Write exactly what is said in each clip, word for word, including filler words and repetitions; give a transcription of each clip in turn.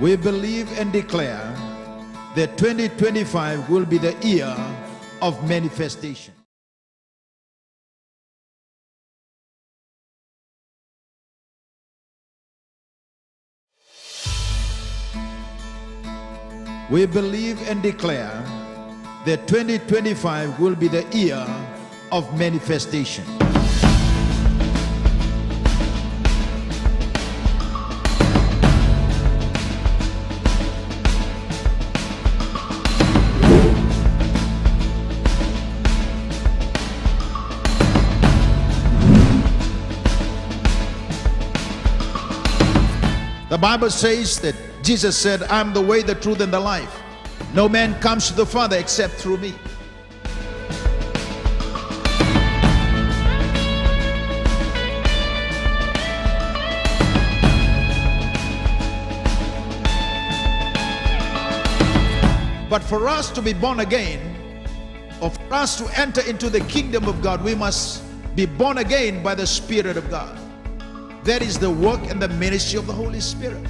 We believe and declare that twenty twenty-five will be the year of manifestation. We believe and declare that twenty twenty-five will be the year of manifestation. The Bible says that Jesus said, "I am the way, the truth, and the life. No man comes to the Father except through me." But for us to be born again, or for us to enter into the kingdom of God, we must be born again by the Spirit of God. That is the work and the ministry of the Holy Spirit.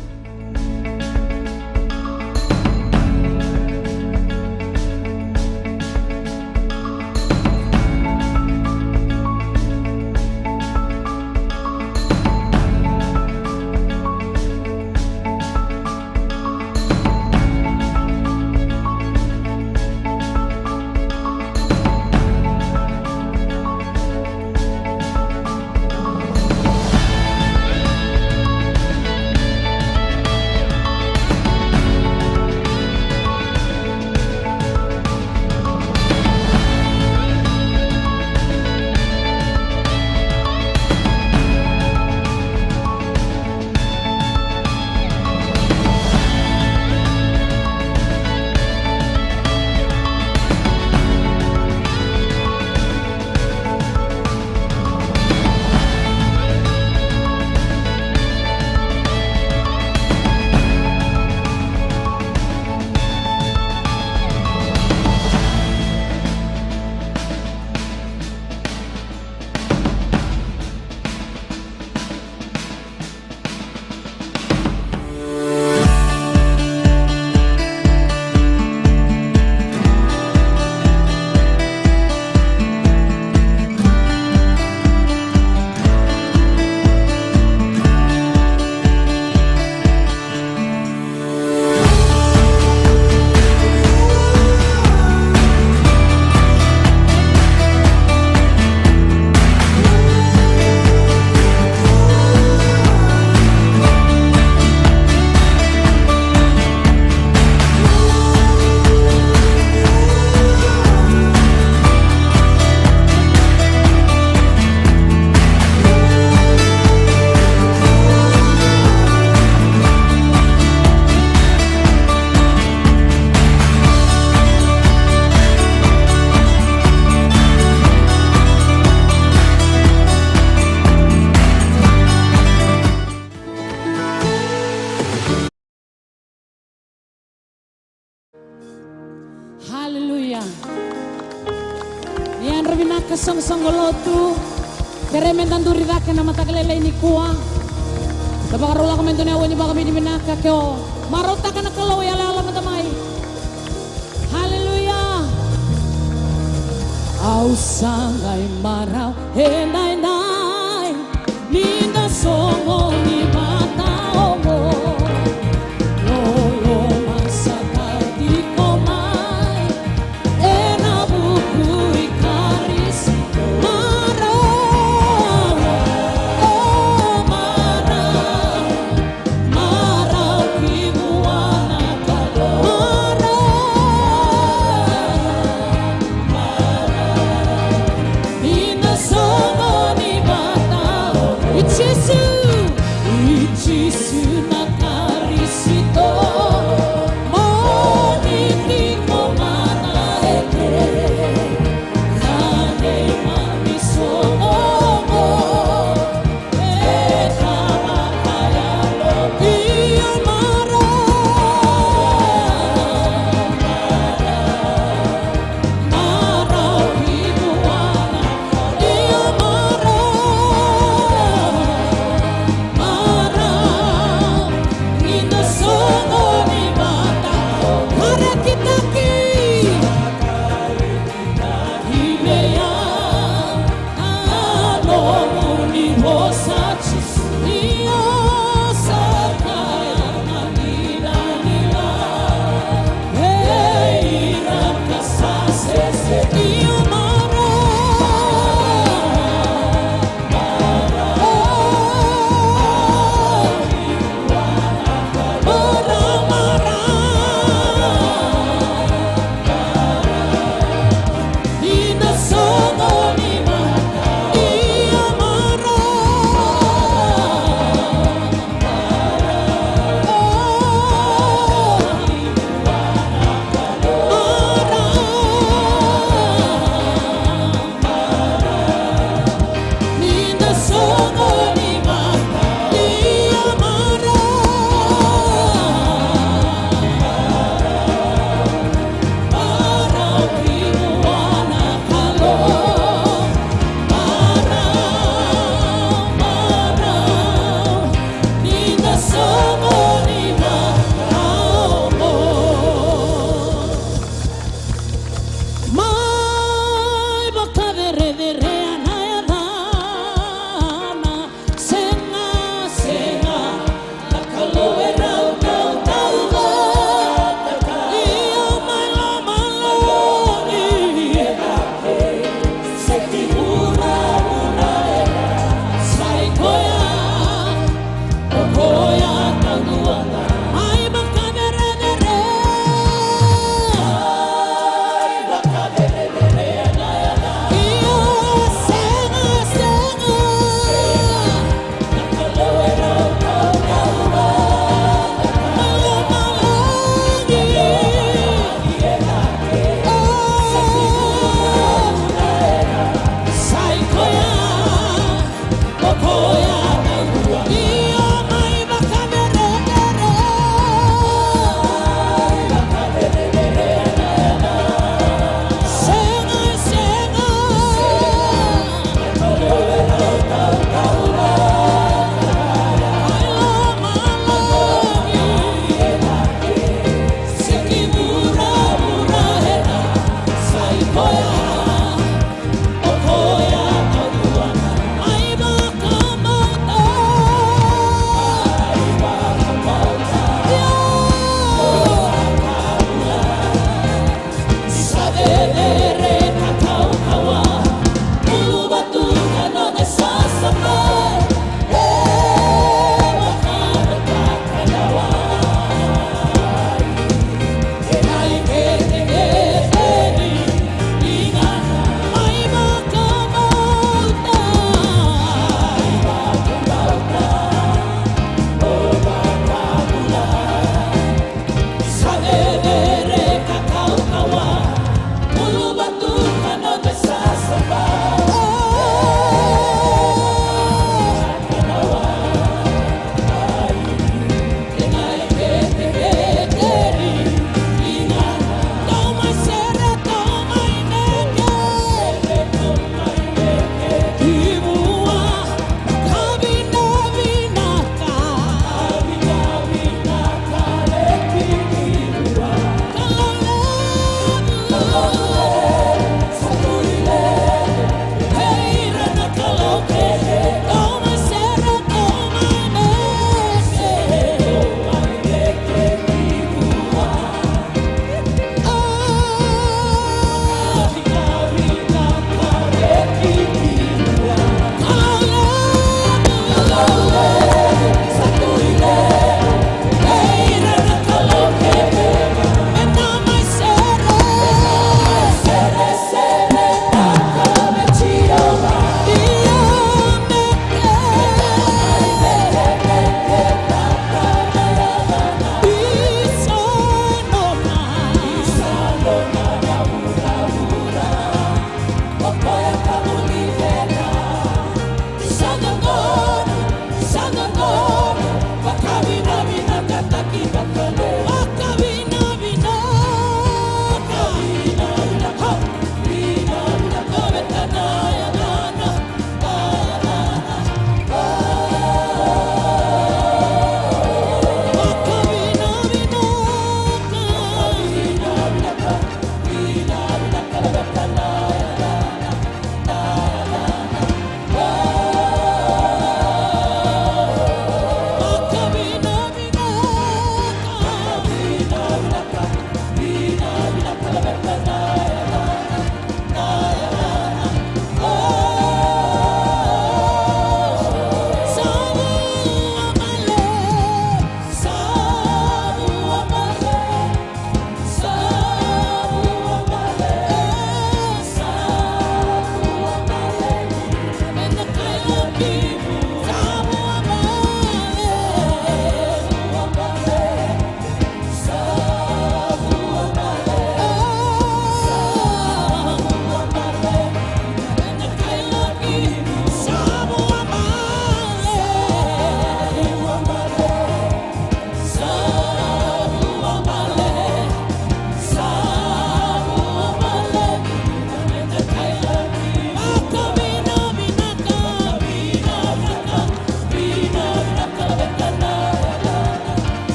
Haleluya. Ni yadra vinaka soqosoqo lotu. Kerei meda duri cake na mataka lailai nikua. Da vakarau lako mai dua na aua ni vakavinavinaka ke o marautaka na Kalou, yalayala mada mai. Haleluya. Au sa qai marau edaidai ni da soqoni vata oqo. Loloma sa ka tiko mai ena vuku i Karisito. Marau, o marau. Marau ki vua na Kalou. Marau, marau. Ni da soqoni vata oqo. I Jisu, i Jisu na Karisito. Mo ni tiko vata eke. Na neimami soqo oqo.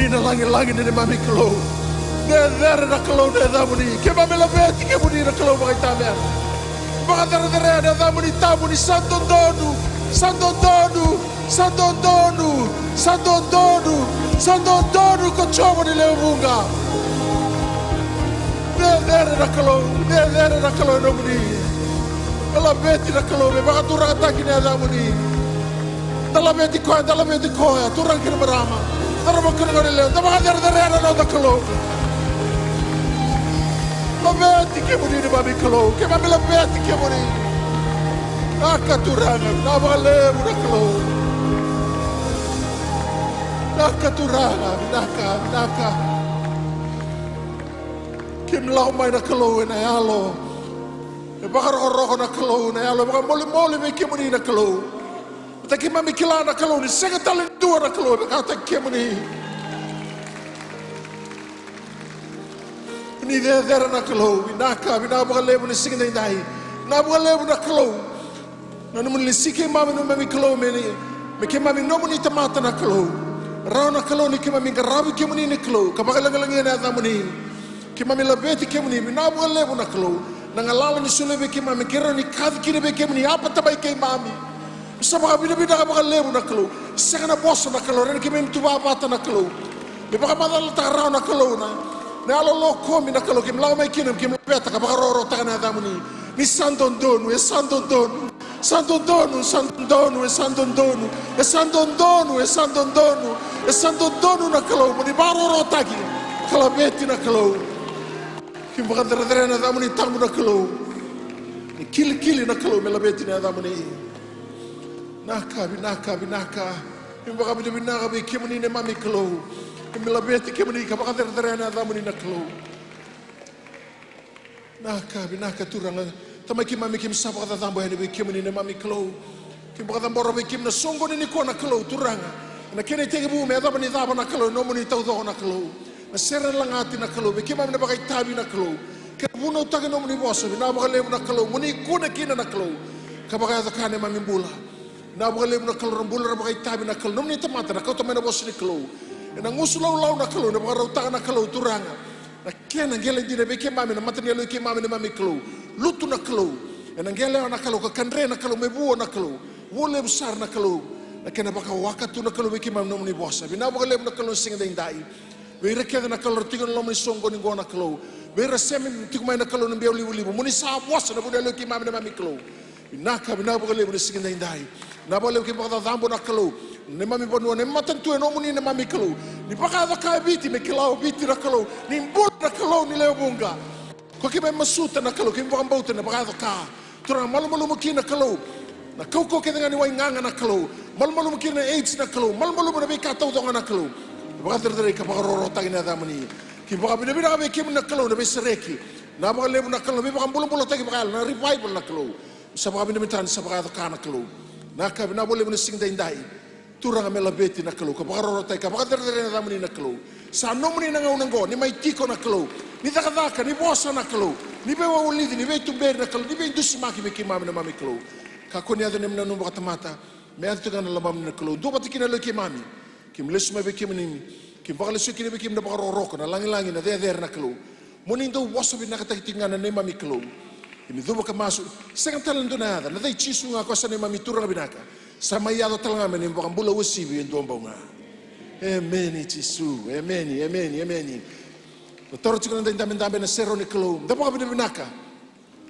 Ni na lagilagi ni neimami Kalou. Cecere na Kalou na yacamuni. Keimami laveti kemuni na Kalou vakaitavi. Vakacerecerei na yacamuni tabu ni sa dodonu, sa dodonu, sa dodonu, sa dodonu, sa dodonu ko Jiova ni lewe vuqa. Cecere na Kalou, cecere na Kalou e nomuni. Me laveti na Kalou, me vakaturagataki na yacamuni. Da laveti koya, da laveti koya, turaga kei na marama. Cauravou kei na goneyalewa, da vakacerecerei na noda Kalou. Laveti kemuni neimami Kalou, keimami laveti kemuni. Vinaka Turaga, vinaka vakalevu na Kalou. Vinaka Turaga, vinaka, vinaka. Keimami lako mai na Kalou ena yalo e vakarokoroko na Kalou, na yalo e vakamolimoli vei kemuni na Kalou. Baleta keimami kila na Kalou ni sega tale ni dua na Kalou e vakataki kemuni. Ni cecere na Kalou, vinaka, vinaka vakalevu ni siga daidai. Vinaka vakalevu na Kalou. Na nomuni lesi keimami, nomuni Kalou me, me keimami nomuni tamata na Kalou. Rawa na Kalou ni keimami qaravi kemuni na Kalou, ka vakalagilagia na yacamuni. Keimami laveti kemuni, vinaka vakalevu na Kalou. Na galala ni solia vei keimami, ke rawa ni kaci kina vei kemuni, apata mai keimami. Sa vakavinavinaka vakalevu na Kalou. Sega na vosa na Kalou, rawa ni keimami tu vata na Kalou. Me vakamacalataka rawa na Kalou na, na yalo lokomi na Kalou, keimami lako mai kina, keimami laveta ka vakarokorokotaka na yacamuni. Ni sa dodonu, e sa dodonu. Sa dodonu, sa dodonu, e sa dodonu, e sa dodonu, e sa dodonu, e sa dodonu na Kalou, mo ni vakarokorokotaki, ka laveti na Kalou. Keimami vakacerecerei na yacamuni tabu na Kalou. Ni kilikili na Kalou, me laveti na yacamuni. Vinaka, vinaka, vinaka. Keimami vakavinavinaka vei kemuni neimami Kalou. Keimami laveti kemuni ka vakacerecerei na yacamuni na Kalou. Vinaka, vinaka Turaga. Tamai keimami, keimami sa vakacacabo yani vei kemuni neimami Kalou. Keimami vakacabora vei kemuni na soqoni nikua na Kalou, Turaga. Ena kena itekivu me yacova ni cava na Kalou, e nomuni taucoko na Kalou. Na sere lagati na Kalou, vei keimami na vakaitavi na Kalou. Kei na vunautaki nomuni vosa, vinaka vakalevu na Kalou, mo ni kune kina na Kalou. Ka vakayaco ka neimami bula. Vinaka vakalevu na Kalou, ra bula ra vakaitavi na Kalou, nomuni tamata na kauta mai na vosa ni Kalou. Ena gusu laulau na Kalou, na vakarautaka na Kalou, Turaga. Na kena qele dina vei keimami, na mata ni yalo i keimami, neimami Kalou. Lutu na Kalou. Ena qele na Kalou, ka kadre na Kalou, me vua na Kalou. Vua levu sara na Kalou. Na kena vakawaka tu na Kalou vei keimami nomuni vosa. Vinaka vakalevu na Kalou na siga daidai. Vei ira kece na Kalou ra tiko ena loma ni soqoni qo na Kalou. Vei ira sema tiko mai na Kalou na biau livaliva. Mo ni sa vosa na vuna yalo i keimami, neimami Kalou. Vinaka, vinaka vakalevu na siga daidai. Vinaka vakalevu keimami vakacacabo na Kalou. Neimami vanua, neimami matanitu e nomuni neimami Kalou. Ni vakayaco ka e Viti, me kila o Viti na Kalou. Ni bula na Kalou ni lewe vuqa. Ko keimami masuta na Kalou, keimami vakabauta na vakayaco ka. Turaga malumalumu kina na Kalou. Na kaukauwa kece ga ni waigaga na Kalou. Malumalumu kina na AIDS na Kalou. Malumalumu na veika taucoko na Kalou. Vakacerecerei ka vakarokorokotaki na yacamuni. Keimami vakavinavinaka vei kemuni na Kalou na veisereki. Vinaka vakalevu na Kalou na veivakabulabulataki vakayalo na revival na Kalou. Sa vakavinavinaka ni sa vakayaco ka na Kalou. Vinaka, vinaka vakalevu na siga daidai. Turaga me laveti na Kalou, ka vakarokorokotaki, ka vakacerecerei na yacamuni na Kalou. Sa nomuni na gauna oqo, ni mai tiko na Kalou. Ni cakacaka, ni vosa na Kalou. Ni veiwawavulici, ni veituberi na Kalou, ni veidusimaki vei keimami neimami Kalou. Kakua ni yaco neimami nanuma vakatamata, me yaco tiko ga na lomamuni na Kalou. Dua vata kina na yalo i keimami. Keimami lesu mai vei kemuni, keimami vakalesui kina vei kemuni na vakarokoroko, na lagilagi, na cecere na Kalou. Mo ni dau vosa vinakataki tiko ga na neimami Kalou. Keimami cuva ka masu, sega tale na dua na yaca, na yaca i Jisu ga ko sa neimami Turaga vinaka. Sa mai yaco tale ga me neimami vakabula uasivi e dua bau ga. Emeni Jisu, emeni, emeni, emeni. Da taura tiko na daidabedabe ena serau ni Kalou, da vakavinavinaka.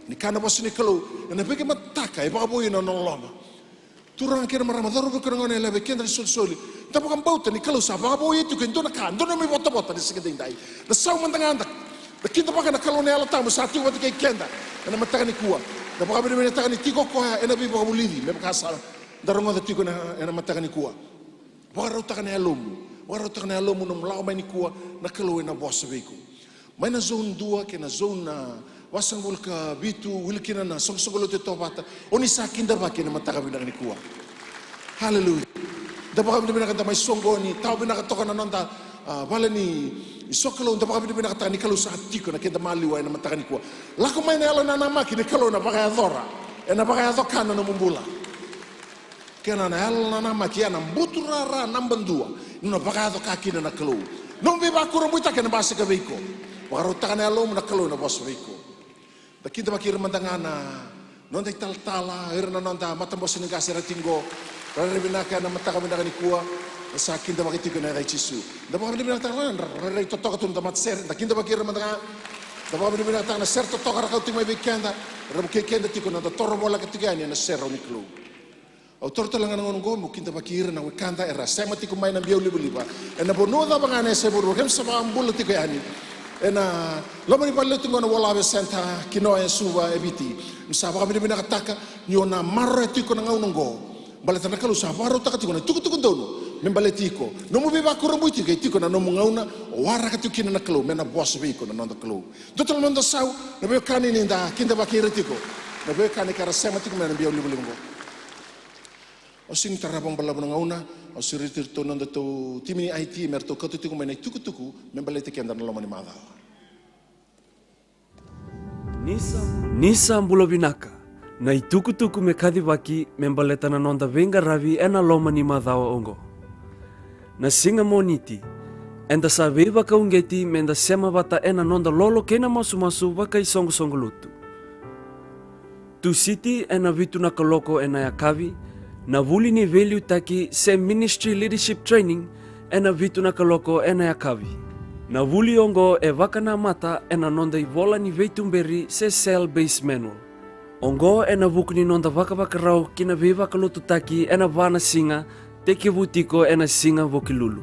Ni kaya na vosa ni Kalou, ena veimataka e vakavouya na nona loloma. Turaga kei na marama, cauravou kei na goneyalewa, vei keda na isolisoli. Da vakabauta ni Kalou sa vakavouya tiko e dua na ka, dua na nomu ivotavota ni siga daidai. Da sau mada ga da, da kidavaka na Kalou na Yalo Tabu sa tiko vata kei keda ena mataka nikua. Da vakavinavinakataka ni tiko o koya ena veivakavulici me vaka sa da rogoca tiko ena, ena mataka nikua. Vakarautaka na yalomu, vakarautaka na yalomu, nomu lako mai nikua, na Kalou ena vosa vei iko. Mai na zone dua kei na zone, ah, vasagavulu ka vitu, wili kina na soqosoqo lotu e Tovata, o ni sa kidavaki ena mataka vinaka nikua. Haleluya. Da vakavinavinaka da mai soqoni, tawa vinaka toka na noda, ah, vale ni, ni sokalou, da vakavinavinakataka ni Kalou sa tiko ena keda maliwa ena mataka nikua. Lako mai na yalo nanamaki ni Kalou ena vakayacora, ena vakayaco ka na nomu bula. Kena na yalo nanamaki, ya na buturara naba dua ni na vakayaco ka kina na Kalou. Nomu veivakurabuitaki ena basika vei iko. Vakarautaka na yalomu, na Kalou ena vosa vei iko. Da kidavaki ira mada ga na noda italatala, ira na noda matabose ni qase era tiko qo. Rairai vinaka ena mataka vinaka nikua. Da sa kidavaki tiko ena yaca i Jisu. Da vakavinavinakataka na rairai totoka tu na noda matasere. Da kidavaki ira mada ga. Da vakavinavinakataka na sere totoka ra kau tiko mai vei keda. Ra vukei keda tiko na noda toro voleka tiko yani ena serau ni Kalou. Au taura tale ga na gauna oqo meu kidavaki ira na wekada era sema tiko mai na biau livaliva. Ena vanua cava ga ena yasa e vuravura, keimami sa vakabula tiko yani ena loma ni valenilotu oqo na World Harvest Centre, Kinoya, Suva e Viti. Keimami sa vakavinavinakataka ni o na maroroya tiko na gauna oqo. Baleta na Kalou sa vakarautaka tiko na itukutuku donu me baleti iko. Nomu veivakurabuitaki e tiko na nomu gauna o waraka tiko kina na Kalou me na vosa vei iko na noda Kalou. Dua tale na noda sau, na veiwekani ni da kidavaki ira tiko, na veiwekani ka ra sema tiko mai na biau livaliva oqo. Au sega ni tarava vakabalavu na gauna, au sureti iratou na nodatou timi ni I T me ratou kauta tiko mai na itukutuku me baleti keda na loma ni macawa. Ni sa, ni sa bula vinaka. Na itukutuku me kacivaki me baleta na noda veiqaravi ena loma ni macawa oqo. Na siga Moniti, eda sa veivakauqeti me da sema vata ena noda lolo kei na masumasu vakaisoqosoqo lotu. Tusiti ena vitu na kaloko ena yakavi, na vuli ni veiliutaki se Ministry Leadership Training ena vitu na kaloko ena yakavi. Na vuli oqo e vakanamata ena noda ivola ni veituberi se Cell Base Manual. Oqo ena vuku ni noda vakavakarau ki na veivakalotutaki ena va na siga, tekivu tiko ena siga Vukelulu.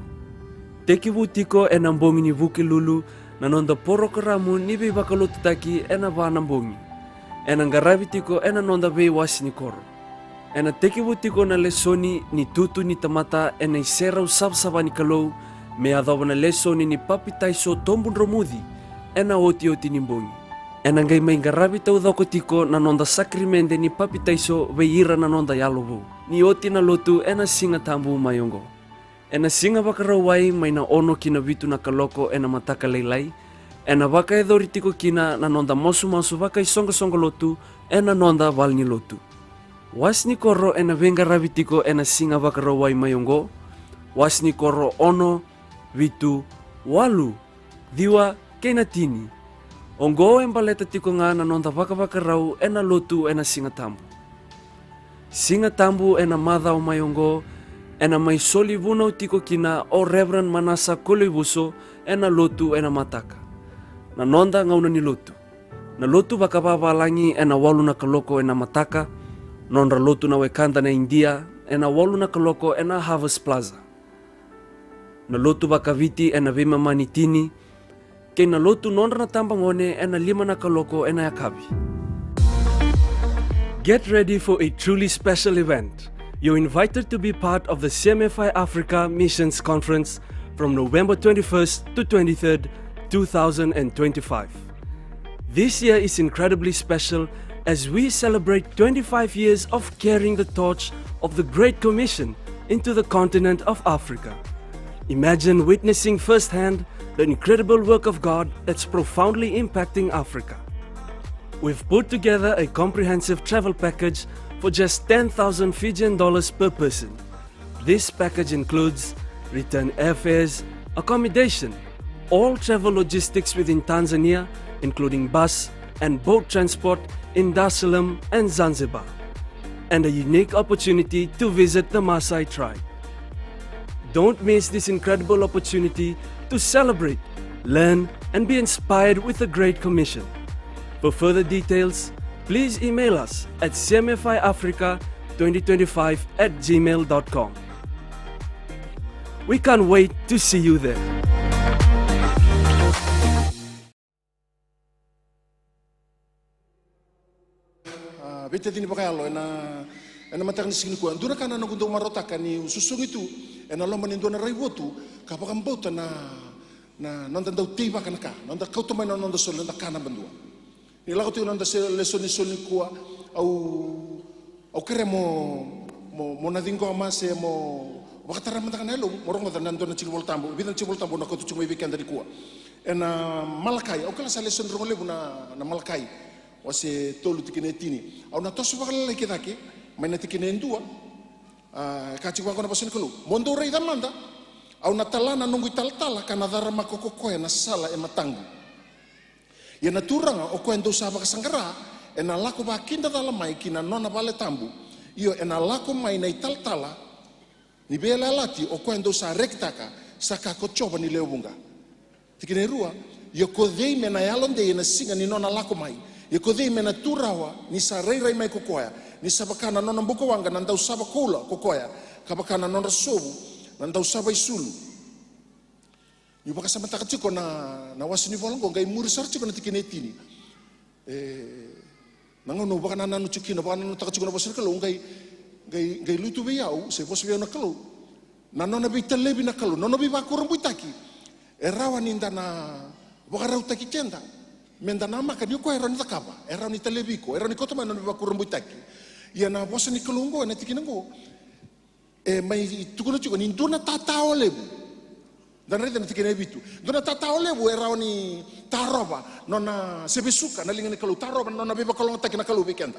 Tekivu tiko ena bogi ni Vukelulu na noda porokaramu ni veivakalotutaki ena va na bogi. Ena qaravi tiko ena noda veiwase ni koro. Ena tekivu tiko na lesoni ni tutu ni tamata ena iserau savasava ni Kalou, me yacova na lesoni ni papitaiso tobudromuci ena otioti ni bogi. Ena qai mai qaravi taucoko tiko na noda sakaramede ni papitaiso vei ira na noda yalo vou, ni oti na lotu ena Siga Tabu mai oqo. Ena Siga Vakarauwai mai na ono ki na vitu na kaloko ena mataka lailai, ena vakayacori tiko kina na noda masumasu vakaisoqosoqo lotu ena noda valenilotu. Wase ni koro ena veiqaravi tiko ena Siga Vakarauwai mai oqo, wase ni koro ono, vitu, walu, ciwa kei na tini. Oqo e baleta tiko ga na noda vakavakarau ena lotu ena Siga Tabu. Siga Tabu ena macawa mai oqo ena mai soli vunau tiko kina o Reverend Manasa Koloivuso ena lotu ena mataka. Na noda gauna ni lotu. Na lotu vakavavalagi ena walu na kaloko ena mataka, nodra lotu na wekada na Idia ena walu na kaloko ena Harvest Plaza. Na lotu vakaviti ena veimama ni tini, kei na lotu nodra na tabagone ena lima na kaloko ena yakavi. Get ready for a truly special event. You're invited to be part of the C M F I Africa Missions Conference from November twenty-first to twenty-third, two thousand and twenty-five. This year is incredibly special as we celebrate twenty-five years of carrying the torch of the Great Commission into the continent of Africa. Imagine witnessing firsthand the incredible work of God that's profoundly impacting Africa. We've put together a comprehensive travel package for just ten thousand Fijian dollars per person. This package includes return airfares, accommodation, all travel logistics within Tanzania, including bus and boat transport in Dar es Salaam and Zanzibar, and a unique opportunity to visit the Maasai tribe. Don't miss this incredible opportunity to celebrate, learn, and be inspired with the Great Commission. For further details, please email us at C M F I Africa twenty twenty-five at gmail dot com. We can't wait to see you there. A, veitacini vakayalo ena, ena mataka ni siga nikua. Dua na ka na noqu dau marautaka niu susugi tu ena loma ni dua na raivotu ka vakabauta na, na noda dau teivaka na ka, noda kauta mai na noda soli, noda ka naba dua. Ni lako tiko na noda se-, lesoni soli nikua, au, au kerea mo, mo, mo na ciqoma se mo vakatara mada ga na yalomu, mo rogoca na dua na tiki Volatabu, vica na tiki Volatabu au na kauta tiko mai vei keda nikua. Ena Malakai, au kila sa lesoni rogo levu na, na Malakai, wase tolu tikina e tini. Au na toso vakalailai ki cake, mai na tikina e dua, a, ka tiko vaqo na vosa ni Kalou. Mo dou raica mada, Au na tala na noqu italatala ka na caramaka ko koya na sala e mataqu. Ia na Turaga, o koya dou sa vakasaqara, ena lako vakidacala mai ki na nona vale tabu. Io, ena lako mai na italatala ni veiyalayalati o koya dou sa rekitaka, sa kaya ko Jiova ni lewe vuqa. Tikina e rua. Ia ko cei me na yalodei ena siga ni nona lako mai? Ia ko cei me na tu rawa ni sa rairai mai ko koya? Ni sa vaka na nona bukawaqa na dausava koula ko koya, ka vaka na nodra sovu na dausava isulu. Niu vakasamataka tiko na, na wase ni vola oqo, qai muri sara tiko na tikina e tini. E, na gauna au vakanananu tiko kina, vakanananutaka tiko na vosa ni Kalou, qai, qai, qai lutu vei au, se vosa vei au na Kalou. Na nona veitalevi na Kalou, na nona veivakurabuitaki. E rawa ni da na vakarautaki keda me da namaka ni o koya e rawa ni cakava, e rawa ni talevi iko, e rawa ni kauta mai na nona veivakurabuitaki. Ia na vosa ni Kalou oqo, ena tikina oqo, e mai tukuna tiko ni dua na tatao levu. Da na raica na tikina e vitu. Dua na tatao levu e rawa ni tarova, nona se vesuka na liga ni Kalou, tarova na nona veivakalougatataki na Kalou vei keda.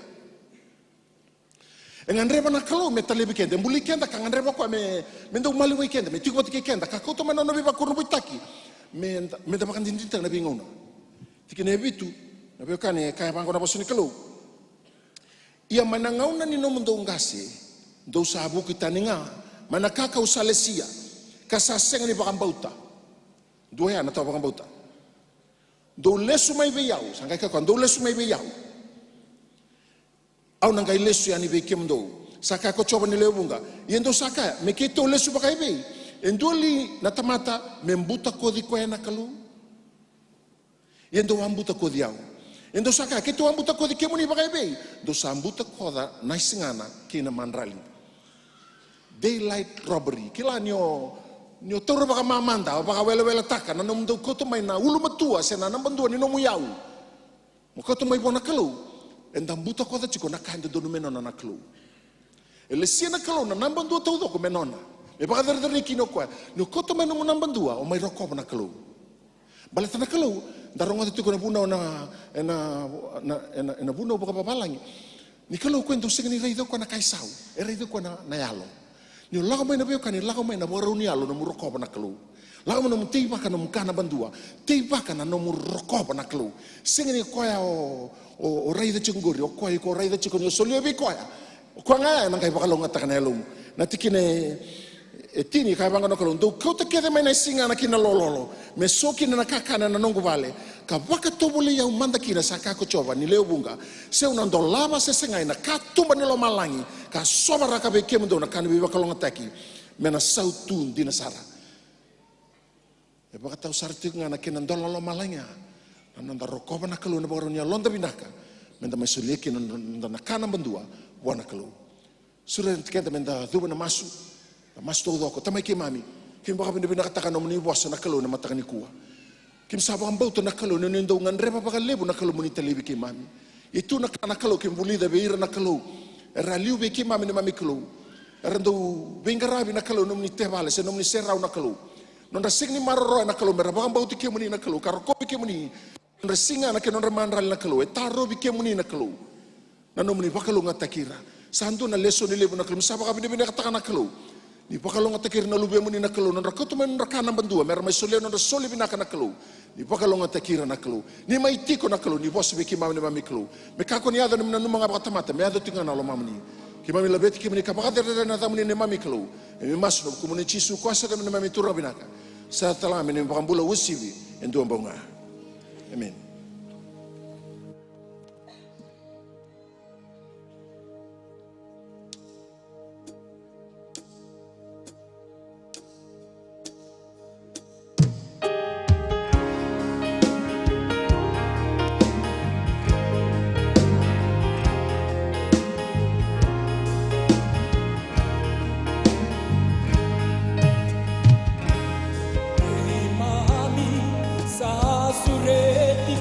E gadreva na Kalou me talevi keda, e buli keda, ka gadreva o koya me, me dau maliwai keda, me tiko vata kei keda, ka kauta mai na nona veivakurabuitaki, me da, me da vakadinadinataka na veigauna. Tikina e vitu, na veiwekani, e kaya vaqo na vosa ni Kalou. Ia mai na gauna ni nomudou qase, dou sa vuki tani ga mai na ka kau sa lesia, ka sa sega ni vakabauta. Dua ya na tau vakabauta. Dou lesu mai vei au, sa qai kaya o koya, dou lesu mai vei au. Au na qai lesu yani vei kemudou, sa kaya ko Jiova ni lewe vuqa. Ia dou sa kaya, me keitou lesu vakaevei? E dua li na tamata me butakoci koya na Kalou? Ia dou a butakoci au. Ia dou sa kaya, keitou a butakoci kemuni vakaevei? Dou sa butakoca na isigana kei na madrali. Daylight robbery. Kila ni o, ni o taura vakamamada, o vakaweleweletaka na nomudou kauta mai na ulumatua se na naba dua ni nomu iyau mo kauta mai vua na Kalou. Eda butakoca tiko na ka e dodonu me nona na Kalou. E lesia na Kalou na naba dua taucoko me nona, me vakacerecerei kina o koya. Ni o kauta mai nomu naba dua, o mai rokova na Kalou. Baleta na Kalou, da rogoca tiko na vunau na, ena, na, ena, ena vunau vakavavalagi. Ni Kalou o koya dau sega ni raica o koya na ka e sau, e raica o koya na, na yalo. Ni o lako mai na veiwekani, lako mai na vakarau ni yalo, nomu rokova na Kalou. Lako mai nomu teivaka nomu ka naba dua, teivaka na nomu rokova na Kalou. Sega ni o koya o, o, o raica tiko qori, o koya iko raica tiko ni o solia vei koya. O koya ga ya ena qai vakalougatataka na yalomu. Na tikina e, e tini, kaya vaqo na Kalou, dou kauta kece mai na isigana ki na lololo, me so kina na kakana ena noqu vale, ka vakatovolei au mada kina, sa kaya ko Jiova ni lewe vuqa, se au na dolava se segai na katuba ni lomalagi, ka sovaraka vei kemudou na ka ni veivakalougatataki, me na sautu dina sara. E vakatau sara tiko ga na kena dola lomalagi ya, na noda rokova na Kalou ena vakarau ni yaloda vinaka, me da mai solia kina na noda na ka naba dua vua na Kalou. Sureti keda me da cuva na masu, na masu taucoko. Tamai keimami, keimami vakavinavinakataka na nomuni vosa na Kalou ena mataka nikua. Keimami sa vakabauta na Kalou ni o ni dau gadreva vakalevu na Kalou mo ni talevi keimami. E tu na ka na Kalou keimami vulica vei ira na Kalou era a liu vei keimami neimami Kalou. Era dau veiqaravi na Kalou nomuni tevale se nomuni serau na Kalou. Nodra sega ni maroroya na Kalou me ra vakabauti kemuni na Kalou ka rokovi kemuni. Nodra sigana kei nodra madrali na Kalou, e tarovi kemuni na Kalou. Na nomuni vakalougatataki ira. Sa dua na lesoni levu na Kalou, keimami sa vakavinavinakataka na Kalou. Ni vakalougatataki ira na luvemuni na Kalou, nodra kauta mai nodra ka naba dua me ra mai solia nodra soli vinaka na Kalou. Ni vakalougatataki ira na Kalou. Ni mai tiko na Kalou, ni vosa vei keimami neimami Kalou. Me kakua ni yaco na neimami nanuma ga vakatamata, me yaco tiko ga na lomamuni. Keimami laveti kemuni ka vakacerecerei na yacamuni neimami Kalou. Keimami masu ena vukumuni Jisu, ko sa neimami, neimami Turaga vinaka. Sa tala me neimami Vakabula uasivi e dua bau ga. Emeni. Keimami sa sureti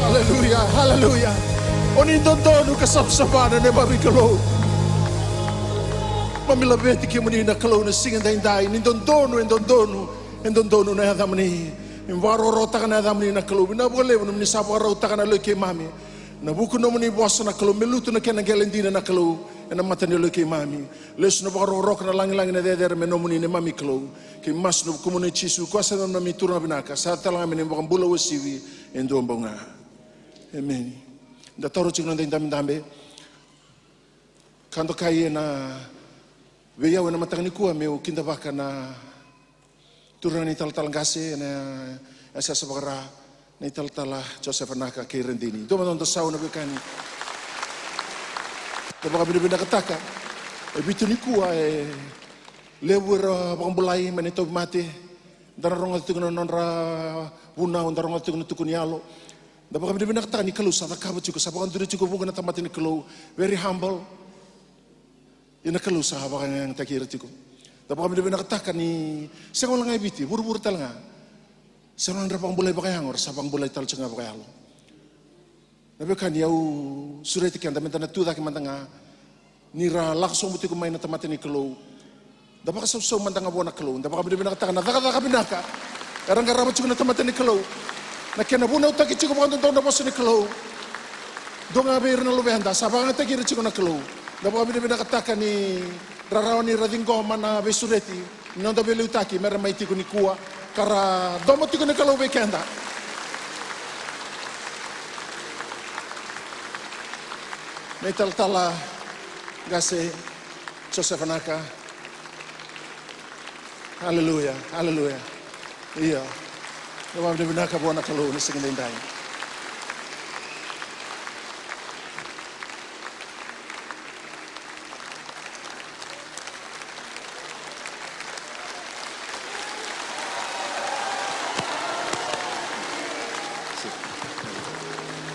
Aleluya, aleluya. O ni dodonu ka savasava na neimami Kalou. Mami laveti kemuni na Kalou na siga daidai, ni dodonu, e dodonu, e dodonu na yacamuni. Ni vakarokorokotaka na yacamuni na Kalou. Vinaka vakalevu nomuni sa vakarautaka na yalo i keimami. Na vuku nomuni vosa na Kalou, me lutu na kena qele dina na Kalou ena mata ni yalo i keimami. Lesu na vakarokoroko, na lagilagi, na cecere me nomuni neimami Kalou. Kei masu ena vukumuni Jisu, koya sa neimami Turaga vinaka, sa tale ga me neimami iVakabula uasivi e dua bau ga. Emeni. Da taura tiko na noda idabedabe. Ka dokai ena vei au ena mataka nikua meu kidavaka na turaga ni talatala qase ena yasayasa vakaRa, na italatala Josefa Naka kei Radini. Dua mada noda sau na veiwekani. Da vakavinavinakataka e vitu nikua e levu era vakabulai mai na tauvimate. Da na rogoca tiko na nodra vunau, da rogoca tiko na tuku ni yalo. Da vakavinavinakataka ni Kalou sa cakava tiko, sa vakaduri tiko vuqa na tamata ni Kalou. Very humble. Ia na Kalou sa vakayagataki ira tiko. Da vakavinavinakataka ni sega wale ga e Viti, vuravura tale ga. Sega wale ga era vakabulai vakayago, era sa vakabulai tale tiko ga vakayalo. Na veiwekani, au sureti keda meda na tu cake mada ga ni ra lako sobu tiko mai na tamata ni Kalou. Da vakasausau mada ga vua na Kalou, da vakavinavinakataka na cakacaka vinaka era qarava tiko na tamata ni Kalou. Na kena vunautaki tiko vakadodonu na vosa ni Kalou. Dua ga vei ira na luveda sa vakayagataki ira tiko na Kalou. Da vakavinavinakataka ni ra rawa ni ra ciqoma na veisureti ni noda veiliutaki me ra mai tiko nikua, ka ra domo tiko na Kalou vei keda. Na italatala qase Josefa Naka. Aleluya, aleluya. Io. Na vakavinavinaka vua na Kalou na siga daidai.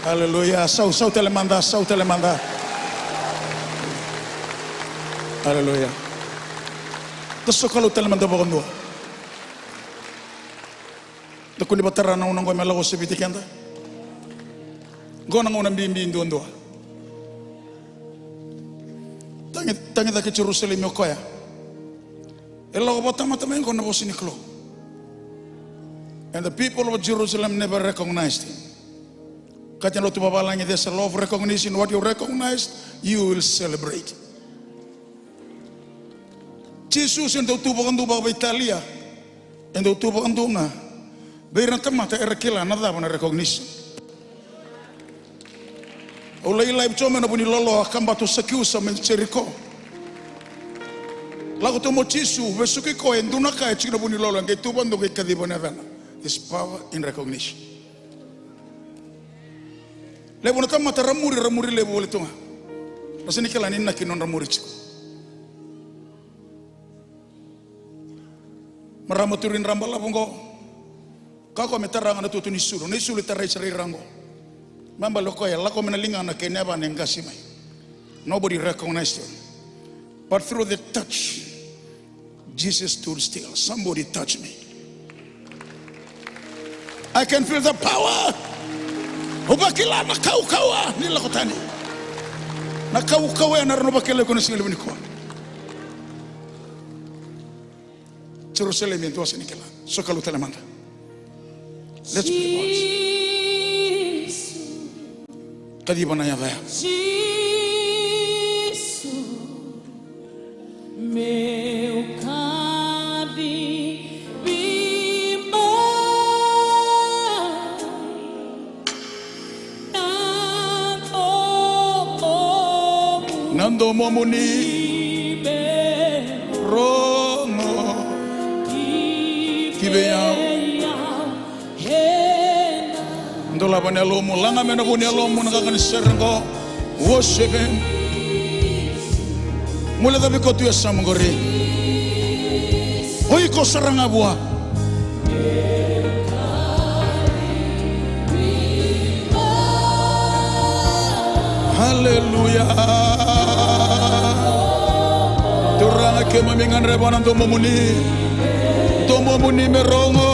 Aleluya. Sau, sau tale mada, sau tale mada. Aleluya. Da sokalou tale mada vakadua. Da kua ni vakatara na gauna oqo me lako ose Viti keda. Oqo na gauna bibi duadua. Tagi, tagi cake Jerusalemi o koya. E lako vakatamata mai oqo na vosa ni Kalou. And the people of Jerusalem never recognized him. Kaya na lotu vavalagi, there's a law of recognition. What you recognize, you will celebrate. Jisu se dau tu vakadua vakaveitalia, e dau tu vakadua ga vei ira na tamata era kila na cava na recognition. Au lai live tu mai na vunilolo, a kaba tu Sakiusa mai Jeriko. Lako tu mai o Jisu, vesuki koya e dua na ka e tiko na vunilolo, e qai tu vakadua qai kaciva na yacana. This power in recognition. Levu na tamata ra muri, ra muri levu wale tu ga. Ra sega ni kila ni inaki nodra muri tiko. Marama turi ni ra balavu oqo. Kakua me tara ga na tutu ni sulu. Na isulu e tarai sara i ra oqo. Me baleta o koya e lako mai na ligana kei na yavana e qasi mai. Nobody recognized him. But through the touch, Jesus stood still. Somebody touch me. I can feel the power. Au vakila na kaukauwa ni lako tani. Na kaukauwa ya na rawa ni vakila iko na siga levu nikua. Jerusalemi e dua sega ni kila. Sokalou tale mada. Let's pray, Lord. Kaciva na yaca ya. Jisu, meu kacivi mai. Na domomuni me rogo ki vei au. Dolava na yalomu, laga mai na vu ni yalomu na qaqa ni sere oqo. Worship him. Guilecavi koya tu e yasamu qori. O iko sara ga vua. Aleluya. Turaga, keimami gadreva na domomuni. Domomuni me rogo.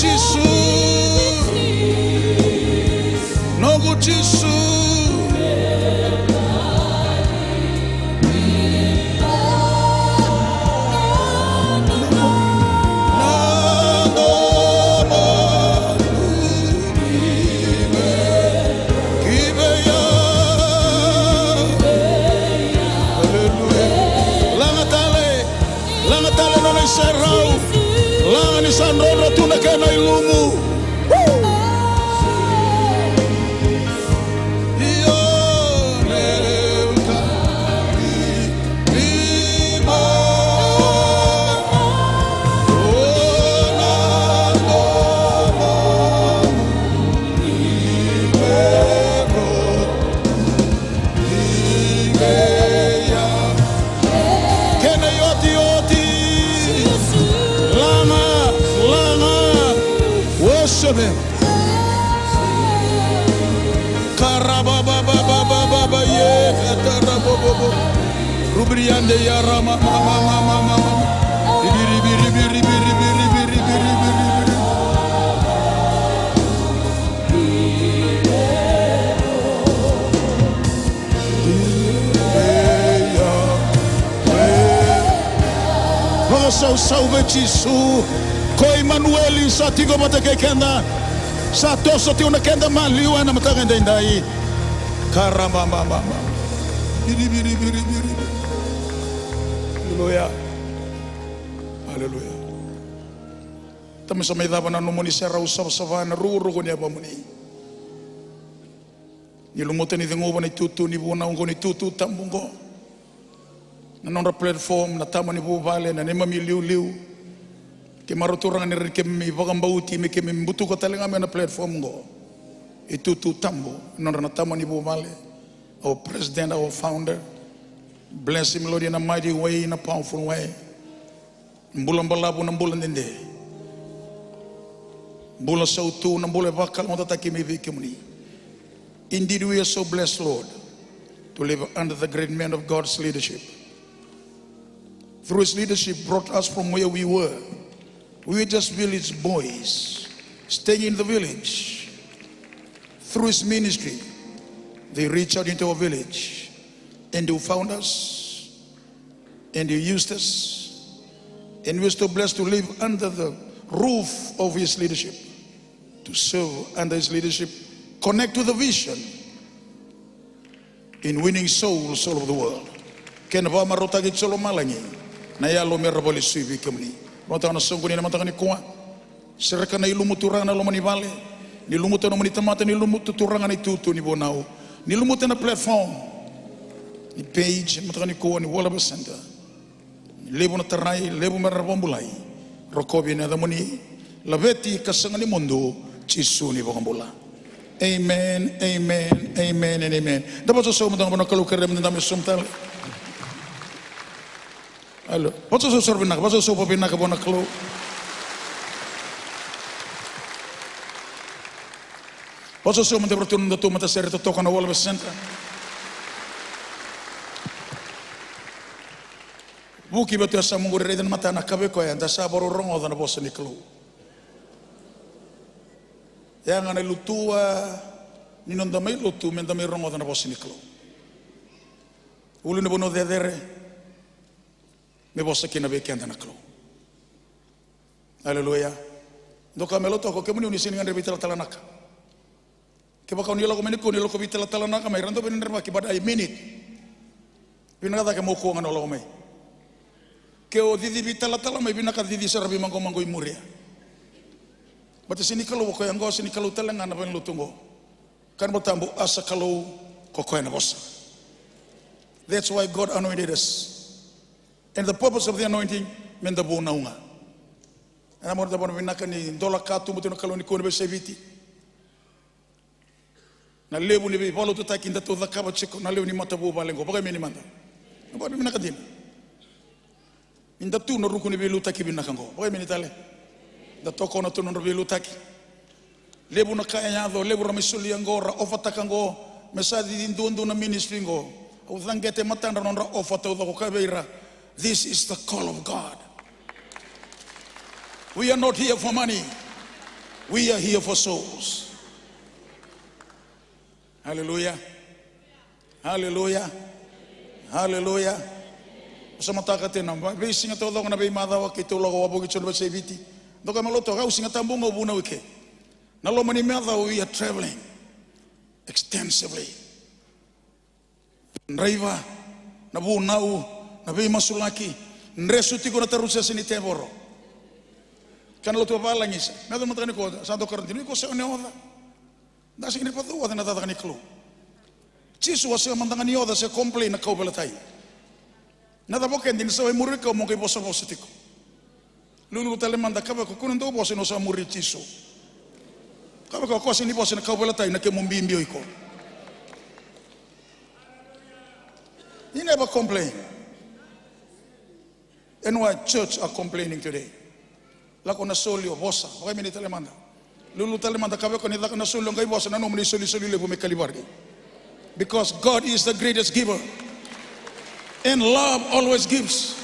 Jisu, noqu Jisu. Aleluya. Laga tale. Laga tale na nona iserau. Laga ni sa drodro tu na kena ilumu. Woo! Kena iotioti. Laga, laga. Worship him. Karabababababa, ye, katarabobobo. Rubriande yarama, mama, mama, mama. Ribiribiribiribiribiribiribiribiri. Vakasausau vei Jisu. Ko Imanueli sa tiko vata kei keda. Sa toso tiko na keda maliwa ena mataka edaidai. Karabababa. Aleluya. Aleluya. Tamai, sa mai cava na nomuni serau savasava ena rukuruku ni yavamuni. Ni lumuta, ni ceguva na itutu ni vunau oqo, na itutu tabu oqo. Na nodra platform na tama ni vuvale, na neimami iliuliu. Keimami turaga, ni rawa ni keimami vakabauti me keimami butuka tale ga mai na platform oqo. Itutu tabu, na nodra na tama ni vuvale. Our president, our founder. Bless him, Lord, in a mighty way, in a powerful way. Bula balavu na bula dede. Bula sautu na bula e vakalougatataki mai vei kemuni. Indeed, we are so blessed, Lord, to live under the great man of God's leadership. Through his leadership, brought us from where we were. We were just village boys, staying in the village. Through his ministry, they reached out into our village and they found us. And he used us. And we're still blessed to live under the roof of his leadership, to serve under his leadership, connect to the vision in winning souls all over the world. Kena vakamarautaki tiko e lomalagi na yalo me ra vakalesui vei kemuni. Vakatau na soqoni ena mataka nikua. Sereka na ilumu, Turaga, na loma ni vale. Ni lumuta na nomuni tamata, ni lumuta, Turaga, na itutu ni vunau. Ni lumuta na platform, ni page, mataka nikua ni World Harvest Centre. Ni levu na tarai, levu me ra vakabulai. Rokovi ena yacamuni. Laveti ka sega ni mudu, Jisu na iVakabula. Amen, amen, amen, and amen. Da vakasausau mada vua na Kalou, kerea meda dau mai sauma tale. Alo. Vakasausau sara vinaka, vakasausau vakavinaka vua na Kalou. Vakasausau mada vei iratou na nodatou matasere totoka na World Harvest Centre. Vuki vei iratou e yasamu qori, raica na matanaka vei koya, da sa vakarau rogoca na vosa ni Kalou. Yaga na ilutua ni noda mai lotu, meda mai rogoca na vosa ni Kalou. Ulunivanua cecere, me vosa kina vei keda na Kalou. Aleluya. Dou kaya mai lotu, o kemuni o ni sega ni gadreva italatala naka. Kevaka o ni lako mai nikua, ni lako veitalatala naka mai, ra dau via ni drevaki, but I mean it. Vinaka cake meu kua ga ni o lako mai. Ke o cici veitalatala mai, vinaka cici sara veimaqomaqo i muria. Baleta sega ni Kalou o koya oqo, sega ni Kalou tale ga na valenilotu oqo. Kaya na iVolatabu, a sa Kalou ko koya na vosa. That's why God anointed us. And the purpose of the anointing, meda vunau ga. Ena moni da vona vinaka ni dola katuba tu na Kalou nikua ena veiyasai Viti. Na levu ni veivakalotutaki datou cakava tiko, na levu ni matavuvale oqo, vakaimeni mada. Na vakavinaka dina. Ni da tu na ruku ni veiliutaki vinaka oqo. Vakaimeni tale. Da tokona tu na nodra veiliutaki. Levu na ka e yaco, levu ra mai solia oqo, ra ofataka oqo, me sa cici duadua na ministry oqo. Au caqeta e matadra na nodra ofa taucoko, kaya vei ira, this is the call of God. We are not here for money. We are here for souls. Hallelujah. Hallelujah. Hallelujah. Sa mataka tena, veisiga taucoko na veimacawa keitou lako wavoki tiko na veisei Viti. Doka me lotu, au Siga Tabu ga au vunau i ke. Na loma ni macawa we are traveling extensively. Draiva, na vunau, na veimasulaki, dresu tiko na tarusese ni tevoro. Kana lotu vavalagi sa. Me yaco mataka ni ko, sa dau karati, ni ko se one oca. Da sega ni vacau oca na cakacaka ni Kalou. Jisu a sega mada ga ni oca se complain na kauveilatai. Na cava o keda ni sa wai muri kau mo qai vosavosa tiko. Lululu tale mada, kevaka o kua ni dau vosa ni o sa muri Jisu. Kevaka o koya sega ni vosa na kauveilatai na kemu bibi o iko. He never complain. And why church are complaining today? Lako na soli o vosa, vakaimini tale mada. Lulu tale mada, kevaka ni caka na soli o qai vosa, nanuma ni solisoli levu mai Kalivari. Because God is the greatest giver. And love always gives.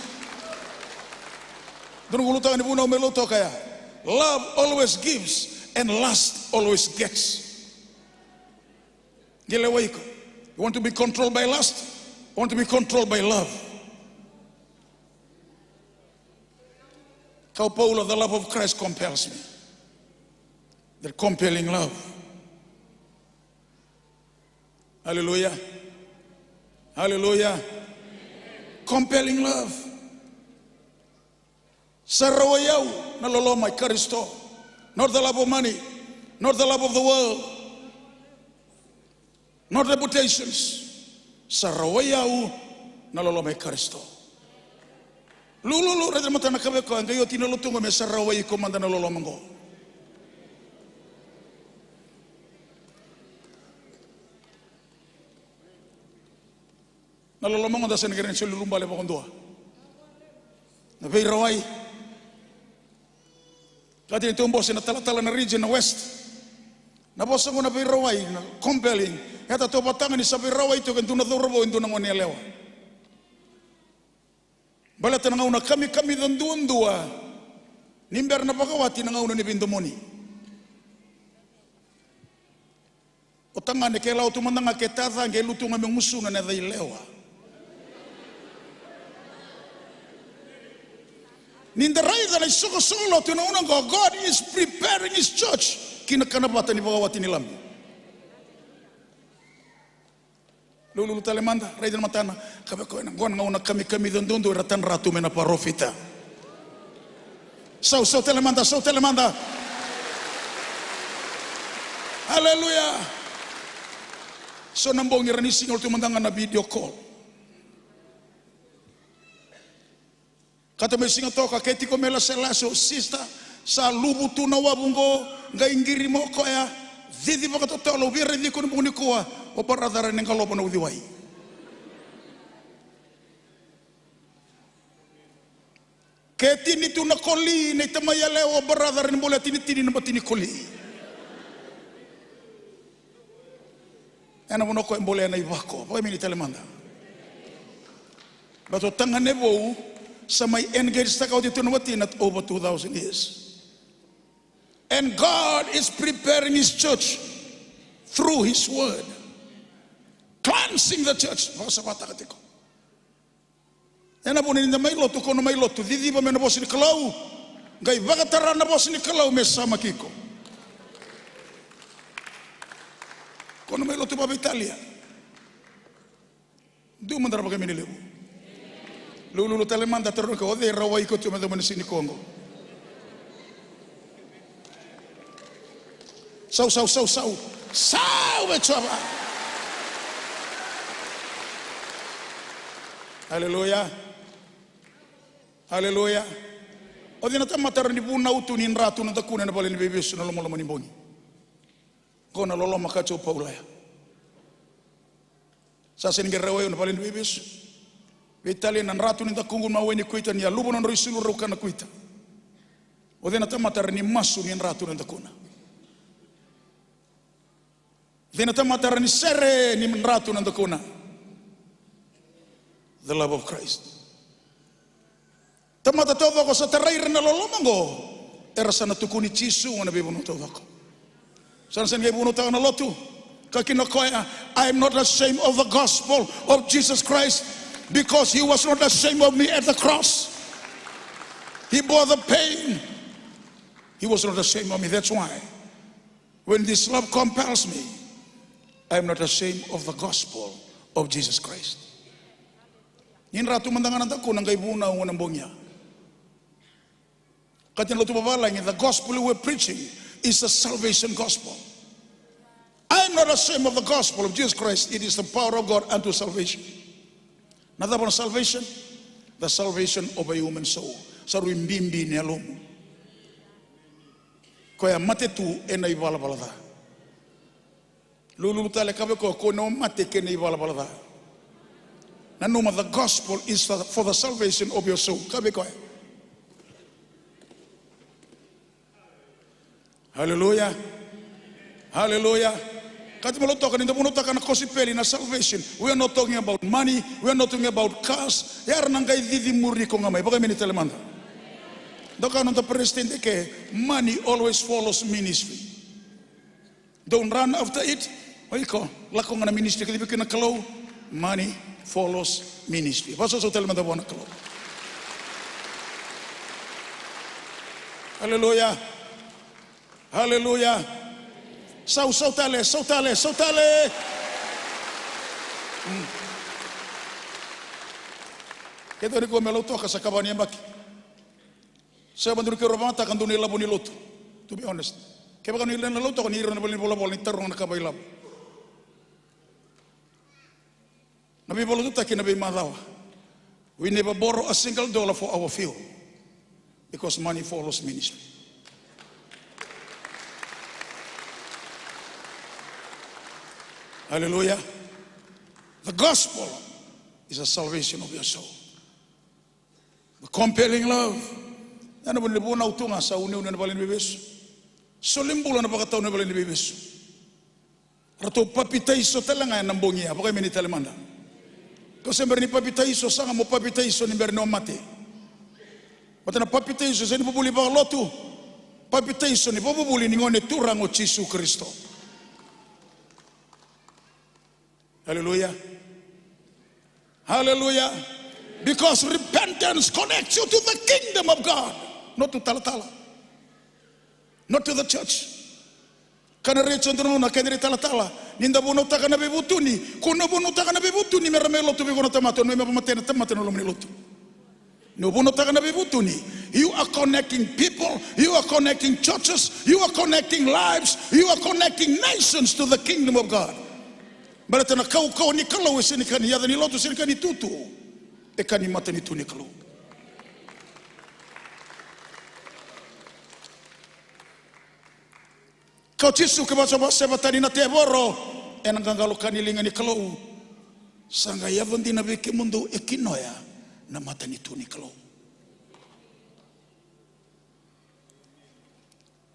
Dua na ulutaga ni vunau me lotu o kaya. Love always gives and lust always gets. Qai lewai iko. You want to be controlled by lust? You want to be controlled by love? Kaya o Paula, the love of Christ compels me. That compelling love. Hallelujah. Hallelujah. Compelling love. Sa rawai au na loloma i Karisito. Not the love of money, not the love of the world, not reputations. Sa rawai au na loloma i Karisito. Lululu, raica na matana, kaya vei koya, qai oti na lotu qo me sa rawai iko mada na loloma qo. Na loloma qo da sega ni kerea ni soli ulubale vakadua. Na veirawai. Kati ni tou bose na talatala na region na West. Na vosa qo na veirawai, na compelling. E ta tou vataga ni sa veirawai toka e dua na cauravou e dua na gone yalewa. Baleta na gauna kamikamica duadua ni bera na vakawati na gauna ni veidomoni. O tagane ke lako tu mada ga ke taca qai lutu ga me gusuna na yaca i lewa. Ni da raica na isoqosoqo lotu ena gauna oqo, God is preparing his church ki na kana vata ni vakawati ni Lami. Lululu tale mada, raica na matana, kaya vei koya, na gauna kamikamica duadua era tadra tu mai na parofita. Sau, sau tale mada, sau tale mada. Aleluya. So na bogi era ni siga lotu mada ga na video call. Kata mai Sigatoka, ke tiko mai Laselase o sista, sa luvu tu na wavu qo, qai qiri mai o koya, cici vakatotolo, au via raici iko na bogi nikua, o brother ni qalova na uciwai. Ke tini tu na koli, na itamai yalewa, o brother ni bole a tinitini na batini koli. Ena vanua ko e bole ena ivako, vakaimini tale mada. Baleta o tagane vou sa mai engage taka oti tu na watina over two thousand years. And God is preparing his church through his word, cleansing the church. Vakasavataka tiko. Ena vuna ni da mai lotu, ko na mai lotu, ciciva mai na vosa ni Kalou, qai vakatara na vosa ni Kalou me samaki iko. Ko na mai lotu vakaveitalia. Dua mada na vakaimini levu. Lululu tale mada, taroga o cei e rawai iko tu mai na siga nikua qo. Sau, sau, sau, sau. Sau vei Jiova. Aleluya. Aleluya. O cei na tamata rawa ni vunau tu ni dra tu na dakuna ena vale ni veivesu na lomaloma ni bogi? Qo na loloma ka tiko o Paula ya. Sa sega ni qai rawai au na vale ni veivesu. Veitalia na dra tu ni dakuqu na mawe ni kuita, ni a luvu na nodrau isulu rau kana kuita. O cei na tamata rawa ni masu ni dra tu na dakuna? O cei na tamata rawa ni sere ni dra tu na dakuna? The love of Christ. Tamata taucoko sa tarai ira na loloma oqo. Era sa na tukuni Jisu ena veivanua taucoko. Sa na sega ni qai vunautaka na lotu. Kaya kina o koya, "I am not ashamed of the gospel of Jesus Christ, because he was not ashamed of me at the cross. He bore the pain. He was not ashamed of me. That's why when this love compels me, I am not ashamed of the gospel of Jesus Christ." Ni dra tu mada ga na dakuna qai vunau ena bogi ya. Kaya na lotu vavalagi, the gospel we're preaching is a salvation gospel. I am not ashamed of the gospel of Jesus Christ. It is the power of God unto salvation. Na cava na salvation? The salvation of a human soul. Sa rui bibi na yalomu. Koya mate tu ena ivalavala ca. Lululu tale, kaya vei koya, ko na mate kei na ivalavala ca. Nanuma, the gospel is for, for the salvation of your soul. Kaya vei koya. Hallelujah. Hallelujah. Kati me lotoka ni da vunautaka na kosipeli na salvation. We are not talking about money. We are not talking about cars. Yara na qai cici muri iko ga mai. Vakaimeni tale mada. Doka noda president ke, money always follows ministry. Don't run after it. O iko, lako ga na ministry ka civi kina na Kalou. Money follows ministry. Vakasausau tale mada vua na Kalou. Aleluya. Aleluya. Sau, sau tale, sau tale, sau tale. Mm. Keitou nikua me Lautoka sa kava ni yabaki. Sa vakadua ni keirau vakayagataka dua na ilavo ni lotu. To be honest. Kevaka ni lewe ni Lautoka, ni ira na valenivolavola ni taroga na ka vakailavo. Na veivakalotutaki na veimacawa. We never borrow a single dollar for our fuel. Because money follows ministry. Hallelujah. The gospel is a salvation of your soul. The compelling love. Ena vuna ni vunau tu ga sa uneune na vale ni veivesu. Soli bula na vakatau na vale ni veivesu. Ratou papitaiso tale ga ena bogi ya, vakaimeni tale mada. Ko se bera ni papitaiso, saga mo papitaiso ni bera ni o mate. Baleta na papitaiso, sega ni vuvuli vakalotu. Papitaiso ni vuvuli ni Gone Turaga o Jisu Karisito. Hallelujah. Hallelujah. Because repentance connects you to the kingdom of God, not to talatala, not to the church. Kana raica dua na kena italatala, ni da vunautaka na veivutuni, ko na vunautaka na veivutuni mera mai lotu vei iko na tamata, o na mai vakamatei na tamata na loma ni lotu. Ni o vunautaka na veivutuni, you are connecting people, you are connecting churches, you are connecting lives, you are connecting nations to the kingdom of God. Baleta na kaukauwa ni Kalou e sega ni ka ni yaca ni lotu, sega ni ka ni tutu, e ka ni matanitu ni Kalou. Kaya o Jisu, kevaka sa vakaseva tani na tevoro ena qaqalo ka ni liga ni Kalou, sa qai yaco dina vei kemudou e kinoya na matanitu ni Kalou.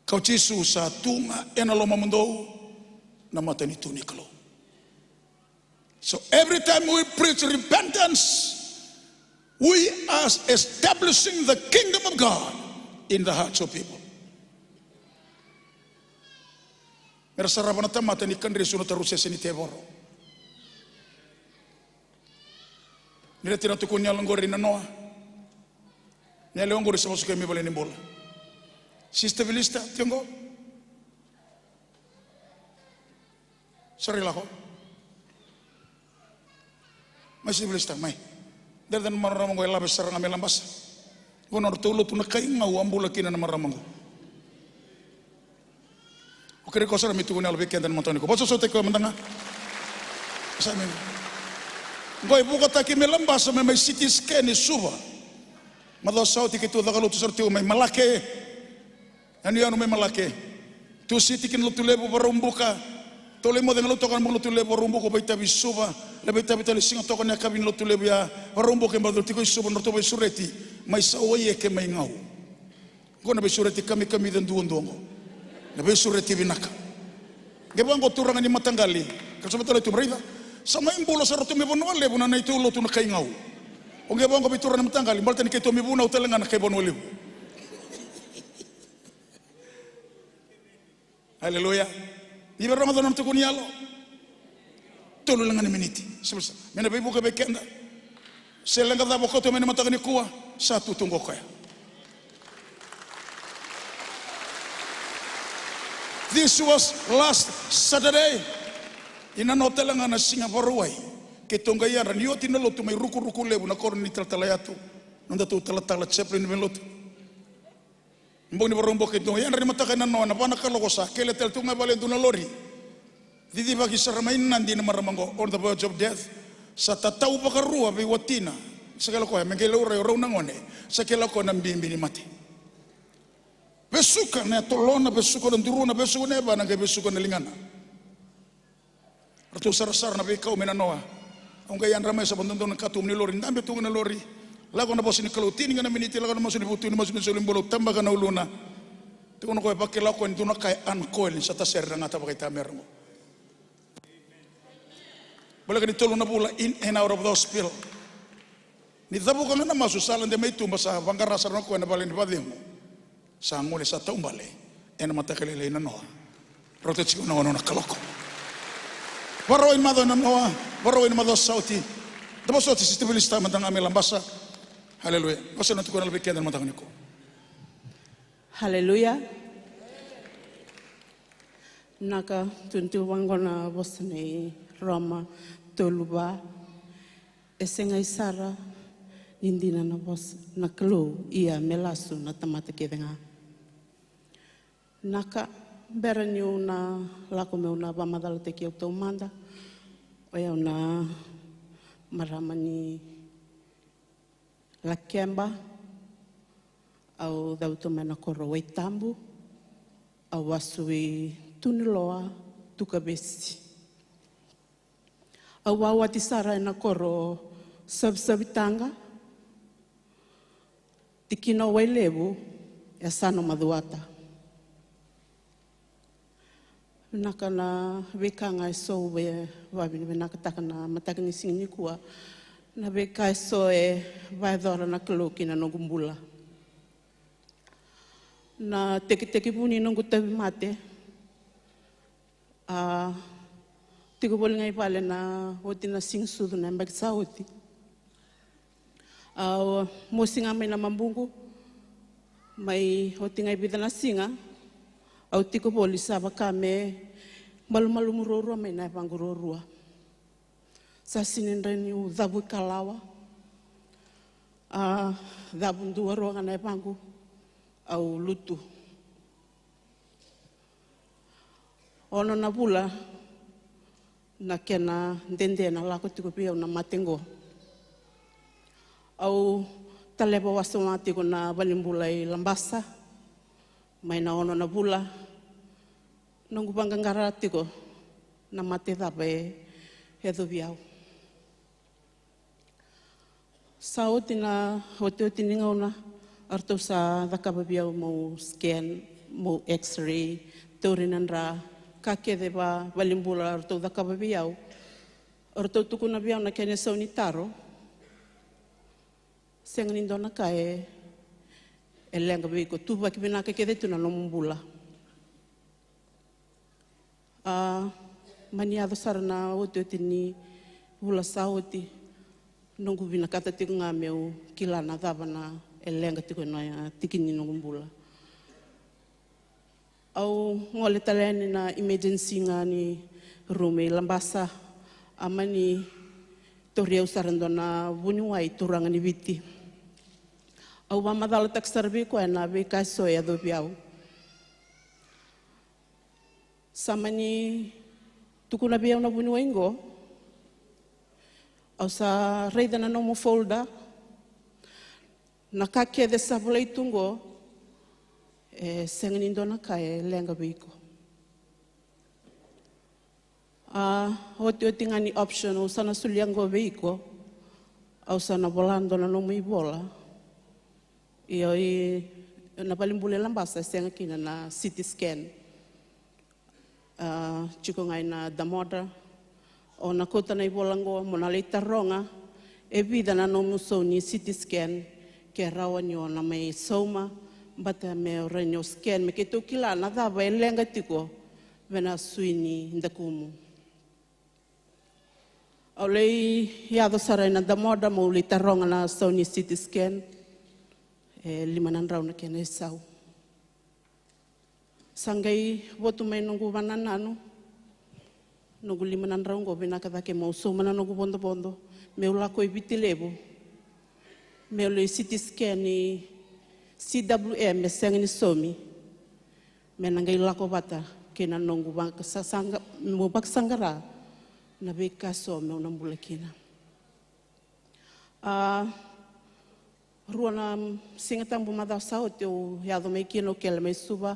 Kaya o Jisu, sa tu ga ena lomamudou na matanitu ni Kalou. So every time we preach repentance, we are establishing the kingdom of God in the hearts of people. Mera sarava na tamata ni kadresu na tarusese ni tevoro. Ni ra tina tukuni yalo oqori na noa. Ni yalewa oqori sa vosokei mai valenibula. Sister Vilista, tiko oqo. Sa rai lako. Mai Sister Vilista, mai. Dere na marama oqo e lave sara ga mai Labasa. Oqo nodratou lotu na kai gau a bula kina na marama oqo. O kerei koya sara me tukuni yalo vei keda na mataka nikua. Vakasausauti koya mada ga. Sa me. Oqo e vukataki mai Labasa me mai C T scan e Suva. Macawa sa oti keitou caka lotu sara tiko mai Malake. Yanuyanu mai Malake. Tusiti ki na Lotulevu, Vakaraubuka. Tou lai moce ga Lautoka na bogi Lotulevu, Vakaraubuka o vakaitavi Suva. Lai vakaitavi tale Sigatoka na yakavi ni Lotulevu ya. Vakaraubuka e bau tiko i Suva, nodratou veisureti. Mai Sauaieke mai Gau. Oqo na veisureti kamikamica duadua oqo. Na veisureti vinaka. Qai vaqo turaga ni mataqali. Ka sa mataqali tu, raica. Sa mai bula sara tu mai Vanua Levu na neitou lotu na kai Gau. O qai vaqo vei turaga ni mataqali, baleta ni keitou mai vunau tale ga na kai Vanua Levu. Aleluya. Ni vei rogoca na nona tukuni yalo. Tolu le ga na miniti. Sivisa me na veivuke vei keda. Se leqa cava koto mai na mataka ni kua, sa tutu qo koya. This was last Saturday. Ina no tale ga na siga Vakarauwai, keitou qai yadra ni oti na lotu mai Rukuruku Levu, na koro ni talatala yatu, nodatou talatala chaplain ni lotu. Bogi ni Vakaraubuka keitou yadra ni mataka ena noa, na va na kaloko sa kele tale tu ga e vale e dua na lori. Cicivaki sara mai Nadi na marama oqo, on the verge of death. Sa tatau vakarua vei watina. Sa kele koya me qai laurai o rau na gone. Sa kele koya na bibi ni mate. Vesuka na yatolona, vesuka na duruna, vesuka na yavana, qai vesuka na ligana. Ratou sarasara na veikau mai na noa. Au qai yadra mai sa vadodonu na katuba ni lori, dabe tu ga na lori. Lako na vosa ni Kalou, tini ga na miniti, lako na masu ni vutu, ni masu ni soli bolo, tabaka na uluna. Tukuna koya, vakila koya ni dua na ka e uncoil, ni sa tasere na gata vakaitamera qo. Voleka ni tolu na vula in and out of the hospital. Ni cavuka ga na masu, sa lade mai tuba, sa vaqara sara na koya na vale ni vacegu. Sa gole, sa taubale ena mataka lailai na noa. Rauta tiko na ono na kaloko. Vakarauwai ni macawa na noa, vakarauwai ni macawa sa oti. Da vosoti Sister Felista mada ga mai Labasa. Haleluya. Vosa na tukuna vei keda na mataka nikua. Haleluya. Naka, tukuna tiko vaqo na vosa nei Roma tolu va. E segai sara ni dina na vosa na Kalou, ia me lasu na tamata kece ga. Naka, bera niu na lako meu na vamacalataki au taumada. O yau na marama ni Lakeba. Au cavutu mai na koro Waitabu. Au vasu i Tuniloa, Tukavesi. Au vawati sara ena koro Savisavitaqa, tikina o Wailevu, yasana o Macuata. Vinaka na veika ga eso au via vavinavinakataka na mataka ni siga nikua. Na veika eso e vayacora na Kalou ki na noqu bula. Na tekitekivu ni noqu tauvimate, a tiko voli ga i vale na oti na Siga Sucu na yabaki sa oti. A mosi ga mai na mabuqu, mai oti ga i vica na siga, au tiko voli sa vaka me malumalumu ruarua mai na yavaqu ruarua. Sa sini dra niu cavu i kalawa. A cavu dua rua ga na yavaqu, au lutu. Ono na vula na kena dede na lako tiko vei au na mate qo. Au taleva wasoma tiko na valenibula i Labasa mai na ono na vula. Noqu vaqaqara tiko na mate cava e yacovi au. Sa oti na otioti ni gauna, a ratou sa cakava vei au meu scan, meu x-ray, tauri na dra, ka kece va valenibula a ratou cakava vei au. A ratou tukuna vei au na kena isau ni taro. Sega ni dua na ka e leqa vei iko, tuvaki vinaka kece tu na nomu bula. A mani yaco sara na otioti ni vula sa oti, noqu vinakata tiko ga meu kila na cava na e leqa tiko na tiki ni noqu bula. Au gole tale yani na emergency ga ni room i Labasa. A mani tauri au sara dua na vuniwai turaga ni Viti. Au vamacalataka sara vei koya na veika eso e yacovi au. Sa mani tukuna vei au na vuniwai qo. Au sa raica na nomu folder. Na ka kece sa volai tu qo, e sega ni dua na ka e leqa vei iko. A otioti ga ni option au sa na solia qo vei iko, au sa na vola dua na nomu ivola. Io, i na valenibula i Labasa e sega kina na C T scan. A tiko ga ina Damodar. O na kauta na ivola qo mo na lai taroga e vica na nomu sau ni C T scan, ke rawa ni o na mai sauma, baleta me rawa ni o scan me keitou kila na cava e leqa tiko vei na sui ni dakumu. Au lai yaco sara ina damoda meu lai taroga na sau ni C T scan e lima na drau na kena isau. Sa qai votu mai noqu vanananu, noqu lima na drau qo vinaka cake meu sauma na noqu vodovodo meu lako i Viti Levu meu lai C T scan ni C W M e sega ni saumi. Me na qai lako vata kei na noqu vakasasaqa, meu vakasaqara na veika so meu na bula kina. A, rua na Siga Tabu macawa sa oti au yaco mai kina, au kele mai Suva,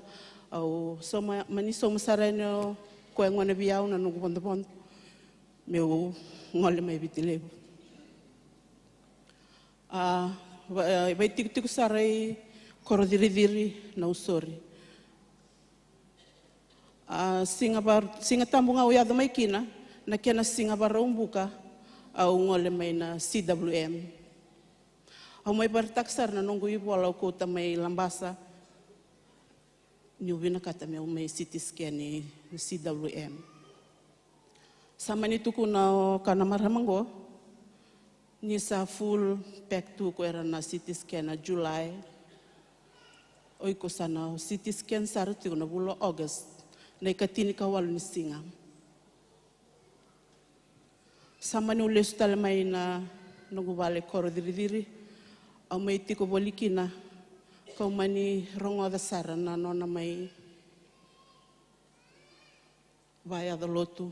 au sauma, mani sauma sara yani o koya gone vei au na noqu vodovodo meu gole mai Viti Levu. A, va-, e, vaitikotiko sara i Korociriciri na usori. A, siga var-, Siga Tabu ga au yaco mai kina, na kena siga Vakaraubuka au gole mai na C W M. Au mai varetaka sara na noqu ivola au kauta mai Labasa, niu vinakata meu mai C T scan ni C W M. Sa mani tukuna o ka na marama qo ni sa full pack tu ko era na C T scan na July. O iko sa na C T scan sara tiko na vula o August, na ikatini ka walu ni siga. Sa mani u lesu tale mai na noqu vale Korociriciri, au mai tiko voli kina, kau mani rogoca sara na nona mai vakayaco lotu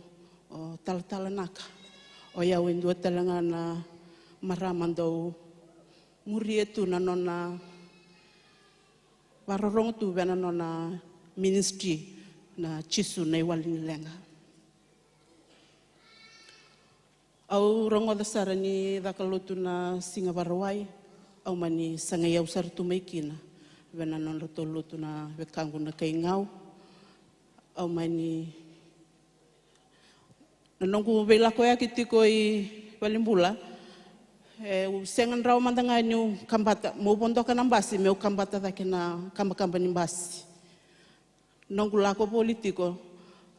o Talatala Naka. O yau e dua tale ga na marama dau muria tu na nona vakarorogo tu vei na nona ministry na Jisu na iwali ni leqa. Au rogoca sara ni caka lotu na Siga Vakarauwai, au mani sagai au sara tu mai kina vei na nodratou lotu na wekaqu na kai Gau. Au mani, na noqu veilakoyaki tiko i valenibula, e, au sega ni rawa mada ga niu kabata, meu vodoka na basi meu kabata cake na kabakaba ni basi. Noqu lako voli tiko,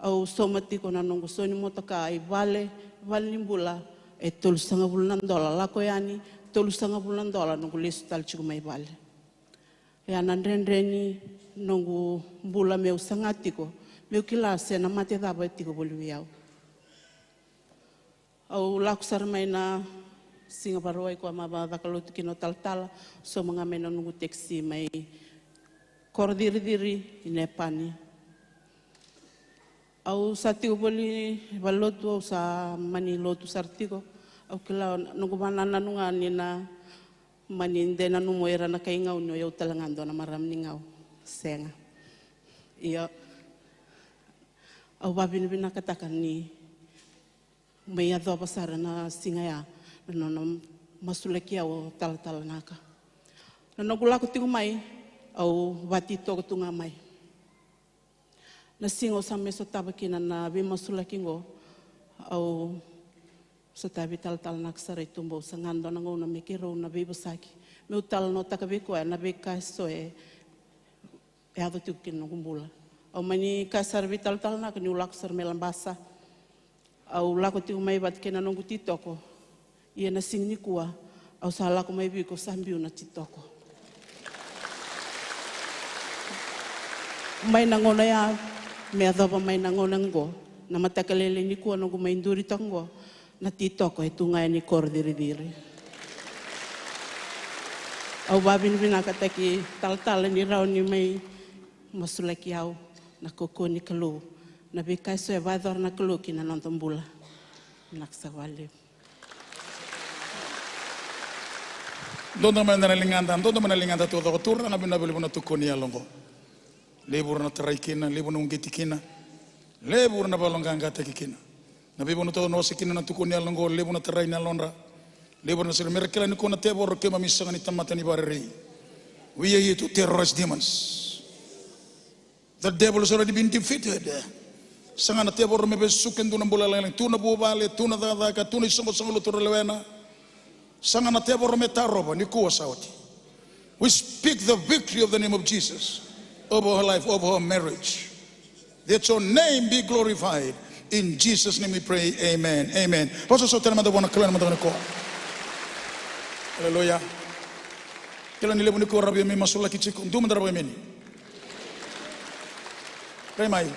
au sauma tiko na noqu sau ni motoka i vale, valenibula, e tolusagavulu na dola, lako yani tolusagavulu na dola, noqu lesu tale tiko mai vale. Ia na dredre ni noqu bula meu saga tiko meu kila se na mate cava e tiko voli vei au. Au lako sara mai na Siga Vakarauwai ko a mai vakacaka lotu kina o Talatala, sauma ga mai na noqu tekisi mai Korociriciri i Nepani. Au sa tiko voli valelotu, au sa mani lotu sara tiko. Au kila noqu vakanananu ga ni na mani de nanuma o ira na kai Gau ni o yau tale ga dua na marama ni Gau. Sega. Ia, au vakavinavinakataka ni mai yacova sara na siga ya na nona masulaki au o Talatala Naka. Na noqu lako tiko mai, au vakatitoko tu ga mai. Na siga au sa mai sotava kina na veimasulaki oqo, au sotavi Talatala Naka sara i tuba, au saga dua na gauna me keirau na veivosaki, meu talanoataka vei koya na veika eso e yaco tiko kina noqu bula. Au mani kaya sara vei Talatala Naka niu lako sara mai Labasa, au lako tiko mai vata kei na noqu titoko. Ia na siga nikua au sa lako mai vei iko, sa biu na titoko. Mai na gauna ya me yacova mai na gauna oqo, na mataka lailai nikua noqu mai duritaka oqo, na titoko e tu ga yani Korociriciri. Au vakavinavinakataki Talatala ni rawa ni mai masulaki au, na kaukauwa ni Kalou, na veika eso e vakayacora na Kalou ki na noda bula. Vinaka saka vakalevu. Dodo mai na ligada, dodo mai na ligada taucoko. Turaga, vinaka vakalevu na tukuni yalo oqo. Levu era na tarai kina, levu na uqeti kina, levu era na vakayaloqaqataki kina. Na veivanua taucoko na wase kina na tukuni yalo oqo, levu na tarai na yalodra. Levu era na sere, me ra kila nikua na tevoro keimami sega ni tamata ni vakarerei. We are here to terrorize demons. The devil has already been defeated. Sega na tevoro me vesuka e dua na bula lagilagi. Tu na vuvale, tu na cakacaka, tu na isoqosoqo lotu ra lewena. Sega na tevoro me tarova, nikua sa oti. We speak the victory of the name of Jesus over her life, over her marriage. That your name be glorified. In Jesus' name we pray. Amen. Amen. Vakasoso tale mada vua na Kalou ena mataka nikua. Aleluya. Kila ni levu ni ko ra via mai masulaki tiko. Dua mada ra vakaimeni. Rai mai.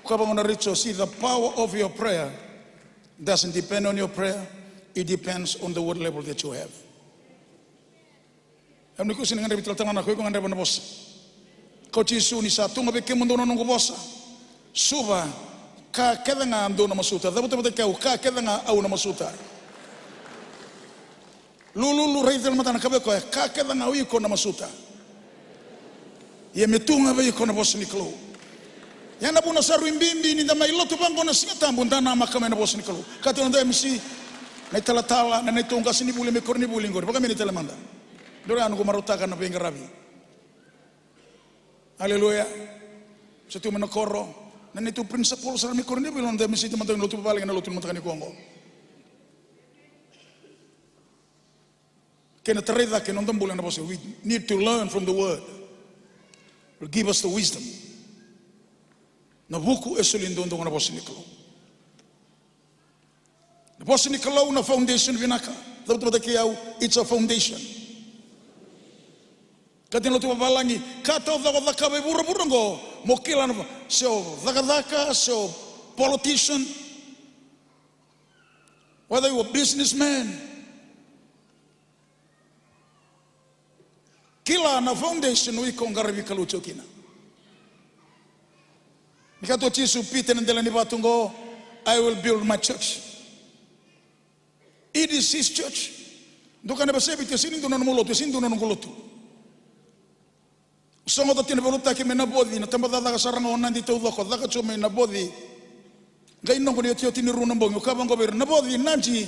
Ka vaka na Rachel, see, the power of your prayer doesn't depend on your prayer. It depends on the word level that you have. Au ni kusi ni gadrevi talatala na ko iko gadreva na vosa. Ko Jisu ni sa tu ga vei kemudou na noqu vosa. Suva, ka kece ga dou na masuta. Cavuta vata kei au, ka kece ga au na masuta. Lululu, raica tale mada na ka vei koya, ka kece ga o iko na masuta. Ia me tu ga vei iko na vosa ni Kalou. Ia na vuna sa rui bibi ni da mai lotu vaqo na Siga Tabu, da namaka mai na vosa ni Kalou. Ka tiko na noda M C, na italatala, na neitou qasenivuli mai koronivuli qori. Vakamini tale mada. Dou ya noqu marautaka na veiqaravi. Aleluya. Sa tu mai na koro. Na neitou principal sara mai koronivuli, na noda M C, tamata ni lotu vavalagi na lotu ni mataka nikua oqo. Kei na tarai cake na noda bula ena vosa. We need to learn from the word. Will give us the wisdom. Na vuku e soli duadua ga na vosa ni Kalou. Na vosa ni Kalou na foundation vinaka. Cavuta vata kei au, it's a foundation. Ka tiko na lotu vavalagi, ka taucoko cakava e vuravura oqo, mo kila na, se o cakacaka, se o politician, whether you a businessman, kila na foundation o iko qaravi Kalou tiko kina. Ni kaya tu o Jisu, Pita, ena dela ni vatu oqo, I will build my church. It is his church. Dou kaya na veiseviti, e sega ni dua na nomu lotu, e sega ni dua na noqu lotu. Sogota tiko na veiliutaki mai Navoci, na tabacakacaka sara ga o Nadi taucoko, caka tiko mai Navoci. Qai noqu ni otioti ni rua na bogi, au kaya vaqo vei ira, Navoci, Nadi,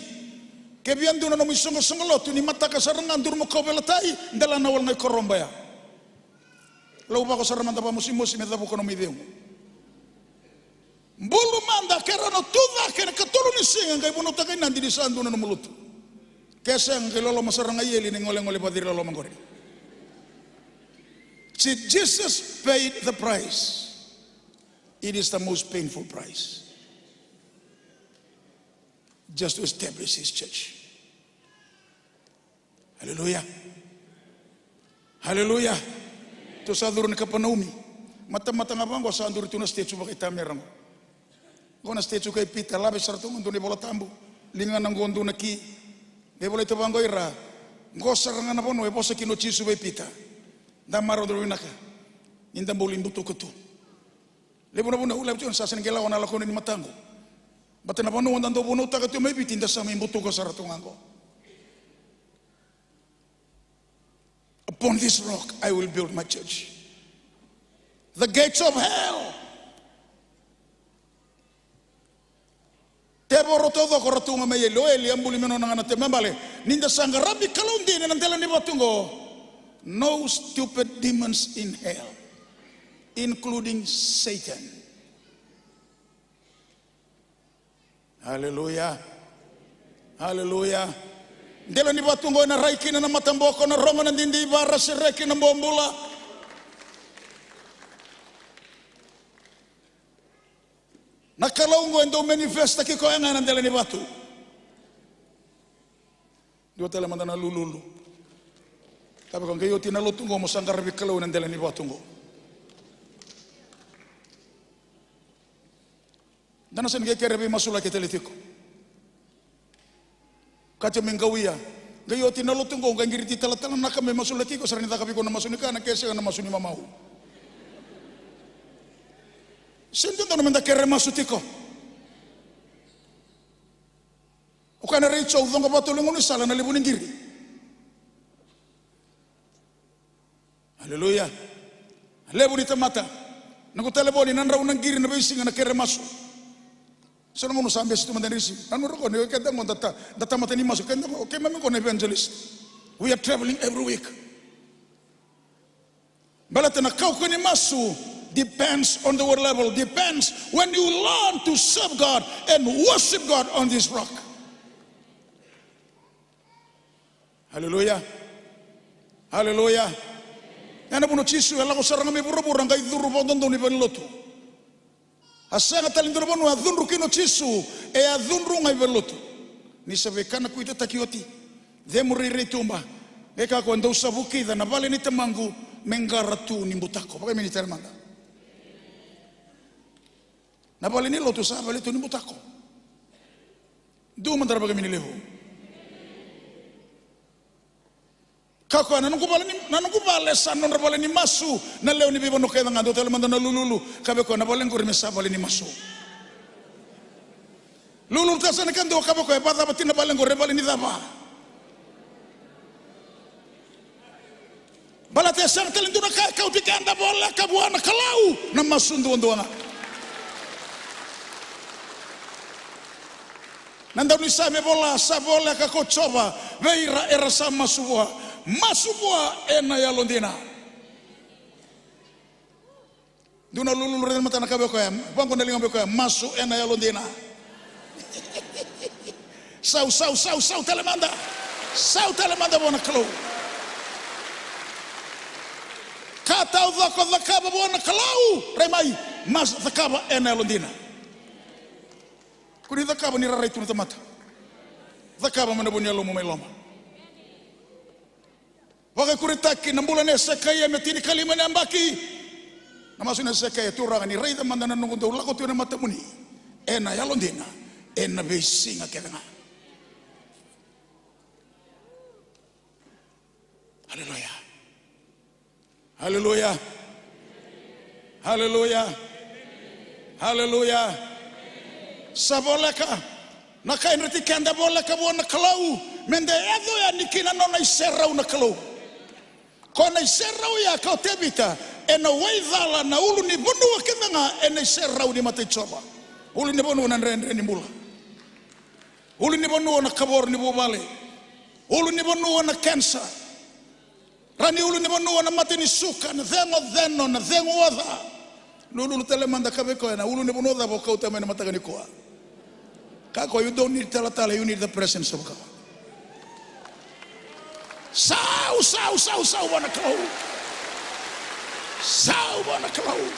ke via dua na nomu isoqosoqo lotu, ni mataka sara ga duru mo kauveilatai, dela na wale ga i Koroba ya. Lauvako sara mada vakamosimosi me cavuka nomu icegu. Bulu mada, ke ra na tu cake ena ikatolu ni siga, qai vunautaka i Nadi ni sa dua na nomu lotu. Ke sega, qai loloma sara ga i eli na igolegole vakaciri loloma qori. See, Jesus paid the price. It is the most painful price. Just to establish his church. Aleluya. Aleluya. Tou sa curu ni Kapanaumi. Matamata ga vaqo sa duri tu na statue vakaitamera qo. Qo na statue kei Pita, lave sara tu ga dua na iVola Tabu. Ligana qo dua na ki. Qai volai tu vaqo ira. Qo sara ga na vanua e vosa kina o Jisu vei Pita. Da marau, da vinaka. Ni da buli butuka tu. Levu na vanua au lave tu na sa sega ni qai lako na lakoni ni mataqu. Baleta na vanua da dau vunautaka tu mai Viti, da sa mai butuka sara tu ga qo. Upon this rock I will build my church. The gates of hell. Tevoro taucoko ra tu ga mai eli, o eli a buli me nona ga na tevoro. Me bale, ni da sa qaravi Kalou dina ena dela ni vatu oqo. No stupid demons in hell, including Satan. Aleluya. Aleluya. Dela ni vatu oqo ena rai kina na mataboko, na rogo, na didiva, ra sereki na bobula. Na Kalou oqo e dau manifesta ki koya ga ena dela ni vatu. Dua tale mada na lululu. Kaya vaka, qai oti na lotu oqo mo sa qaravi Kalou ena dela ni vatu oqo. Da na sega ni qai kere veimasulaki tale tiko. Kaya me qau ia. Qai oti na lotu oqo, qai qiriti talatala na ka me masulaki iko, sa rawa ni caka vei iko na masu ni kana, ke sega na masu ni mamau. Sega ni dodonu meda kere masu tiko. O kaya na Rachel, au coqa vata tolu e gaunisala na levu ni qiri. Aleluya. Levu ni tamata. Noqu talevoni na drau na qiri na veisiga na kere masu. So na gauna sa bese tu mada ni risi. Nanuma qo ni keda qo da ta, da tamata ni masu. Keda qo, keimami qo na evangelist. We are traveling every week. Baleta na kaukaua ni masu depends on the word level, depends when you learn to serve God and worship God on this rock. Aleluya. Aleluya. Ena vuna o Jisu e lako sara ga mai vuravura qai curu vakadodonu i valenilotu. A sega tale ni dua na vanua a cudru kina o Jisu, e a cudru ga i valelotu. Ni sa veikana kuitataki oti, cemu rairai tuba. Qai kaya o koya, dou sa vukica na vale ni Tamaqu me qara tu ni butako. Vakaimini tale mada. Na vale ni lotu sa vale tu ni butako. Dua mada na vakaimini levu. Kaya o koya, na noqu vale ni, na noqu vale sa nodra vale ni masu na lewe ni veivanua kece ga. Dua tale mada na lululu, kaya vei koya, na vale qori me sa vale ni masu. Lululu tale sa na ka dua, kaya vei koya, e vakacava tiko na vale qori, e vale ni cava? Baleta e sega tale ni dua na ka e kauti keda voleka vua na Kalou, na masu duadua ga. Na daunisame e vola, sa voleka ko Jiova vei ira era sa masu vua. Masu vua ena yalodina. Dua na lululu, raica na matana, kaya vei koya, vaqo na liga, vei koya, masu ena yalodina. Sau, sau, sau, sau tale mada. Sau tale mada vua na Kalou. Ka taucoko cakava vua na Kalou, rai mai, masu, cakava ena yalodina. Ko ni cakava ni rarai tu na tamata. Cakava mai na vu ni yalomu mai loma. Vakaikuritaki na bula nei Esekaia me tinikalima na yabaki. Na masu nei Esekaia, Turaga, ni raica mada na noqu dau lako tu ena matamuni ena yalodina ena veisiga kece ga. Aleluya. Aleluya. Aleluya. Aleluya. Sa voleka na ka e dreti keda voleka vua na Kalou, me da yaco yani ki na nona iserau na Kalou. Ko na iserau ya, ka o Tevita, ena waicala na ulunivanua kece ga ena iserau ni mata i Jiova. Ulunivanua na dredre ni bula. Ulunivanua na kavoro ni vuvale. Ulunivanua na kenisa. Ra ni ulunivanua na mate ni suka, na cegu o ceno, na cegu o ca. Lululu tale mada, kaya vei koya, na ulunivanua cava o kauta mai na mataka nikua? Kaya o koya, you don't need talatala, you need the presence of God. Sau, sau, sau, sau vua na Kalou. Sau vua na Kalou.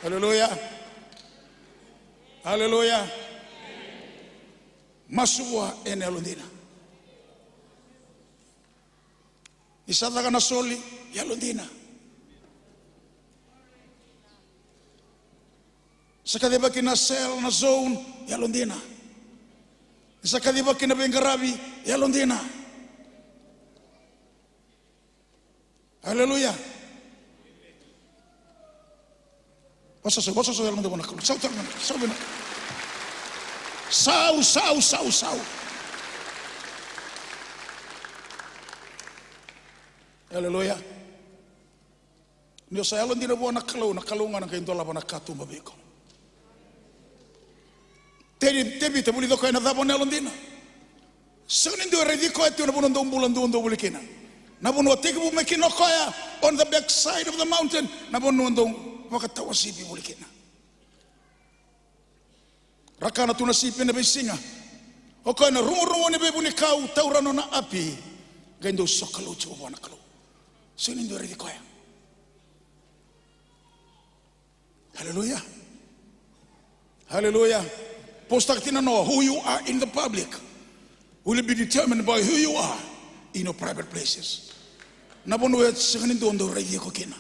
Aleluya. Aleluya. Masu vua ena yalodina. Ni sa caka na soli, yalodina. Sa kacivaki na cell, na zone, yalodina. Ni sa kacivaki na veiqaravi, yalodina. Aleluya. Vosota, vosota, yalo mada vua na Kalou. Sau tale mada, sau vinaka. Sau, sau, sau, sau. Aleluya. Ni o sa yalodina vua na Kalou, na Kalou ga na qai dolava na katuba vei iko. Teni, Tevita, vulica o koya ena cava? Na yalodina. Sega ni dua e raici koya tu ena vanua dau bula duadua voli kina. Na vanua tekivu mai kina o koya, on the back side of the mountain, na vanua dau vakatawa sipi voli kina. Ra kana tu na sipi ena veisiga. O koya na rugurugu ni veivunikau, taura nona api, qai dau sokalou tiko vua na Kalou. Sega ni dua e raici koya. Aleluya. Aleluya. Positaka tiko na noa, who you are in the public will be determined by who you are in your private places. Na vanua e sega ni dua dau raici iko kina.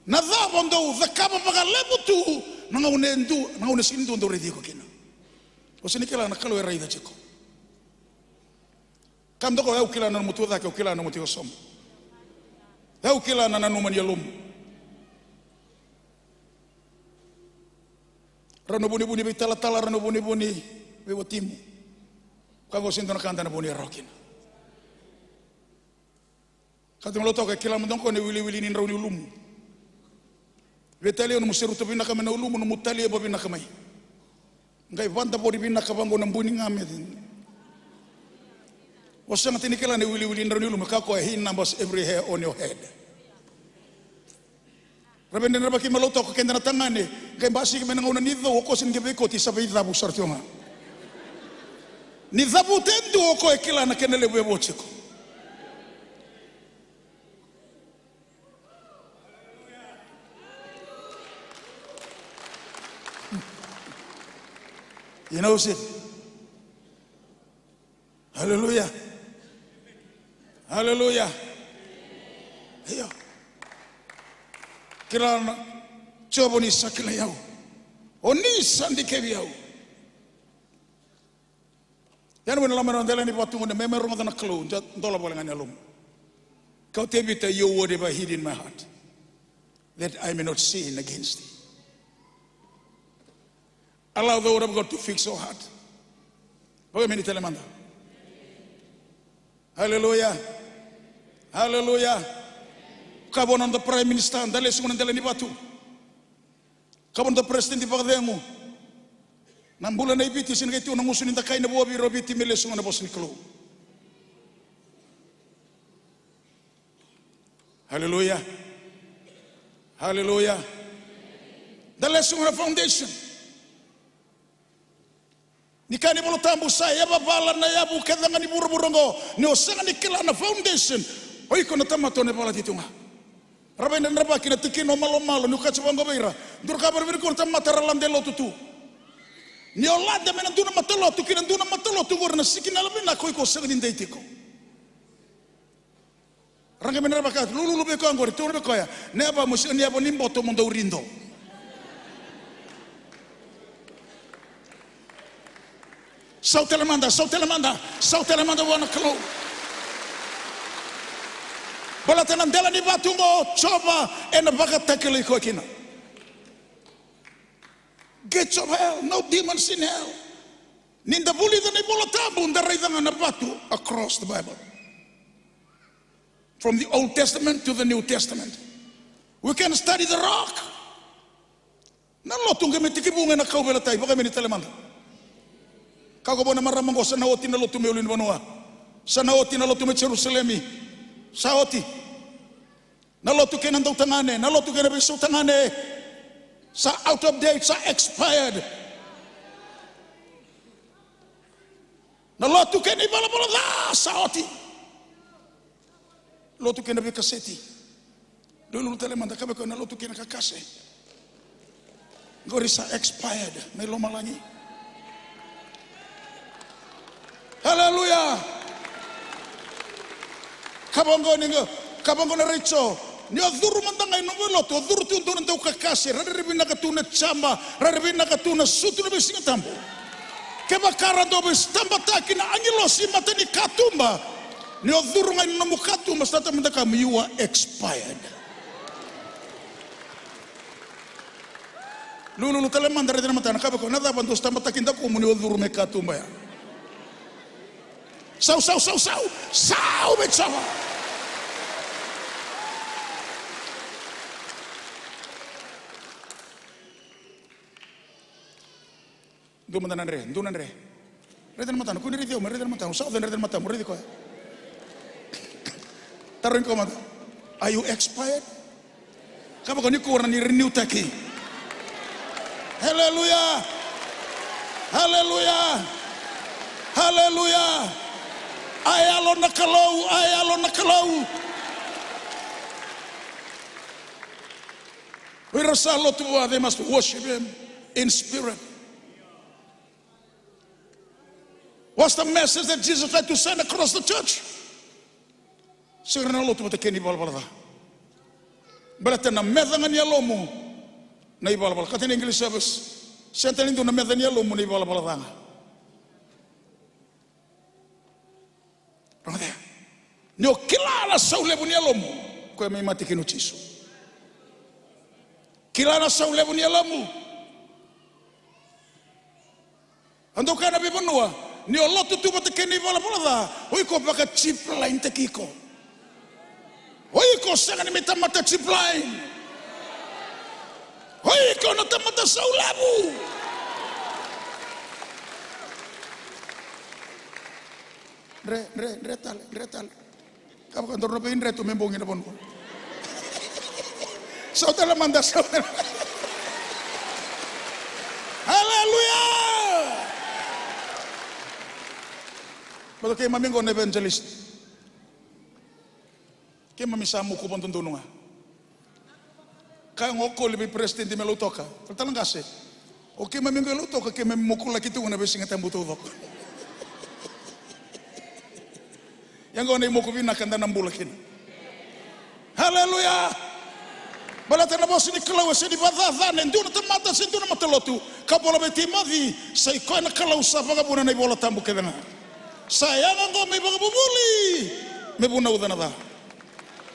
Na cava dau cakava vakalevu tu, na gauna e dua, na gauna e sega ni dua dau raici iko kina. O sega ni kila na Kalou e raica tiko. Ka dou kaya, au kila na nomu tucake, au kila na nomu tiko sobu. Au kila na nanuma ni yalomu. Rau na vunivuni veitalatala, rau na vunivuni veiwatimu. Ka qo sega ni dua na ka da na vuni rawa kina. Ka tu na lotoka e kila mada qo na iwiliwili ni drau ni ulumu. Veitalia nomu seruta vinaka mai na ulumu, nomu talia vavinaka mai. Qai vadavori vinaka vaqo na buni ga me. O sega tale ni kila na iwiliwili ni drau ni ulumu, ka koya he numbers every hair on your head. Ra veidredrevaki mai lotoka, keda na tagane, qai basika mai na gauna ni cou, o koya sega ni qai veikoti, sa veicavu sara tiko ga. Ni cavuta e dua, o koya e kila na kena levu e vo tiko. He knows it. Hallelujah. Hallelujah. Io. Kila na, Jiova, ni sa kilai au. O ni sa dikevi au. Ia na wena loma na dela ni vatu gone me me rogoca na Kalou, ja dola vale ga ni yalomu. Kau Tevita, you whatever hid in my heart, that I may not sin against thee. Allow the word of God to fix your heart. Vakaemeni tale mada. Hallelujah. Hallelujah. Kaya vua na noda Prime Minister, da lesu ga na dela ni vatu. Kaya vua na noda president vakacegu. Na bula na i Viti, sega ni tu na gusu ni dakai na vua vei ira o Viti me lesu ga na vosa ni Kalou. Hallelujah. Hallelujah. Da lesu ga na foundation. Ni kaya na iVola Tabu sa yavavala na yavu kece ga ni vuravura oqo, ni o sega ni kila na foundation, o iko na tamata o na yavalati tu ga. Ra vakaidredrevaki na tikina o Malomalo, ni o kaci vaqo vei ira, dou ra kaya vei ira ko na tamata ra lade lotu tu. Ni o lade mai na dua na matalotu ki na dua na matalotu, oqori na sikinala vinaka o iko sega ni dei tiko. Ra qai mai na ra vaka, lululu vei koya oqori, tukuna vei koya, na yavamu e sega ni yava ni boto mo dau rido. Sau tale mada, sau tale mada, sau tale mada vua na Kalou. Baleta na dela ni vatu oqo, Jiova ena vakatakilai koya kina. Gates of hell, no demons in hell. Ni da vulica na iVola Tabu, da raica ga na vatu across the Bible. From the Old Testament to the New Testament. We can study the rock. Na lotu qai me tekivu ga ena kauveilatai, vakaemeni tale mada. Kaya ko vua na marama oqo, sa na oti na lotu mai ulunivanua. Sa na oti na lotu mai Jerusalemi. Sa oti. Na lotu kei na dautagane, na lotu kei na veisautagane. Sa out of date, sa expired. Na lotu kei na ivalavala ca, sa oti. Lotu kei na veikaseti. Lululu tale mada, kaya vei koya, na lotu kei na kakase. Qori sa expired mai lomalagi. Haleluya. Kaya vaqo ni qo, kaya vaqo na Rachel, ni o curu mada ga i nomu lotu, o curu tu dua na daukakase, ra rairai vinaka tu na jaba, ra rairai vinaka tu na sutu na veisiga tabu. Kevaka ra dau veisitabataki na agilosi mata ni katuba, ni o curu ga i nomu katuba, sa tata mada ka mu, you are expired. Lululu tale mada, raica na matana, kaya vei koya, na cava dou sitabataki dakumu ni o curu mai katuba ya? Sau, sau, sau, sau, sau vei Jiova. Dua mada na dre, dua na dre. Raica na matana, kua ni raici au, me raica na matana, sa oca, raica na matana, raici koya. Tarogi koya mada. Are you expired? Kaya vaqo, nikua ni renewtaki. Haleluya. Haleluya. Haleluya. A yalo na Kalou, a yalo na Kalou. O ira sa lotu vua, they must worship him in spirit. What's the message that Jesus tried to send across the church? Sega ni na lotu vata kei na ivalavala ca. Baleta na meca ga ni yalomu na ivalavala. Kaya na English service, sega tale ni dua na meca ni yalomu na ivalavala ca ga. Rogoca ya. Ni o kila na sau levu ni yalomu, koya mai mate kina o Jisu. Kila na sau levu ni yalomu. A dau kaya na veivanua, ni o lotu tu vata kei na ivalavala ca, o iko vaka zip line taki iko. O iko sega ni mai tamata zip line. O iko na tamata sau levu. Dre, dre, dre tale, dre tale. Kaya vaka daru na veidre tu me bogi na vanua. Sau tale mada, sau tale. Haleluya. Baleta keimami qo na evangelist. Keimami sa muku vakadodonu ga. Kaya ga o Koli vei President me Lautoka, talatala qase. O keimami qai Lautoka, keimami mokulaki tu ga na veisiga tabu taucoko. Ia qo na imoku vinaka da na bula kina. Haleluya! Baleta na vosa ni Kalou e sega ni vakacacana e dua na tamata se dua na matalotu. Ka vola vei Timoci, sa i koya na Kalou sa vakavuna na iVola Tabu kece ga. Sa yaga oqo me ivakavuvuli, me vunauca na ca.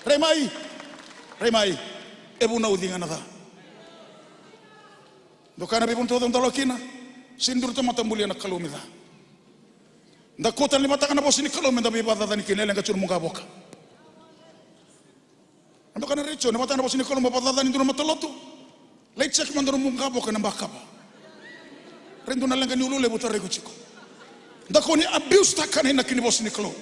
Rai mai, rai mai, e vunauci ga na ca. Dou kaya na veivanua taucoko da lako kina, sega ni dua na tamata bulia na Kalou me ca. Da kauta na limataka na vosa ni Kalou me da veivakacacani kina, e leqa tu na nomu qavoka. Dou kaya na retio, na mataka na vosa ni Kalou mo vakacacani dua na matalotu. Lai check mada na nomu qavoka na bakava. Rai dua na leqa ni ulu levu tarai iko tiko. Da kua ni abuse taka na inaki ni vosa ni Kalou.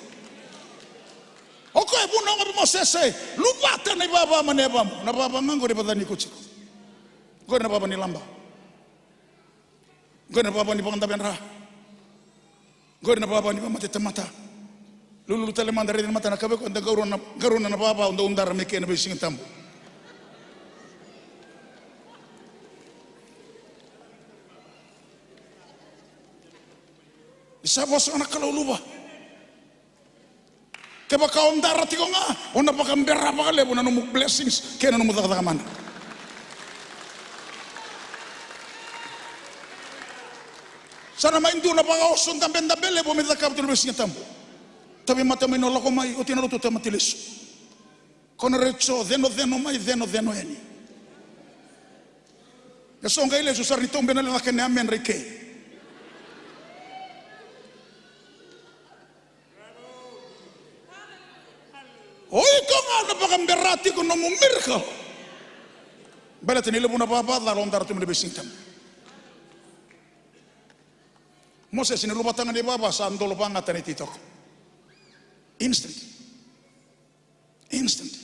O koya e vunau ga vei Mosese, luvata na ivava mai na yavamu. Na vava ga qori e vakacacani iko tiko. Qori na vava ni laba. Qori na vava ni vakadavedra. Qori na vava ni vakamate tamata. Lululu tale mada, raica na matana, kaya vei koya, da qarauna, qarauna na vava o dau dara mai kea na veisiga tabu. Ni sa vosa ga na Kalou, luva. Kevaka o dara tiko ga, o na vakabera vakalevu na nomu blessings kei na nomu cakacaka mana. Sa na mai dua na vakaoso dabedabe levu me cakava tu na veisiga tabu. Tauvimate mai, o lako mai, oti na lotu, tamata lesu. Ko na retio, ceno, ceno mai, ceno, ceno yani. E so qai lesu sara ni taube na lewe cake ni amen, rai ke. O iko ga na vakabera tiko nomu miracle. Baleta ni levu na vava cala o dara tu mai na veisiga tabu. Mosese ni luvata ga na ivava sa dolo vagata na ititoko. Instant. Instant.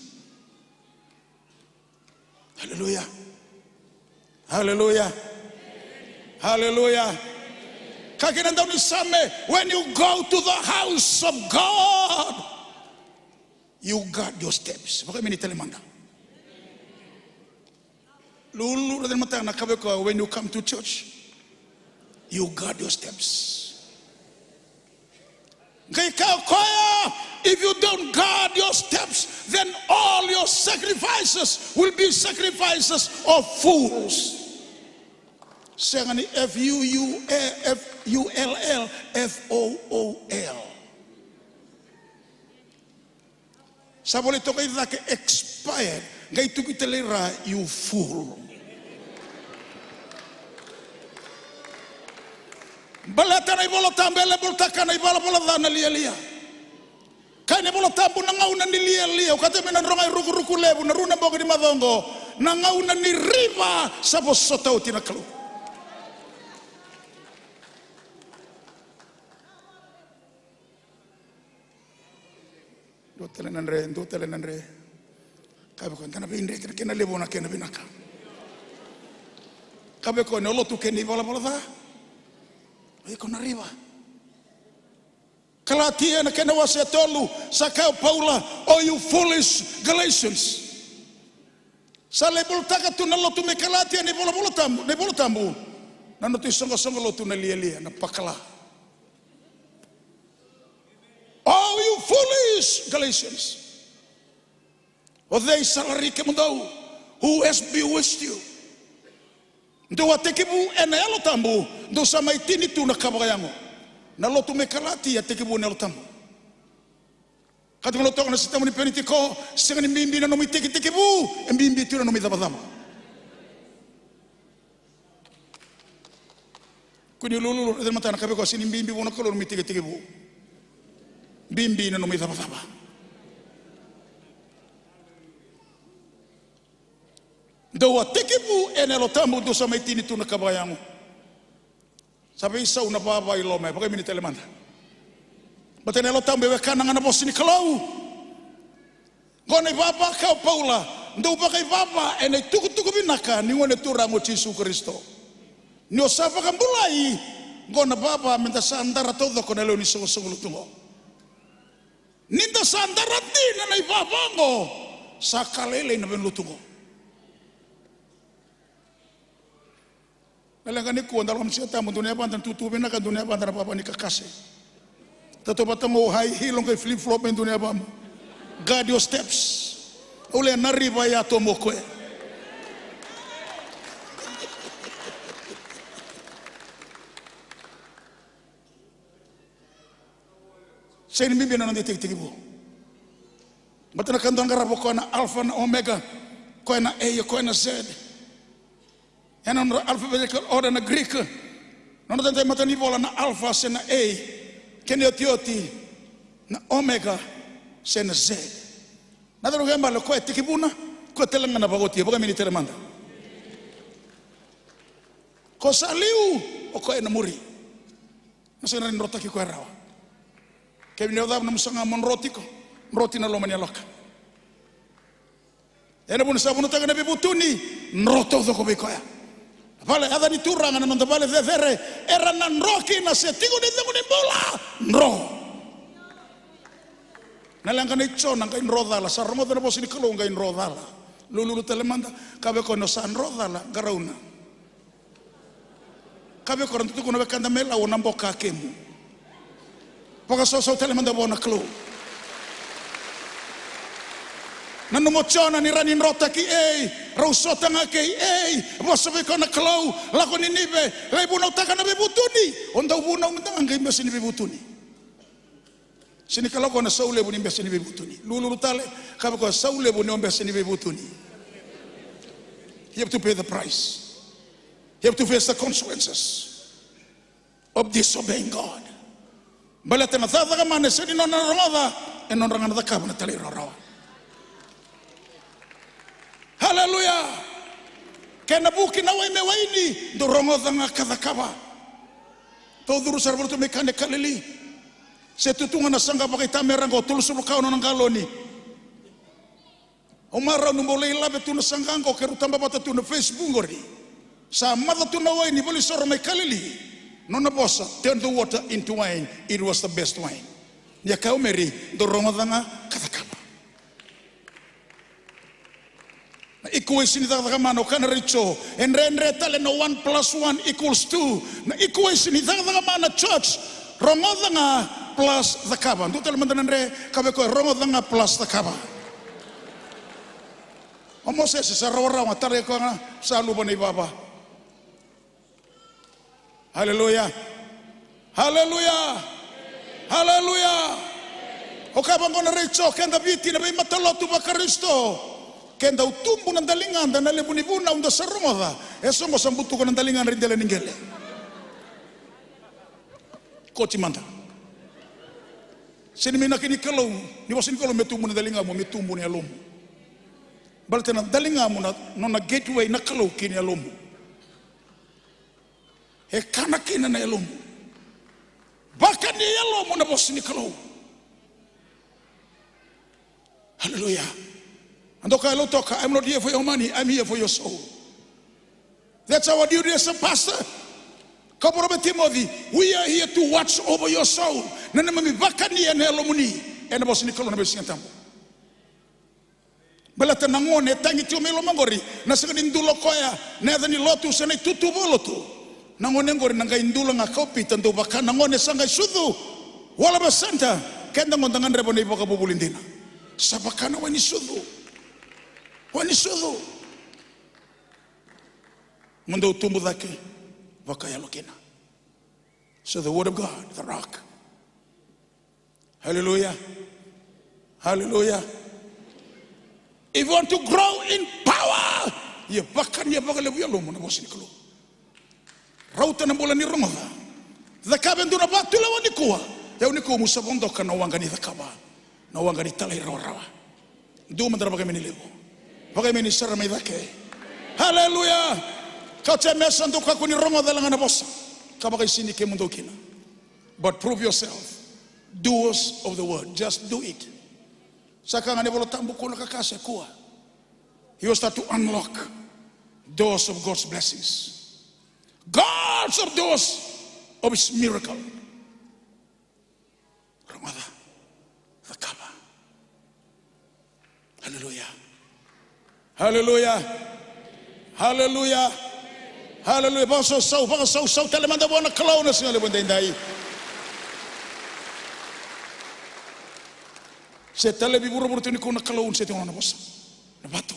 Hallelujah. Hallelujah. Hallelujah. Kaya kina na daunisame, when you go to the house of God, you guard your steps. Vakaimini tale mada. Lululu, raica na matana, kaya vei koya, when you come to church, you guard your steps. Qai kaya o koya, if you don't guard your steps, then all your sacrifices will be sacrifices of fools. Sega ni F U U L L, F O O L. Sa volai toka i cake, expired. Qai tukuni tale i ra, you fool. Baleta na iVola Tabu e label-taka na ivalavala ca na lialia. Kaya na iVola Tabu na gauna ni lialia, o kaya tiko mai na Drogai rukuruku levu, na rua na bogi ni macawa oqo, na gauna ni riva sa vosota oti na Kalou. Dua tale na dre, dua tale na dre. Kaya vei koya, da na veidreti na kena levu, na kena vinaka. Kaya vei koya, ni o lotu kei na ivalavala ca, o iko na riva. Kalatia na kena wase e tolu, sa kaya o Paula, oh you foolish Galatians. Sa label-taka tu na lotu mai Kalatia na iVola, iVola Tabu, na iVola Tabu, na noda isoqosoqo lotu na lialia, na pakala. Oh you foolish Galatians. O cei sa lari kemudou? Who has bewitched you? Dou a tekivu ena Yalo Tabu, dou sa mai tini tu na ka vakayago. Na lotu mai Kalatia a tekivu ena Yalo Tabu. Kaya tiko mai na Yalo Tabu, na sitamu ni Penitiko, sega ni bibi na nomu itekitekivu, e bibi tu na nomu icavacava. Kua ni lululu, raica na matana, kaya vei koya, sega ni bibi vua na Kalou na nomu itekitekivu. Bibi na nomu icavacava. Dou a tekivu ena Yalo Tabu, dou sa mai tini tu na ka vakayago. Sa veisau na vava i loma, e vakaimini tale mada. Baleta na Yalo Tabu e wekana ga na vosa ni Kalou. Qo na ivava, kaya o Paula, dou vakaivava ena itukutuku vinaka ni Gone Turaga o Jisu Karisito. Ni o sa vakabulai, qo na vava meda sa dara taucoko na lewe ni soqosoqo lotu qo. Nida sa dara dina na ivava qo, sa ka lailai na veilotu qo. Na leqa nikua da lako mai na Siga Tabu, dua na yavada na tutu vinaka, dua na yavada na vava ni kakase. Tautauvata qo high heel, qai flip flop mai dua na yavamu. Guard your steps. Au le na riva ya tomo koe. Sega ni bibi na noda itekitekivu. Baleta na ka dau qarava, o koya na Alpha na Omega, o koya na A, o koya na Z. Ena nodra alphabetical order na Greek, na nodra taimatai matanivola na Alpha se na A, kena iotioti na Omega se na Z. Na cava e bale, o koya e tekivuna, o koya tale ga na vakaotia, vakaemeni tale mada. Ko sa liu, o koya ena muri. Na sega ni drotaki koya rawa. Kevaka ni o cava na nomu saga mo dro tiko, dro tiko na loma ni yaloka. Ena vuna sa vunautaka na veivutuni, dro taucoko vei koya. Vale, yaca ni Turaga na noda vale cecere, era na dro kina se tiko na icegu ni bula, dro. Na leqa nei Jona qai dro cala, sa rogoca na vosa ni Kalou qai dro cala. Lululu tale mada, kaya vei koya ni o sa dro cala, qarauna. Kaya vei koya, ra dau tukuna na wekada mai Lau, o na boka kemu. Vakasausau tale mada vua na Kalou. Nanuma o Jona ni rawa ni drotaki A, rau sota ga kei A, vosa vei koya na Kalou, lako Ninive, lai vunautaka na veivutuni. O dau vunau mada ga qai bese ni veivutuni. Sega ni kalougata na sau levu ni bese ni veivutuni. Lululu tale, kaya vei koya, sau levu ni o bese ni veivutuni. You have to pay the price. You have to face the consequences of disobeying God. Baleta na cakacaka mana e sega ni nona na rogoca, e nodra ga na cakava na talairawarawa. Haleluya. Kena vuki na wai me waini, dou rogoca ga ka cakava. Dou curu sara voli tu mai Kana e Kalili. Se tu tu ga na saqa vakaitamera qo, tolusagavulu ka ono na galoni. Au marau niu bau lai lave tu na saqa qo, keirau taba vata tu na Facebook qori. Sa maca tu na waini, valisoro mai Kalili. Nona vosa, turn the water into wine, it was the best wine. Ni a kaya o Meri, dou rogoca ga ka cakava. Na equation ni cakacaka mana, o kana raico, e dredre tale na one plus one equals two. Na equation ni cakacaka mana, church, rogoca ga plus cakava. Dua tale mada na dre, kaya vei koya, rogoca ga plus cakava. O Mosese sa rawarawa ga, tara koya ga, sa luva na ivava. Haleluya. Haleluya. Haleluya. O kaya vaqo na raico, keda Viti na veimatalotu vaKarisito, ke dau tubu na daligada na levu ni vunau da sa rogoca, e so qo sa butuka na daligada i dela ni qele. Koti mada. Sega ni me inaki ni Kalou, ni vosa ni Kalou me tubu na daligamu, me tubu na yalomu. Baleta na daligamu na nona gateway na Kalou ki na yalomu. E kana kina na yalomu. Vakani yalomu na vosa ni Kalou. Haleluya. Eda kaya, Lautoka, I'm not here for your money, I'm here for your soul. That's our duty as a pastor. Kaya vei Timoci, we are here to watch over your soul. Na neimami vakani ena yalomuni. Ena vosa ni Kalou na veisiga tabu. Baleta na gone e tagi tiko mai loma qori, na sega ni dula o koya na yaca ni lotu se na itutu vakalotu. Na gone qori na qai dula ga, kaya o Pita, dou vaka na gone sa qai sucu. Wala vasenta, keda qo da gadreva na ivakavuvuli dina. Sa vaka na wai ni sucu. Wai ni sucu. Mo dou tubu cake vakayalo kina. So the word of God, the rock. Hallelujah. Hallelujah. If you want to grow in power, ia vakania vakalevu yalomu na vosa ni Kalou. Rauta na bula ni rogoca. Cakava e dua na vakatulewa nikua. Ia o nikua mo sa vodoka na waqa ni cakava, na waqa ni talairawarawa. Dua mada na vakaemeni levu. Vakaemeni sara mai cake. Haleluya. Kaya o Jemesa, dou kakua ni rogoca talega na vosa ka vakaisini kemudou kina. But prove yourself doers of the word. Just do it. Sa kaya ga na iVola Tabu, kua na ka kase, kua. You will start to unlock doors of God's blessings. God's of doors of his miracle. Rogoca, cakava. Haleluya. Haleluya. Haleluya. Haleluya. Vakasausau, vakasausau tale mada vua na Kalou na siga levu edaidai. Se talevi vuravura tu nikua na Kalou, se tiko na nona vosa. Na vatu.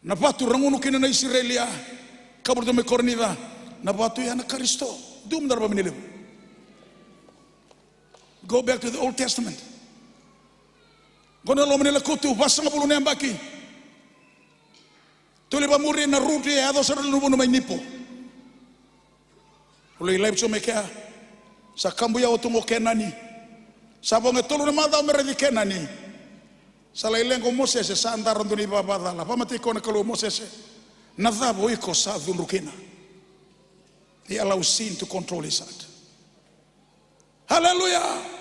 Na vatu ra gunu kina na Isireli ya. Ka vura tu mai Korinica. Na vatu ya na Karisito. Dua mada na vavine levu. Go back to the Old Testament. Qo na loma ni lekutu, vasagavulu na yabaki. Tuli vamuri na Ruti e yaco sara na ulunivanua mai Nipo. Ulu i laivi tiko mai kea. Sa kabu yawa tu qo Kenani. Sa voqa e tolu na macawa me raici Kenani. Sa lai leqa o Mosese, sa dara dua na ivavacala. Vakamatei koya na Kalou, Mosese, na cava o iko sa cudru kina? He allows sin to control his heart. Haleluya.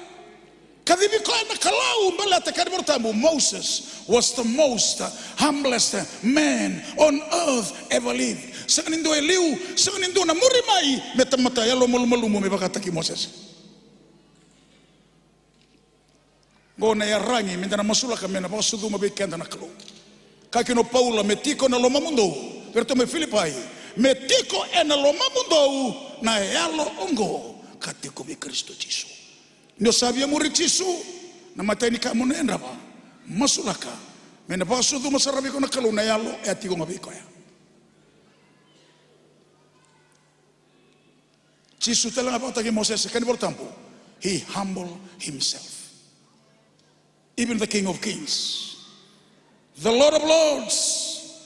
Kacivi koya na Kalou, baleta kaya na iVolatabu, Moses was the most humblest man on earth ever lived. Sega ni dua e liu, sega ni dua na muri mai me tamata yalomalumalumu me vakataki Mosese. Qo na iyaragi meda na masulaka me na vakasucuma vei keda na Kalou. Kaya kina o Paula, me tiko ena lomamudou, vei iratou mai Filipai, me tiko ena lomamudou na yalo oqo ka tiko vei Karisito Jisu. Ni o sa via muri Jisu, na imatai ni ka mo na yadrava, masulaka me na vakasucuma sara vei iko na Kalou na yalo e a tiko ga vei koya. Jisu tale ga vakataki Mosese, kaya na iVolatabu, he humbled himself. Even the King of Kings, the Lord of Lords,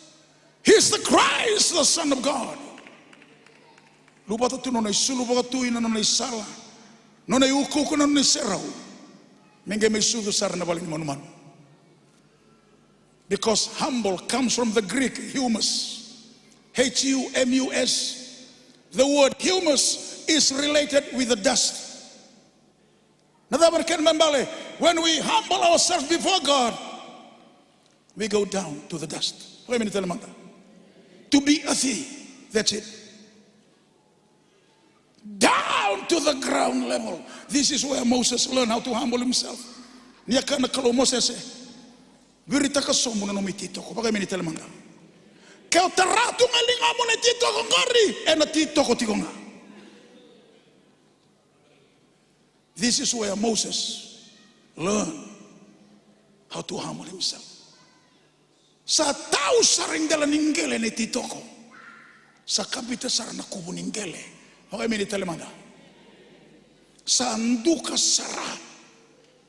he is the Christ, the Son of God. Luvata tu na nona isulu vakatui, na nona isala, na nona iukuuku, na nona iserau, me qai mai sucu sara ena vale ni manumanu. Because humble comes from the Greek humus. H U M U S. The word humus is related with the dust. Na cava na kena ibalebale? When we humble ourselves before God, we go down to the dust. Vakaimeni tale mada. To be earthy. That's it. Down to the ground level. This is where Moses learned how to humble himself. Ni a kaya na Kalou, Mosese, viritaka sobu na nomu ititoko. Vakaimeni tale mada. Ke o tara tu ga e ligamu na ititoko qori, ena titoko tiko ga. This is where Moses learned how to humble himself. Sa tau sara i dela ni qele na ititoko. Sa kavita sara na kuvu ni qele. Vakaimeni tale mada. Sa duka sara.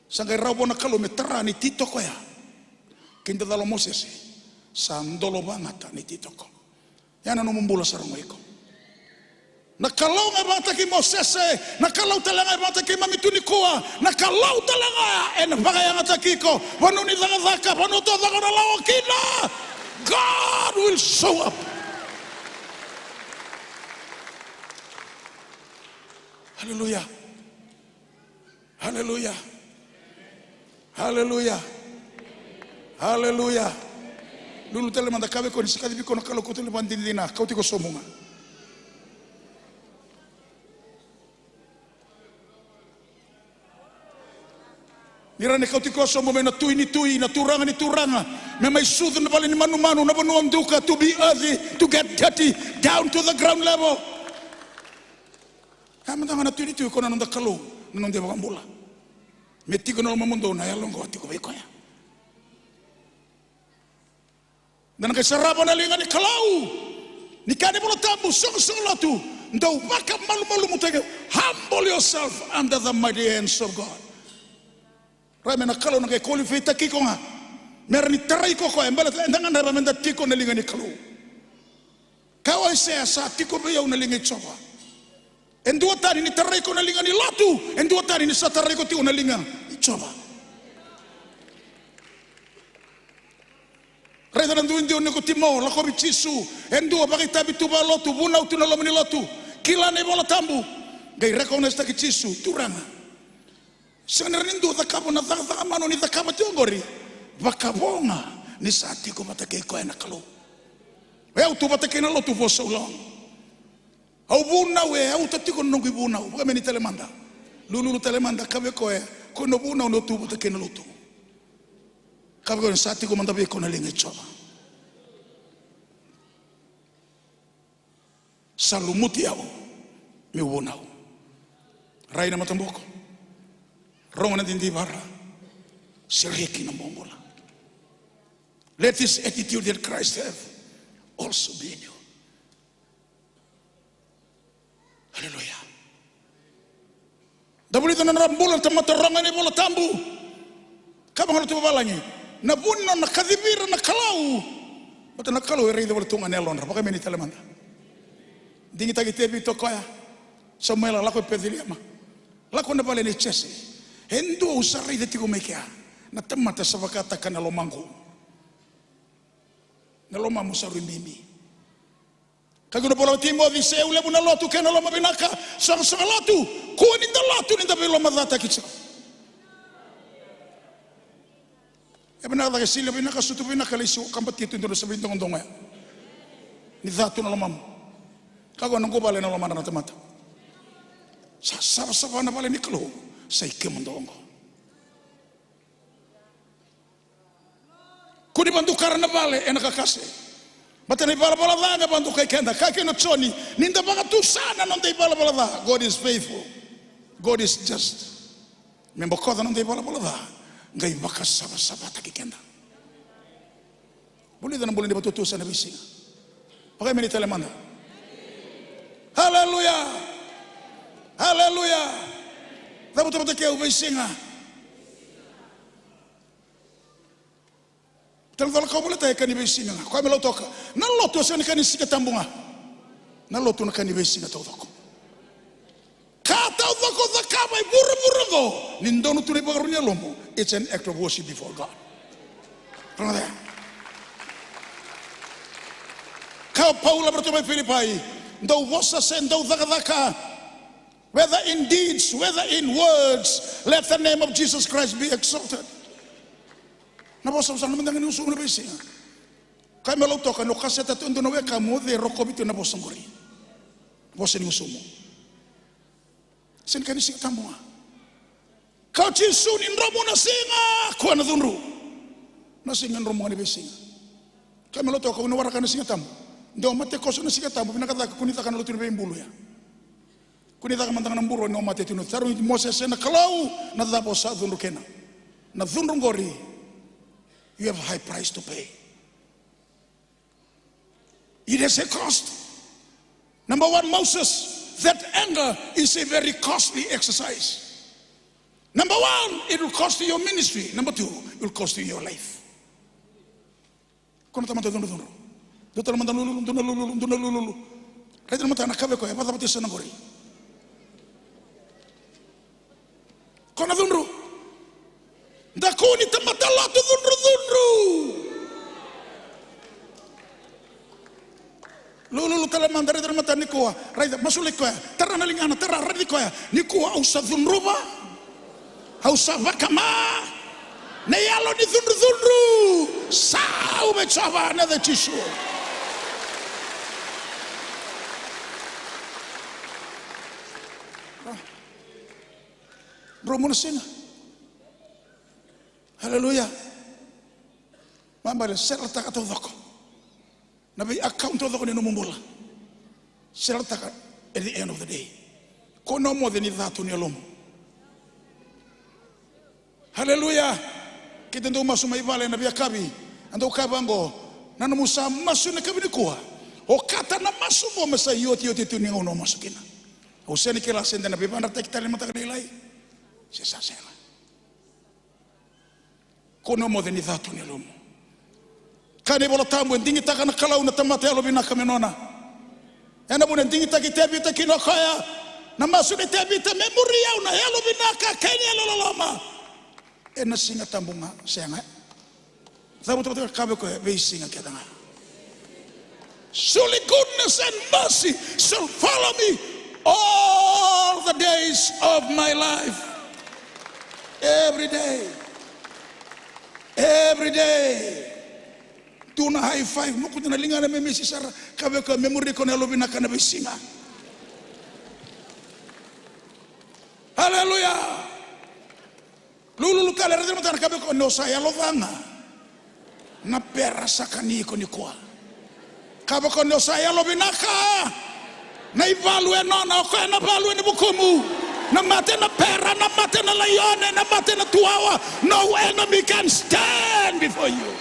Sa qai rawa vua na Kalou me tara na ititoko ya. Kidacala o Mosese, sa dolo vagata na ititoko. Ya na nomu bula sara ga o iko. Na Kalou ga e vakataki Mosese, na Kalou tale ga e vakataki keimami tu nikua, na Kalou tale ga ena vakayagataki iko. Vanua ni cakacaka, vanua taucoko o na lako kina, God will show up. Haleluya. Haleluya. Haleluya. Haleluya. Lulu tale mada, kaya vei koya ni sa kacivi iko na Kalou, kauta tale vakadinadina, kauti iko sobu ga. Ni rawa ni kauti koya sobu mai na Tui ni tui, na Turaga ni turaga, me mai sucu na vale ni manumanu, na vanua duka, to be earthy, to get dirty, down to the ground level. Kaya mada ga na Tui ni tui, ko na noda Kalou, na noda iVakabula. Me tiko ena lomamudou na yalo oqo, tiko vei koya. Da na qai sarava na liga ni Kalou. Ni kaya na iVola Tabu, soqosoqo lotu, dou vakamalumalumutaki, humble yourself under the mighty hands of God. Raica me na Kalou na qai qualify-taki iko ga me rawa ni tarai iko o koya, baleta eda gadreva meda tiko na liga ni Kalou. Kaya o Aisea, sa tiko vei au na liga i Jiova. E duatani ni tarai iko na liga ni lotu, e duatani ni sa tarai iko tiko na liga i Jiova. Raica na duidui o Nikotimo, lakovi Jisu, e dua vakaitavi tu vakalotu, vunau tu na loma ni lotu, kila na iVola Tabu, qai recognize-taki Jisu, Turaga. Sega ni rawa ni dua cakava na cakacaka mana o ni cakava tiko oqori, vakavo ga ni sa tiko vata kei koya na Kalou. O yau tu vata kei na lotu for so long. Au vunau, e auta tiko na noqu ivunau. Vakameni tale mada. Lululu tale mada, kaya vei koya, ko na vunau ni o tu vata kei na lotu. Kaya vei koya ni sa tiko mada vei iko na liga i Jiova. Sa lumuti au meu vunau. Rai na mataboko. Rogo na didivara. Sereki na bobula. Let this attitude that Christ have also be in you. Hallelujah. Da vulica na nodra bula na tamata rogo ena iVola Tabu. Ka vaka na lotu vavalagi, na vu ni nona kacivi ira na Kalou. Baleta na Kalou e raica vale tu ga na yalodra. Vakaimeni tale mada. Digitaki Tevita o koya. Samuela, lako i Peceliema. Lako na vale nei Jese. E dua au sa raica tiko mai kea. Na tamata sa vakataka na lomaqu. Na lomamu sa rui bibi. Ka kua ni vola o Timoci, seu levu na lotu kei na loma vinaka. Soqosoqo lotu. Kua ni da lotu ni da veilomacataki tiko. E vinaka cake, sili vinaka, sutu vinaka, lai suka, kabati tu e dua na sa veidogodogo ya. Ni ca tu na lomamu. Ka kua na quvale na lomadra na tamata. Sa savasava na vale ni Kalou. Sa i kemudou oqo. Kua ni vadukara na vale ena kakase. Baleta na ivalavala ca ga e vadukai keda. Kaya kina o Joni, ni da vakatusa na noda ivalavala ca. God is faithful. God is just. Me bokoca na noda ivalavala ca, qai vakasavasavataki keda. Vulica na bula ni vatutusa ena veisiga. Vakaimeni tale mada. Haleluya. Haleluya. Cavuta vata kei au, veisiga. Tale na colo ka au volita e ka ni veisiga ga. Koya me Lautoka. Na lotu e sega ni ka ni Siga Tabu ga. Na lotu na ka ni veisiga taucoko. Ka taucoko o cakava e vuravura oqo, ni donu tu na ivakarau ni yalomu, it's an act of worship before God. Rogoca ya. Kaya o Paula vei iratou mai Filipai, dou vosa se dou cakacaka, whether in deeds, whether in words, let the name of Jesus Christ be exalted. Na vosa, vosa, na mada ga ni gusumu na veisiga. Kaya me Lautoka, ni o kaseta tu e dua na wekamu, o cei e rokovi tu na vosa oqori? Vosa ni gusumu. Sega ni ka ni Siga Tabu ga. Kaya o Jisu, ni dromu na siga, kua na cudru. Na siga e dromu ga ni veisiga. Kaya me Lautoka, kua ni waraka na Siga Tabu. De o mate koso na Siga Tabu, vinaka cake kua ni caka na lotu ni veibulu ya. Kua ni caka mada ga na buro ni o mate tu, ni tarogi Mosese na Kalou, na cava o sa cudru kina. Na cudru oqori, you have a high price to pay. It has a cost. Number one, Moses, that anger is a very costly exercise. Number one, it will cost you your ministry. Number two, it will cost you your life. Ko na tamata cudrucudru. Dua tale mada na lululu, dua na lululu, dua na lululu. Raica na mata na ka vei koya, e vacava tiko sa na qori. Ko na cudru. Da kua ni tamata lotu cudrucudru. Lululu tale mada, raica na mata nikua. Raica, masulaki koya. Tara na ligana, tara, raici koya. Nikua au sa cudruva. Au sa vakama na yalo ni cudrucudru. Sa u vei Jiova na yaca i Jisu. Dromu na siga. Haleluya. Mabale, settletaka taucoko na vei account taucoko ni nomu bula. Settletaka at the end of the day. Ko na moce ni ca tu ni yalomu. Haleluya. Keitou dau masu mai vale na veiyakavi. A dau kaya vaqo, na nomu sa masu na yakavi nikua, okata na masu qo me sa iotioti tu ni gauna o masu kina. Au sega ni kila se de na veivakadreti tale ni mataka lailai se sa sega. Ko na moce ni ca tu ni yalomu. Kaya na iVola Tabu, e digitaka na Kalou na tamata yalovinaka me nona. Ena vuna e digitaki Tevita kina o koya, na masu nei Tevita, me muri au na yalovinaka kei na yalololoma. Ena Siga Tabu ga, sega. Cavuta vata ka vei koya, veisiga kece ga. Surely goodness and mercy shall follow me all the days of my life. Every day. Every day. Tu na high five, mokuta na ligana me misi sara, ka vei koya, me muri iko na yalovinaka na veisiga. Haleluya. Lululu tale, raica na matana, ka vei koya, ni o sa yalo ca ga, na bera sa kani iko nikua. Ka vei koya, ni o sa yalo vinaka, Na ivalu e nona, o koya na valu ena vukumu. Na mate na pera, na mate na laione, na mate na tuwawa. No enemy can stand before you.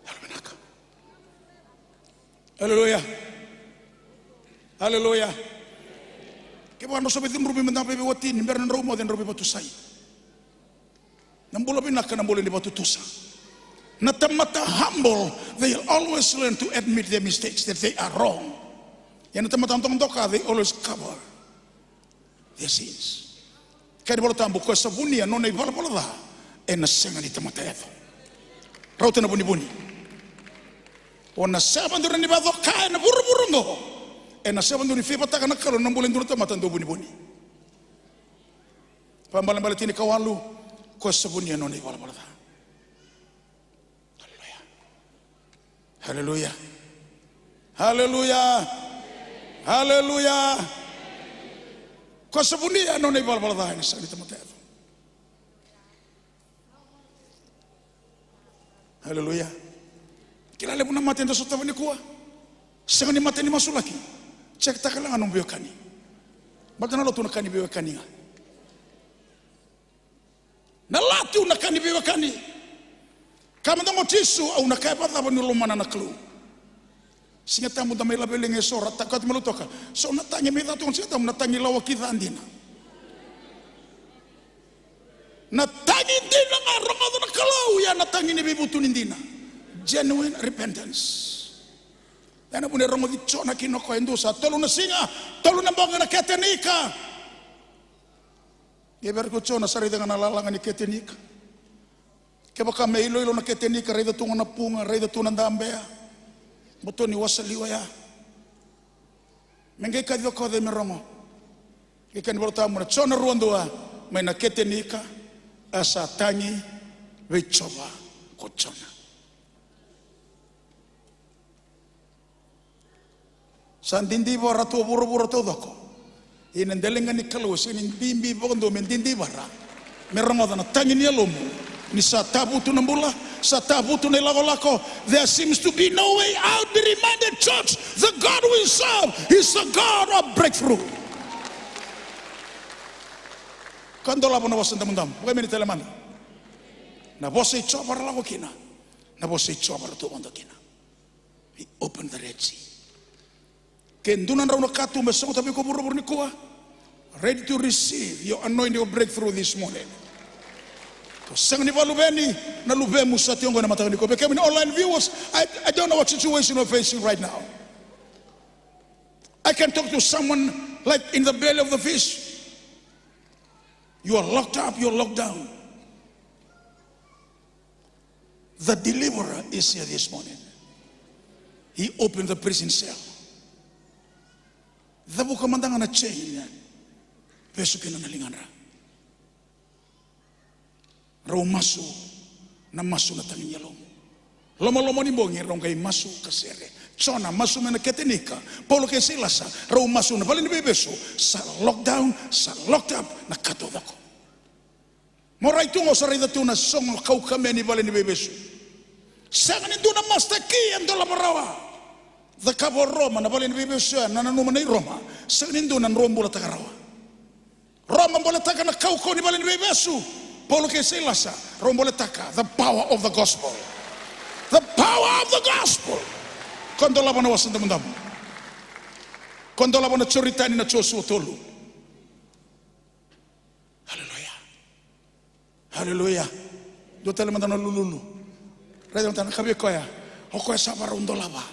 Yalovinaka. Aleluya. Aleluya. Kevaka drau sa veicudruvi mada vei wati ni bera na drau moce drau veivakatusai. Na bula vinaka na bula ni vakatutusa. Na tamata humble, they always learn to admit their mistakes, that they are wrong. Ia na tamata dokadoka, they always cover their sins. Kaya na iVola Tabu, ko sa vunia nona ivalavala ca, ena sega ni tamata yaco. Rauta na vunivuni. O na sega vakadua ni vakacoka ena vuravura oqo. Ena sega vakadua ni favour-taka na Kalou na bula e dua na tamata dau vunivuni. Vakabalebale tinikawalu, ko sa vunia nona ivalavala ca. Aleluya. Aleluya. Aleluya. Aleluya. Ko sa vunia nona ivalavala ca, ena sega ni tamata yaco. Aleluya. Kila levu na mate eda sotava nikua. Sega ni mate ni masulaki. Check-taka ga nomu veiwekani. Baleta na lotu na ka ni veiwekani ga. Na lotu na ka ni veiwekani. Kaya mada ga o Jisu, au na kaya vakacava niu lomana na Kalou. Siga Tabu da mai laveliga eso, ra takati me lotu toka. So na tagi me ca tu, Siga Tabu na tagi lawaki ca dina. Na tagi dina ga rogoca na Kalou, ia na tagi ni veivutuni dina. Genuine repentance. Ena vuna e rogoci Jona kina o koya, e dua sa tolu na siga, tolu na bogi na kete ni ika. Ia vei ira ko Jona sa raica ga na lalaga ni kete ni ika. Kevaka me iloilo na kete ni ika, raica tu ga na puga, raica tu na dabea. Boto ni wasaliwa ya. Me qai kaci o koya me rogo. Qai kaya na iVola Tabu na Jona rua dua, mai na kete ni ika, a sa tagi vei Jiova ko Jona. Sa didivara tu o vuravura taucoko. Ia na daliga ni Kalou e sega ni bibi vakadua me didivara. Me rogoca na tagi ni yalomu. Ni sa tavutu na bula, sa tavutu na ilakolako. There seems to be no way out. Be reminded, church, the God we serve is a God of breakthrough. Ka dolava na vosa damudamu. Vakaimeni tale mada. Na vosa i Jiova ra lako kina. Na vosa i Jiova ra tu vodo kina. He opened the Red Sea. Ke dua na drau na katuba e sogota vei iko vuravura nikua, ready to receive your anointing of breakthrough this morning. Ko sega ni vakaluveni, na luvemu sa tiko qo ena mataka nikua. Vei kemuni online viewers, I, I don't know what situation you're facing right now. I can talk to someone like in the belly of the fish. You are locked up, you are locked down. The deliverer is here this morning. He opened the prison cell. Cavuka mada ga na chain. Vesu kina na ligadra. Rau masu, na masu na tagi ni yalomu. Lomaloma ni bogi, rau qai masu ka sere. Jona masu mai na kete ni ika. Paula kei Sailasa, rau masu na vale ni veivesu. Sa lockdown, sa locked up, na ka taucoko. Mo rai tu ga o sa raica tu na sogo kaukamea ni vale ni veivesu. Sega ni dua na master key e dolava rawa. Cakava o Roma na vale ni veivesu ya, na nanuma nei Roma. Sega ni dua na drau bulataka rawa. Roma boletaka na kaukauwa ni vale ni veivesu. Paula kei Sailasa, rau boletaka the power of the gospel. The power of the gospel. Ko dolava na wasa damudamu. Ko dolava na Joritani na Josua tolu. Aleluya. Aleluya. Dua tale mada na lululu. Raica mada na ka vei koya. O koya sa varau dolava.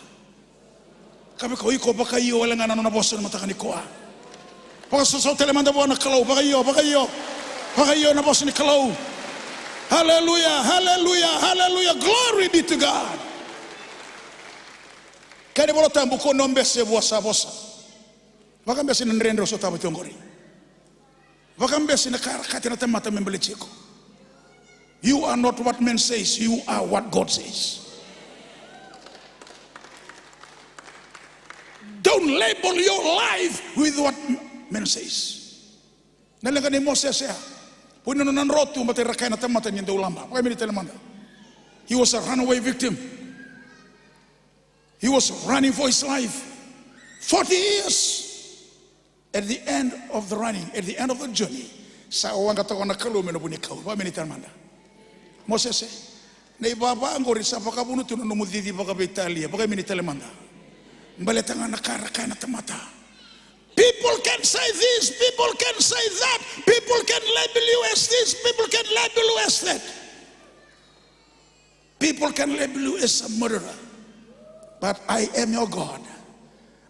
Ka vei koya, iko vakaio wale ga na nona vosa na mataka nikua. Vakasausau tale mada vua na Kalou, vakaio, vakaio. Vakaio na vosa ni Kalou. Aleluya, aleluya, aleluya. Glory be to God. Kena iVola Tabu, ko ni bese vua sa vosa. Vakabese na dredre o sotava tiko qori. Vakabese na ka era kaya na tamata me baleti iko. You are not what man says, you are what God says. Don't label your life with what man says. Na leqa nei Mosese ya. Vua na nona dro tu, baleta era kaya na tamata ni dau laba. Vakaimini tale mada. He was a runaway victim. He was running for his life. Forty years. At the end of the running, at the end of the journey, sa waqa toka na Kalou mai na vunikau. Vakaemeni tale mada. Mosese, na ivava qori sa vakavuna tu na nomu cici vakaveitalia. Vakaemeni tale mada. Baleta ga na ka era kaya na tamata. People can say this, people can say that, people can label you as this, people can label you as that. People can label you as a murderer, but I am your God.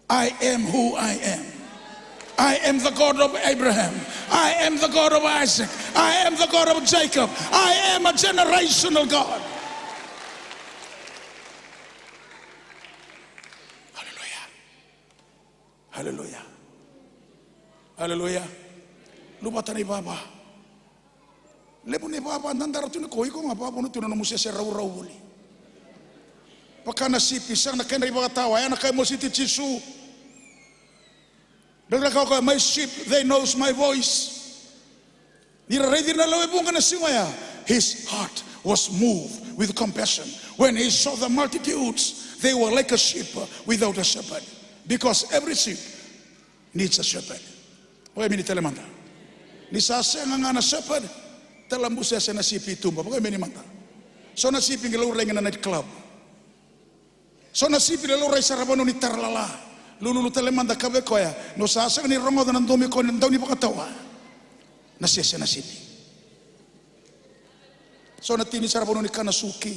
I am who I am. I am the God of Abraham. I am the God of Isaac. I am the God of Jacob. I am a generational God. Hallelujah. Hallelujah. Hallelujah. Luvata na ivava. Levu na ivava dadara tu ni ko, iko ga vakavuna tu na nomu sese raurau voli. Vaka na sipi, sega na kedra ivakatawa, ya na ka e mositi Jisu. Beka na ka o koya, my sheep, they knows my voice. Ni ra raici ira na lewe vuqa na siga oya, his heart was moved with compassion when he saw the multitudes. They were like a sheep without a shepherd, because every sheep needs a shepherd. Vakaemeni tale mada. Ni sa sega ga na shepherd, talabusese na sipi i tuba. Vakaemeni mada. So na sipi qai laurai ga na night club. So na sipi qai laurai sara vanua ni tara lala. Lululu tale mada, kaya vei koya, ni o sa sega ni rogoca na domo i koya ni dau ni vakatawa, na sese na sipi. So na tini sara vanua ni kana suki.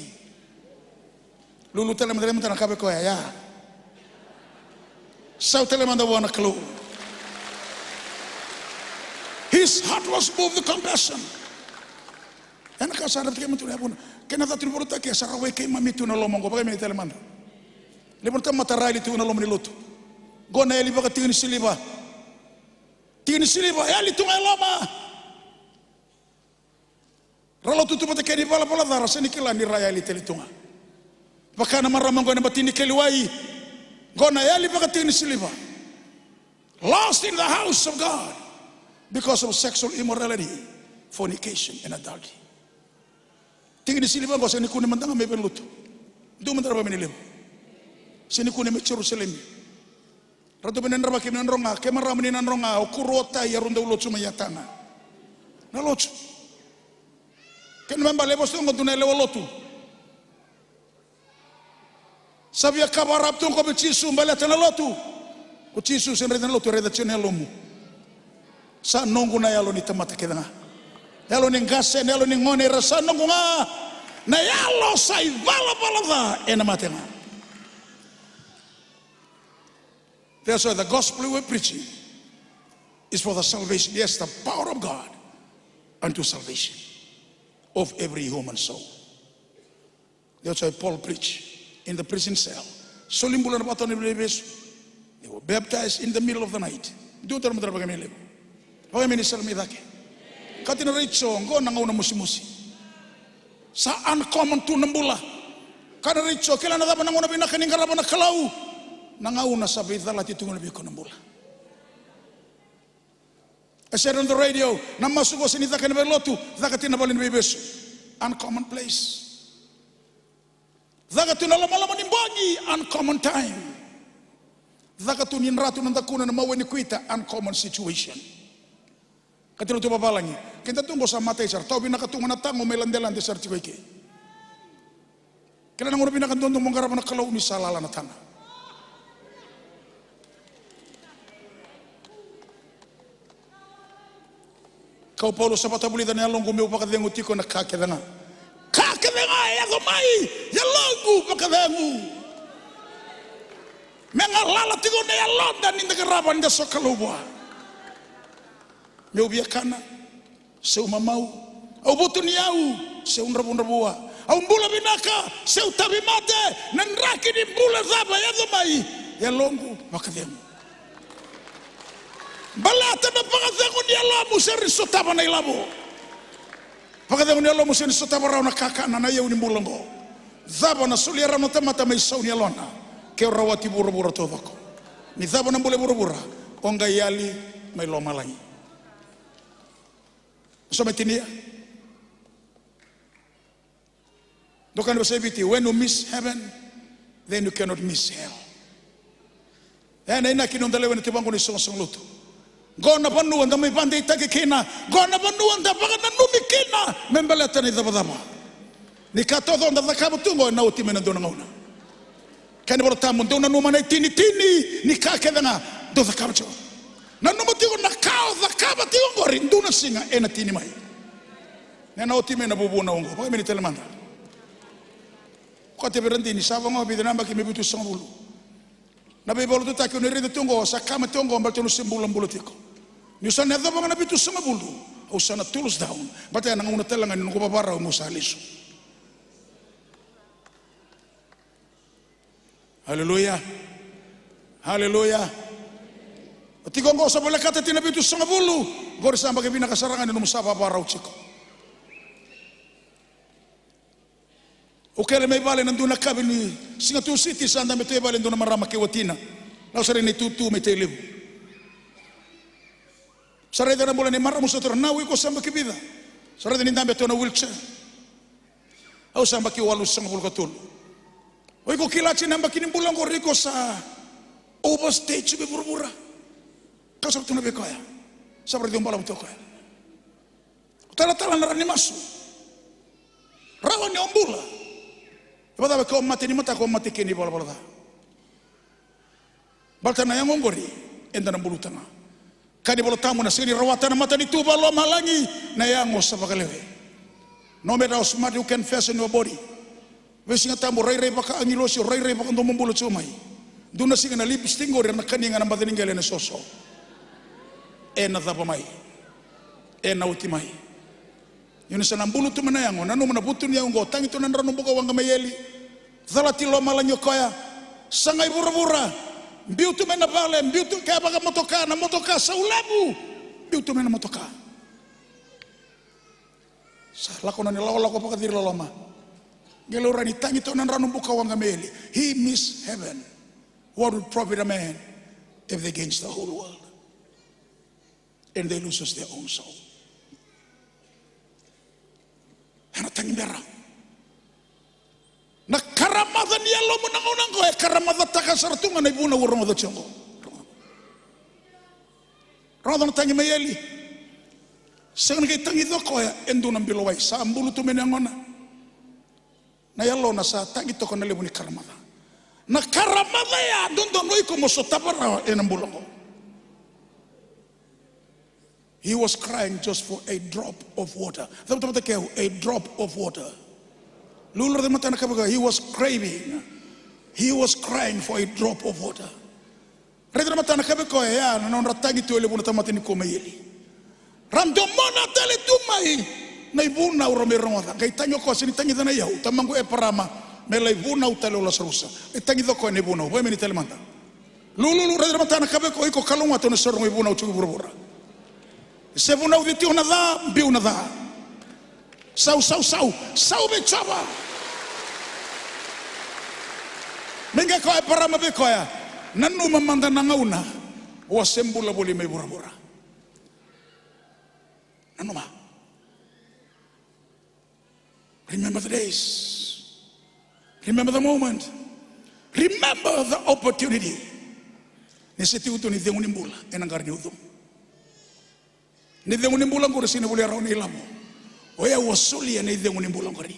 Lulu tale mada, tale mada na kaya vei koya, ya. Sau tale mada vua na Kalou. His heart was moved with compassion. Ena ka sa rauta kei matu na yavuna. Kena catu ni volitaki, e sa rawai keimami tu na loma oqo, vakaemeni tale mada. Levu na tamata ra yali tu na loma ni lotu. Qo na yali vakatikina ni siliva. Tikina ni siliva, yali tu ga e loma. Ra lotu tu vata kei na ivalavala ca, ra sega ni kila ni ra yali tale tu ga. Vaka na marama oqo ena bati ni keliwai. Qo na yali vakatikina ni siliva. Lost in the house of God because of sexual immorality, fornication and adultery. Tikina ni siliva oqo sega ni kune mada ga mai Venilotu. Dua mada ra vakaemeni levu. Sega ni kune mai Jerusalemi. Ratou vei na dravaki, na dro ga, ke marama ni na dro ga, o kuro, o tai, erau dau lotu mai Yatana. Na lotu. Kena ibalebale e vosa tu oqo, dua na yalewa lotu. Sa via cover up tu oqo vei Jisu baleta na lotu. Ko Jisu sega ni raica na lotu, e raica tiko na yalomu. Sa noqu na yalo ni tamata kece ga. Yalo ni qase, na yalo ni gone, era sa noqu ga. Na yalo sa ivalavala ca ena mate ga. That's why the gospel we're preaching is for the salvation. Yes, the power of God unto salvation of every human soul. That's why Paul preached in the prison cell. Soli bula na vakatau ni veivesu. They were baptized in the middle of the night. Dua tale mada ra vakaemeni levu. Vakaemeni sara mai cake. Katina raica oqo na gauna mosimosi. Sa uncommon tu na bula. Ka na raica, kila na cava na gauna vinaka ni qarava na Kalou? Na gauna sa veicalati tu ga vei iko na bula. E sere na radio, na masu ko sega ni caka ena veilotu, caka tu na vale ni veivesu. Uncommon place. Caka tu na lomaloma ni bogi, uncommon time. Caka tu ni dra tu na dakuna na mawe ni kuita, uncommon situation. Katina tu vavalagi, keda tu qo sa matai sara, tau vinaka tu ga na tago mai ladelade sara tiko i ke. Kila na gauna vinaka duadua mo qarava na Kalou ni sa lala na taga. Kau Paula sa vatavulica na yaloqu meu vakacegu tiko na ka kece ga. Ka kece ga e yaco mai, yaloqu vakacegu. Me galala tiko na yaloda ni da qarava ni da sokalou vua. Meu via kana, seu mamau. Au vutuniyau, seu dravudravua. Au bula vinaka, seu tauvimate. Na draki ni bula cava e yaco mai? Yaloqu vakacegu. Baleta na vakacegu ni yalomu, sega ni sotava na ilavo. Vakacegu ni yalomu, sega ni sotava rawa na kakana, na iyau ni bula oqo. Cava na solia rawa na tamata mai sau ni yalona? Ke o rawati vuravura taucoko. Ni cava na bula e vuravura, o qai yali mai lomalagi. So mai tinia. Dou kaya na vosa e Viti, when you miss heaven, then you cannot miss hell. E na inaki ni noda lewe ni tiko vaqo ni soqosoqo lotu. Qo na vanua da mai vakadeitaki kina, qo na vanua da vakananumi kina me baleta na icavacava. Ni ka taucoko da cakava tu qo ena oti mai na dua na gauna. Kena iVola Tabu, dou nanuma na itinitini ni ka kece ga dou cakava tiko. Nanuma tiko na ka o cakava tiko oqori, dua na siga ena tini mai. Ena oti mai na vuvuna oqo, vakaimeni tale mada. Kote vei ira dina, sa vaqo, vica na yabaki me vitusagavulu. Na veivakalotutaki o ni raica tu oqo, sa kama tu oqo, baleta ni o se bulabula tiko. Niu sa na yacova ga na vitusagavulu, au sa na tools down. Baleta ya na gauna tale ga ni noqu vavarau meu sa lesu. Aleluya. Aleluya. O tiko oqo sa volekata tiko na vitusagavulu, qori sa baki vinaka sara ga ni nomu sa vavarau tiko. Au kele mai vale na dua na kavi ni siga Tusiti, sa dabe tu e vale e dua na marama kei watina. Lau sara na itutu mai Tailevu. Sa raica na bula ni marama, sa tura, na o iko sa baki vica? Sa raica ni dabe tu na wheelchair. Au sa baki walusagavulu ka tolu. O iko kila tiko na baki ni bula oqori, iko sa overstay tiko e vuravura. Kau sa tukuna vei koya. Sa varaici au balavu tu o koya. O talatala na rawa ni masu. Rawa ni o bula. E vakacava ke o mate ni mataka, o mate kina ivalavala ca. Baleta na yago oqori eda na buluta ga. Kaya na iVola Tabu, na sega ni rawata na matanitu vakalomalagi na yago sa vakalewe. No matter how smart you can fashion your body. Veisiga Tabu, rairai vakaagilosi, o rairai vakadomobula tiko mai. Dua na siga na lipstick qori era na kania ga na baca ni qele ena soso. Ena cava mai? Ena oti mai. Ia ni sa na bulu tu mai na yago, nanuma na vutu ni yago oqo, tagi tu na drano bukawaqa mai eli. Calati lomalagi o koya. Sagai vuravura. Biu tu mai na vale, biu tu, ke vakamotoka, na motoka sau levu. Biu tu mai na motoka. Sa lako na ni lakolako vakaciri loloma. Qai laurai ni tagi tu na drano bukawaqa mai eli. He miss heaven. What would profit a man if they gains the whole world and they loses their own soul? Ena tagi bera. Na karamaca ni yalomu na gauna oqo e karamacataka sara tu ga na ivunau o rogoca tiko oqo. Rogoca na tagi mai eli. Sega ni qai tagica o koya e dua na bilo wai, sa bulu tu mai na yagona. Na yalona sa tagi toka na levu ni karamaca. Na karamaca ya dodonu o iko mo sotava rawa ena bula oqo. He was crying just for a drop of water. Cavuta vata kei au, a drop of water. Lululu, raica na matana ka vaka, he was craving. He was crying for a drop of water. Raica na matana ka vaka, oya na nodra tagi tu e levu na tamata nikua mai eli. Ra domona tale tu mai na ivunau ra mai rogoca. Qai tagi o koya, se ni tagica na iyau, tamaqu Eparama, me lai vunau tale o Lasarusa. E tagica o koya na ivunau, vakaimeni tale mada. Lululu, raica na matana ka vaka, o iko kalougata, o na sa rogo ivunau tiko i vuravura. Se vunauci tiko na ca, biu na ca. Sau, sau, sau, sau vei Jiova. Me qai kaya o Eparama vei koya, nanuma mada na gauna o a se bula voli mai vuravura. Nanuma. Remember the days. Remember the moment. Remember the opportunity. Ni se tiko tu na icegu ni bula ena qara ni ucumu. Na icegu ni bula oqori sega ni volia rawa na ilavo. O yau a solia na icegu ni bula oqori.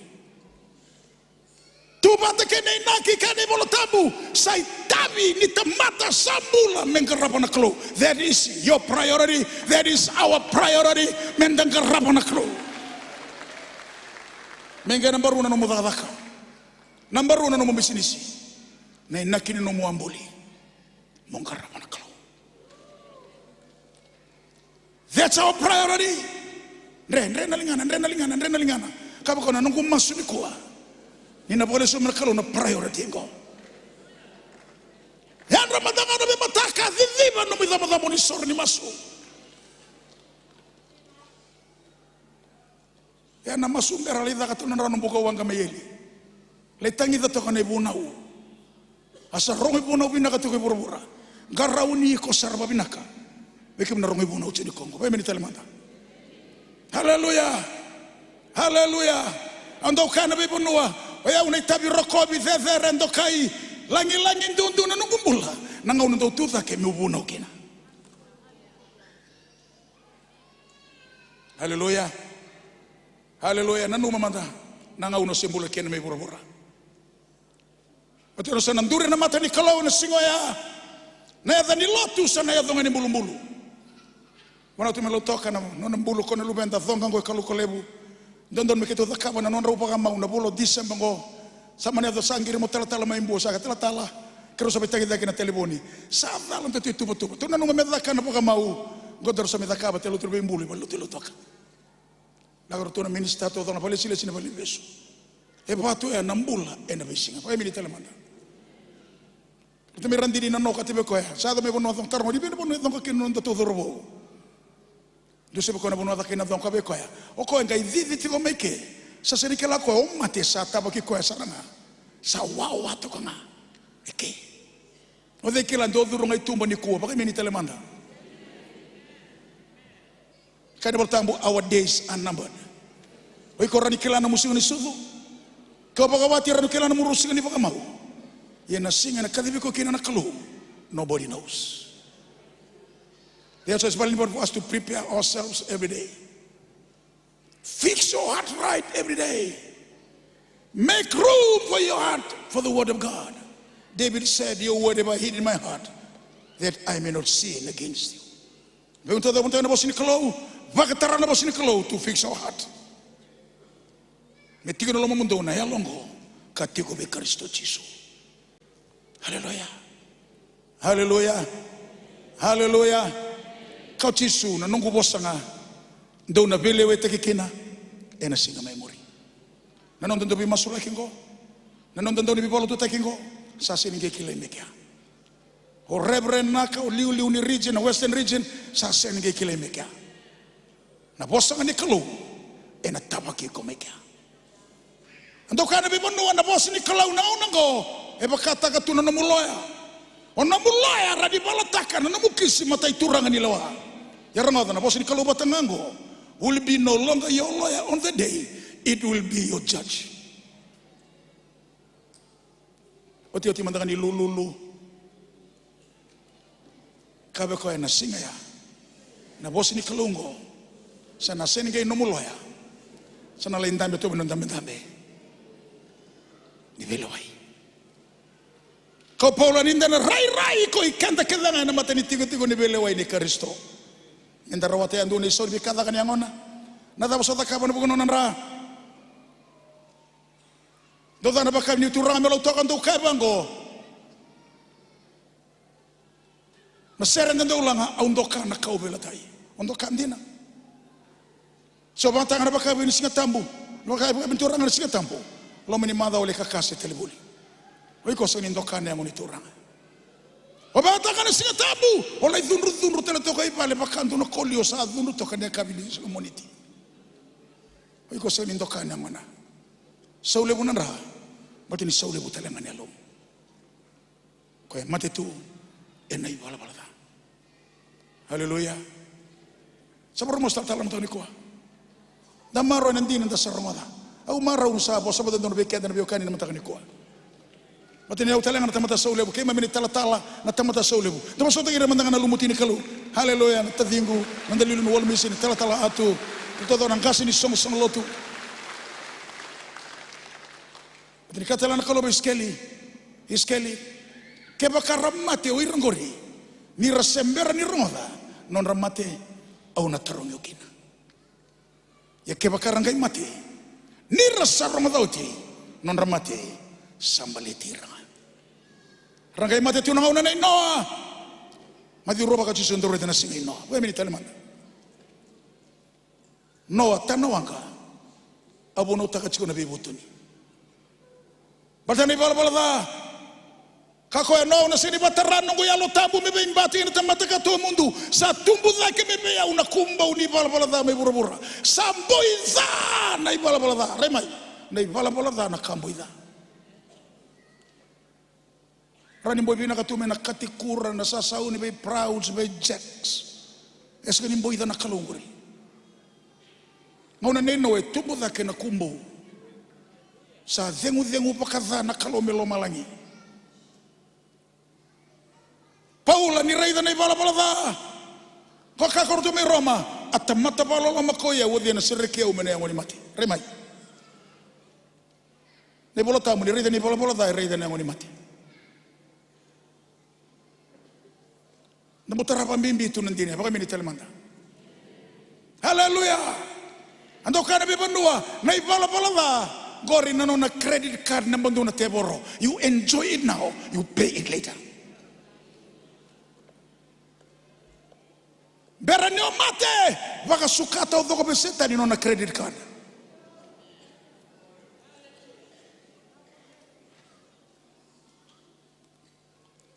Tu vata kei na inaki, kei na iVola Tabu, sa itavi ni tamata sa bula me qarava na Kalou. That is your priority. That is our priority. Me da qarava na Kalou. Me qai naba rua na nomu cakacaka. Naba rua na nomu bisinisi. Na inaki ni nomu a buli. Mo qarava na Kalou. That's our priority. Dre, dre na ligana, dre na ligana, dre na ligana. Ka vaka na noqu masu nikua. Ni na vakalesu mai na Kalou na priority qo. Yadra mada ga na veimataka, ciciva nomu icabocabo ni soro ni masu. Ia na masu bera lai caka tu na drano bukawaqa mai eli. Lai tagica toka na ivunau. A sa rogo ivunau vinaka tiko i vuravura. Qarauni iko sara vavinaka. Vei kemuni na rogo ivunau tiko ni koqo. Vei meni tale mada. Aleluya. Aleluya. Au dau kaya na veivanua. O yau na itavi rokovi, cecere, dokai, lagilagi duadua na noqu bula. Na gauna dou tu cake meu vunau kina. Aleluya. Aleluya. Nanuma mada na gauna o se bula kina mai vuravura. Oti o sa na duri na mata ni Kalou na siga oya. Na yaca ni lotu sa na yaco ga ni bulubulu. Vanua tu me Lautoka na nona bulu ko na luveda coqa qo e Kaloukolevu. Dodonu me keitou cakava na nodrau vakamau na vula o Tiseba qo. Sa mani yaco sa qiri mo talatala mai Bua sa ka talatala. Keirau sa veitaki cake na talevoni. Sa cala dua tu e tuvatuva. Tou nanuma me caka na vakamau. Qo daru sa me cakava tale lotu veibulu i valelotu i Lautoka. Na ka ratou na minisita taucoko na valesilesi na valevesu. E vatu ya na bula ena veisiga. Vakaimini tale mada. Ratou mai radini na noka tiko vei koya. Sa yaco mai vanua coqa, taroga ni vei na vanua e coqa kina na noda taucoro vou. Dou se vei koya na vanua caka ina coqa vei koya. O koya qai cici tiko mai ke. Sa sega ni kila koya o mate sa tavaki koya sara ga. Sa wawa toka ga. E ke. O cei kila dou curu ga i tuba nikua. Vakaimini tale mada. Kaya na iVolatabu, our days are numbered. O iko rawa ni kila na nomu siga ni sucu. Ke o vakawati rawa ni kila na nomu siga ni vakamau. Ia na siga ena kacivi iko kina na Kalou, nobody knows. That's why it's very important for us to prepare ourselves every day. Fix your heart right every day. Make room for your heart for the word of God. David said, your word have I hid in my heart, that I may not sin against you. Vei tou cau vata na vosa ni Kalou, vakatara na vosa ni Kalou to fix our heart. Me tiko na lomamudou na yalo oqo ka tiko vei Karisito Jisu. Aleluya. Aleluya. Aleluya. Kaya o Jisu, na noqu vosa ga dou na veilewetaki kina ena siga mai muri. Na noda dau veimasulaki oqo, na noda dau ni veivakalotutaki oqo, sa sega ni qai kilai me kea. O Reverend Naka, o liuliu ni region, na Western region, sa sega ni qai kilai me kea. Na vosa ga ni Kalou ena tavaki iko mai kea. A dau kaya na veivanua, na vosa ni Kalou na gauna oqo e vakataka tu na nomu loya. O nomu loya rawa ni valataka na nomu kisi matai turaga ni lewa. Ia rogoca, na vosa ni Kalou vata ga oqo will be no longer your lawyer on the day, it will be your judge. Otioti mada ga ni lululu. Kaya vei koya na siga ya, na vosa ni Kalou oqo sa na sega ni qai nomu loya. Sa na lai dabe tu mai na dabedabe ni veilewai. Kaya o Paula ni da na rairai ko i keda kece ga ena mata ni tikotiko ni veilewai nei Karisito. Ni da rawata yadua na isau ni veika caka ni yagona. Na cava sa cakava na vuku ni nona dra? Dou ca na vakavi ni turaga me Lautoka, dou kaya vaqo. Na sere da dau laga, au doka na kauveilatai. Au doka dina. Se o vakataka na vakavi ni Siga Tabu, na vakavi ni turaga na Siga Tabu, loma ni macawa o lai kakase tale voli. O iko sega ni doka na yago ni turaga. O vakataka na Siga Tabu, o lai cudrucudru tale toka i vale, vakadua na koli o sa cudru toka na yakavi ni Siga Moniti. O iko sega ni doka na yagona. Sau levu na dra, baleta ni sau levu tale ga na yalomu. Koya e mate tu ena ivalavala ca. Aleluya. Sa vakarau mosi talatala na mataka nikua. Da marau ena dina da sa rogoca. Au marau sa vosa vata donu vei keda na veiwekani na mataka nikua. Baleta ni au tale ga na tamata sau levu, keimami na italatala na tamata sau levu. Da vosota ira mada ga na lumuti ni Kalou. Aleluya, na taciqu, na dalilu na walu misi ni talatala Atu. Iratou na qase ni soqosoqo lotu. Baleta ni kaya tale na Kalou vei Isikeli, Isikeli, kevaka ra mate o ira qori, ni ra se bera ni rogoca, nodra mate au na tarogi au kina. Ia kevaka ra qai mate, ni ra sa rogoca oti, nodra mate sa baleti ira ga. Ra qai mate tu na gauna nei Noa. Maciu rua, vaka Jisu, daru raica na siga i Noa. Vakaemeni tale mada. Noa, tana waqa, a vunautaka tiko na veivutuni. Baleta na ivalavala ca. Kaya o koya, Noa, au na sega ni vakatara na noqu Yalo Tabu me veibati ena tamata ka tawamudu. Sa tubu cake mai vei au na kubou ni ivalavala ca mai vuravura. Sa boi ca na ivalavala ca. Rai mai, na ivalavala ca na ka boi ca. Rawa ni boi vinaka tu mai na katikura, na sasauni, vei prouds, vei jacks. E sega ni boi ca na Kalou qori. Gauna nei Noa e tubu cake na kubou. Sa cegucegu vakaca na Kalou mai lomalagi. Paula ni raica na ivalavala ca, ko kakua ratou mai Roma, a tamata vakaloloma ko i au, o cei ena sereki au mai na yago ni mate? Rai mai. Na iVola Tabu ni raica na ivalavala ca e raica na yago ni mate. Na bau tara vakabibi tu na dina, vakabibi tale mada. Aleluya. A dau kaya na veivanua, na ivalavala ca qori na nona credit card na badu na tevoro. You enjoy it now, you pay it later. Bera ni o mate, vakasuka taucoko vei Setani nona credit card.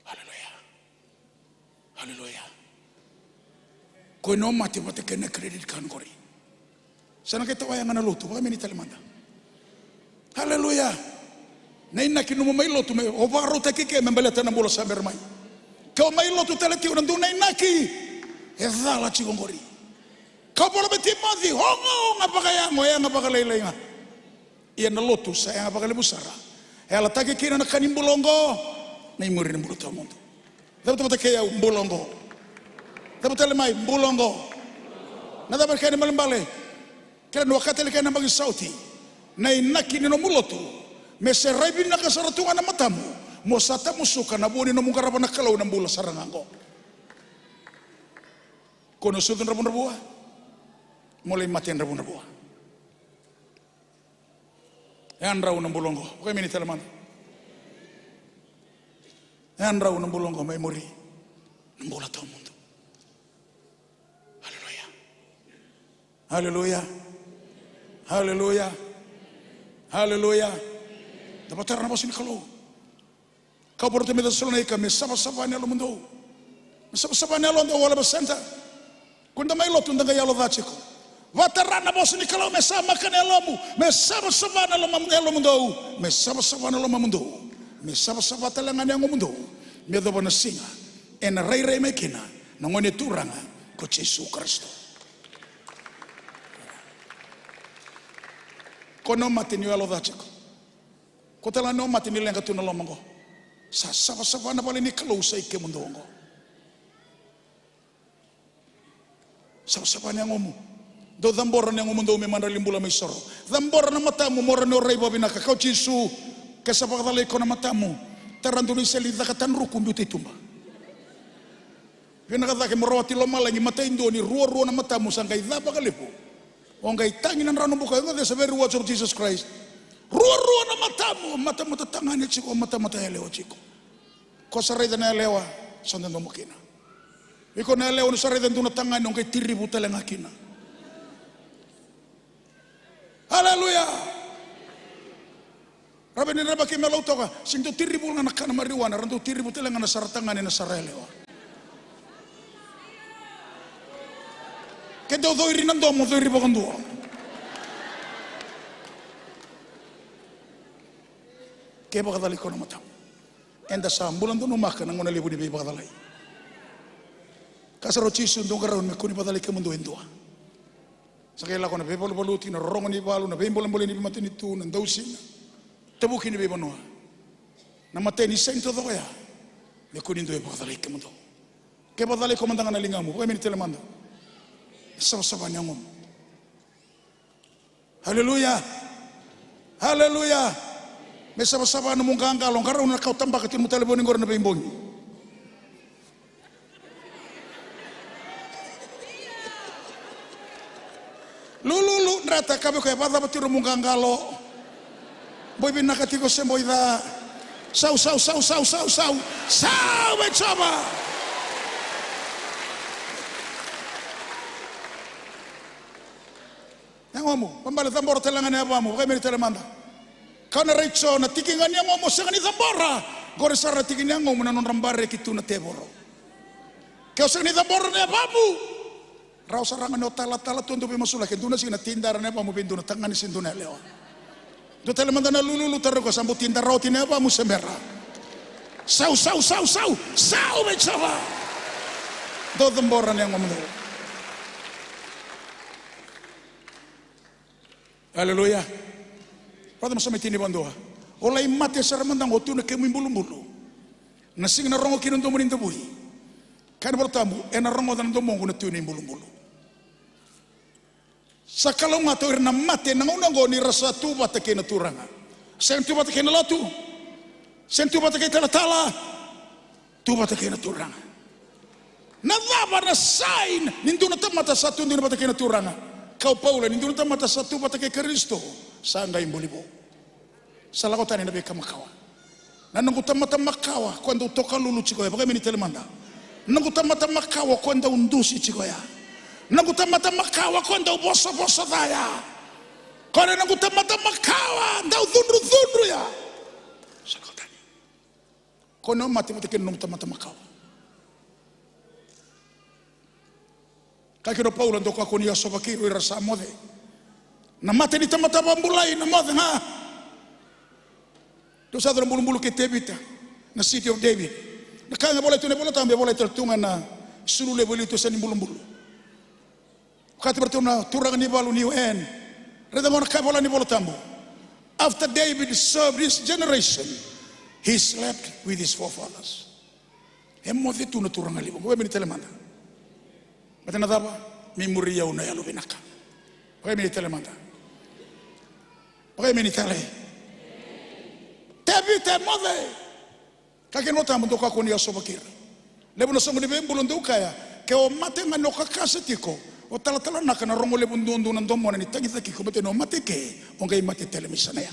Aleluya. Aleluya. Ko i na o mate vata kei na credit card qori. Sa na qai tawa yaga na lotu, vakamini tale mada. Aleluya. Na inaki nomu mai lotu me o vakarautaki ke me baleta na bula sa bera mai. Ke o mai lotu tale tiko na dua na inaki e cala tiko qori. Kau vola vei Timoci, ogaoga vakayago, yaga vakalailai ga. Ia na lotu sa yaga vakalevu sara. E yalataki kina na ka ni bula oqo, na imuri ni bula tawamudu. Cavuta vata kei au, bula oqo. Cavuta tale mai, bula oqo. Na cava na kena ibalebale? Kena ni waka tale kena baki sauti. Na inaki ni nomu lotu me serai vinaka sara tu ga na matamu, mo sa tamusuka na vua ni nomu qarava na Kalou na bula sara ga oqo. Ko na sucu dravudravua, mo lai mate dravudravua. E yadrau na bula oqo. Vakaimini tale mada. E yadrau na bula oqo mai muri na bula tawamudu. Aleluya. Aleluya. Aleluya. Aleluya. Da vakatara na vosa ni Kalou. Kau porota mai Cesalonaika, me savasava na yalomudou. Me savasava na yalodou, all of a center. Ko da mai lotu da qai yalo ca tiko. Vakatara na vosa ni Kalou me samaka na yalomu, me savasava na loma, yalomudou, me savasava na lomamudou, me savasava tale ga na yagomudou, me yacova na siga ena rairai mai kina na Gone Turaga ko Jisu Karisito. Ko na mate ni yalo ca tiko. Ko tale ga ni o mate ni leqa tu na loma oqo. Sa savasava na vale ni Kalou sa i kemudou oqo. Savasava na yagomu. Dou cabora na yagomudou me madrali bula mai soro. Cabora na matamu mo rawa ni o rai vakavinaka. Kaya o Jisu, ke sa vakacalai iko na matamu, tara dua na isele ni caka tadruku biuta i tuba. Vinaka cake mo rawati lomalagi, matai dua ni ruarua na matamu sa qai ca vakalevu. O qai tagi na drau na buka, e gone sa very words of Jesus Christ. Ruarua na matamu, matamata tagane tiko, matamata yalewa tiko. Ko sa raica na yalewa, sa dodomo kina. Iko na yalewa, ni sa raica dua na tagane, o qai tirivu tale ga kina. Aleluya. Ra vei ni ra vaki me lau toka, sega ni dau tirivu ga na kana marijuana, ra dau tirivu tale ga na sara tagane, na sara yalewa. Ke dau coiri na domo, coiri vakadua. Ke vakacalai iko na matamu. Eda sa bula donumaka na gauna levu ni veivakacalai. Kaya sara o Jisu, dou qarauni me kua ni vakacalai kemudou e dua. Sa qai lako na veivaluvaluti, na rorogo ni valu, na veibolebole ni veimatanitu, na dausiga, tavuki ni veivanua. Na matai ni saini taucoko ya, me kua ni dua e vakacalai kemudou. Ke vakacalai iko mada ga na ligamu, vakaimini tale mada. Savasava na yagomu. Aleluya. Aleluya. Me savasava nomu qaqalo, qarauna na ka o tabaka tu nomu talevoni qori na veibogi. Lululu, dreta, kaya vei koya, vakacava tiko nomu qaqalo? Boi vinaka tiko se boi ca? Sau, sau, sau, sau, sau, sau. Sau vei Jiova. Yagomu, baleta cabora tale ga na yavamu, vakaimini tale mada. Kaya na raica na tiki ga ni yagomu o sega ni cabora, qori sara na tiki ni yagomu na nodra bareki tu na tevoro. Ke o sega ni cabora na yavamu, rawa sara ga ni o talatala tu, dou veimasulaki, e dua na siga na tidara na yavamu vei dua na tagane se dua na yalewa. Dua tale mada na lululu, taroga, sa bau tidara oti na yavamu se bera? Sau, sau, sau, sau, sau vei Jiova. Dou cabora na yagomudou. Aleluya. Vata ma sa mai tini vadua. O lai mate sara mada qo tu na kemu ibulubulu. Na siga na rogo kina domo ni davui. Kaya na iVola Tabu, ena rogoca na domoqu na tu ni ibulubulu. Sa kalougata o ira na mate na gauna oqo ni ra sa tu vata kei na Turaga. Sega ni tu vata kei na lotu. Sega ni tu vata kei talatala. Tu vata kei na Turaga. Na cava na sign ni dua na tamata sa tu dina vata kei na Turaga? Kaya o Paula ni dua na tamata sa tu vata kei Karisito sa qai buli vou. Sa lako tani na veika makawa. Na noqu tamata makawa ko dau tokalulu tiko ya, vakaimeni tale mada. Noqu tamata makawa ko dau dusi tiko ya. Noqu tamata makawa ko dau vosavosa ca ya. Ko na noqu tamata makawa dau cudrucudru ya. Sa lako tani. Ko na mate vata kei na nomu tamata makawa. Kaya kina o Paula, dou kakua ni yasova kei ira sa moce. Na mate ni tamata vakabulai na moce ga. Dou sa yaco na bulubulu kei Tevita, na City of David. Na ka ga e volai tu na iVola Tabu, e volai tale tu ga na sulu levu e liu tu e yasa ni bulubulu. Vakati vei ratou na turaga ni valu ni U N. Raica gona ka e vola ni iVola Tabu. After David served his generation, he slept with his forefathers. E moce tu na turaga levu. Vakaimeni tale mada. Baleta na cava? Me muri au na yalo vinaka. Vakaimeni tale mada. Vakaimeni tale. Tevita e moce. Ka kena iVola Tabu, dou kakua ni yasova kei ira. Levu na soqo ni veibulu dou kaya, ke o mate ga ni o kakase tiko, o talatalanaka na rogo levu duadua na domona ni tagicaki iko, baleta ni o mate ke, o qai mate tale mai sana ya.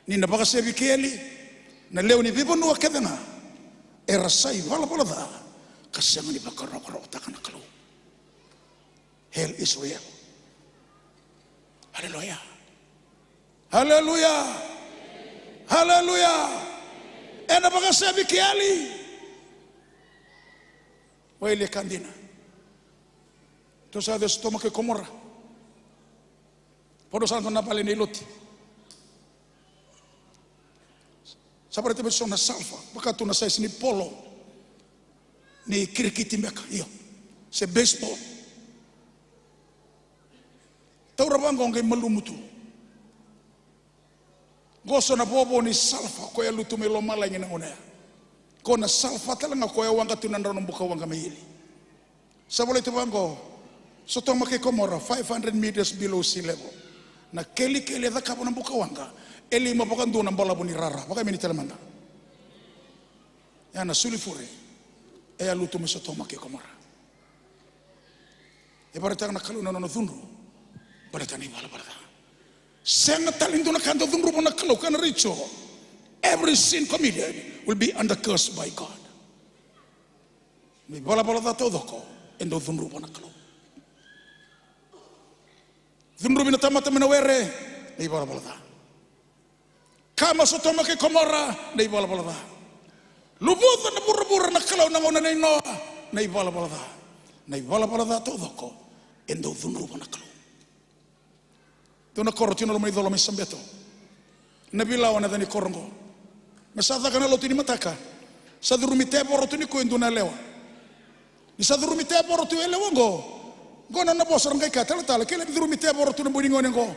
Ni na vakasevi kei eli, na lewe ni veivanua kece ga, era sa ivalavala ca, ka sega ni vakarokorokotaka na Kalou. Hell is real. Haleluya. Haleluya. Haleluya. Ena vakasevi kei eli. O eli e ka dina. Tou sa yaco e Sotoma kei Komora. Vodo sa dua na vale nei Loti. Sa vakaraitaka mai so na salfa, vaka tu na size ni polo. Ni kirikiti beka, io. Se baseball. Taura vaqo qai malumu tu. Qo so na vovo ni salfa koya e lutu mai lomalagi na gauna ya. Ko na salfa tale ga koya e waqa tu na drau na buka waqa mai eli. Sa volai tu vaqo, Sotoma kei Komora, five hundred meters below sea level. Na kelikeli e cakava na buka waqa, e lima vakadua na balavu ni rara. Vakaimeni tale mada. Ya na sulifure e a lutu mai Sotoma kei Komora. E vakaraitaka na Kalou na nona cudru baleta na ivalavala ca. Sega tale ni dua na ka dau cudruva na Kalou, ka na raico. Every sin committed will be under curse by God. Na ivalavala ca taucoko e dau cudruva na Kalou. Cudruvi na tamata mai na were, na ivalavala ca. Kama Sotoma kei Komora, na ivalavala ca. Luvuca na vuravura na Kalou na gauna nei Noa, na ivalavala ca. Na ivalavala ca taucoko e dau cudruva na Kalou. Dua na koro tiko na loma ni colo mai Sabeto. Na Vilawa na yaca ni koro oqo. Me sa caka na lotu ni mataka, sa curumi tevoro tu nikua e dua na yalewa. Ni sa curumi tevoro tu e yalewa oqo, qo na nona vosa, ra qai kaya, talatala, kele ni curumi tevoro tu na bui ni gone oqo.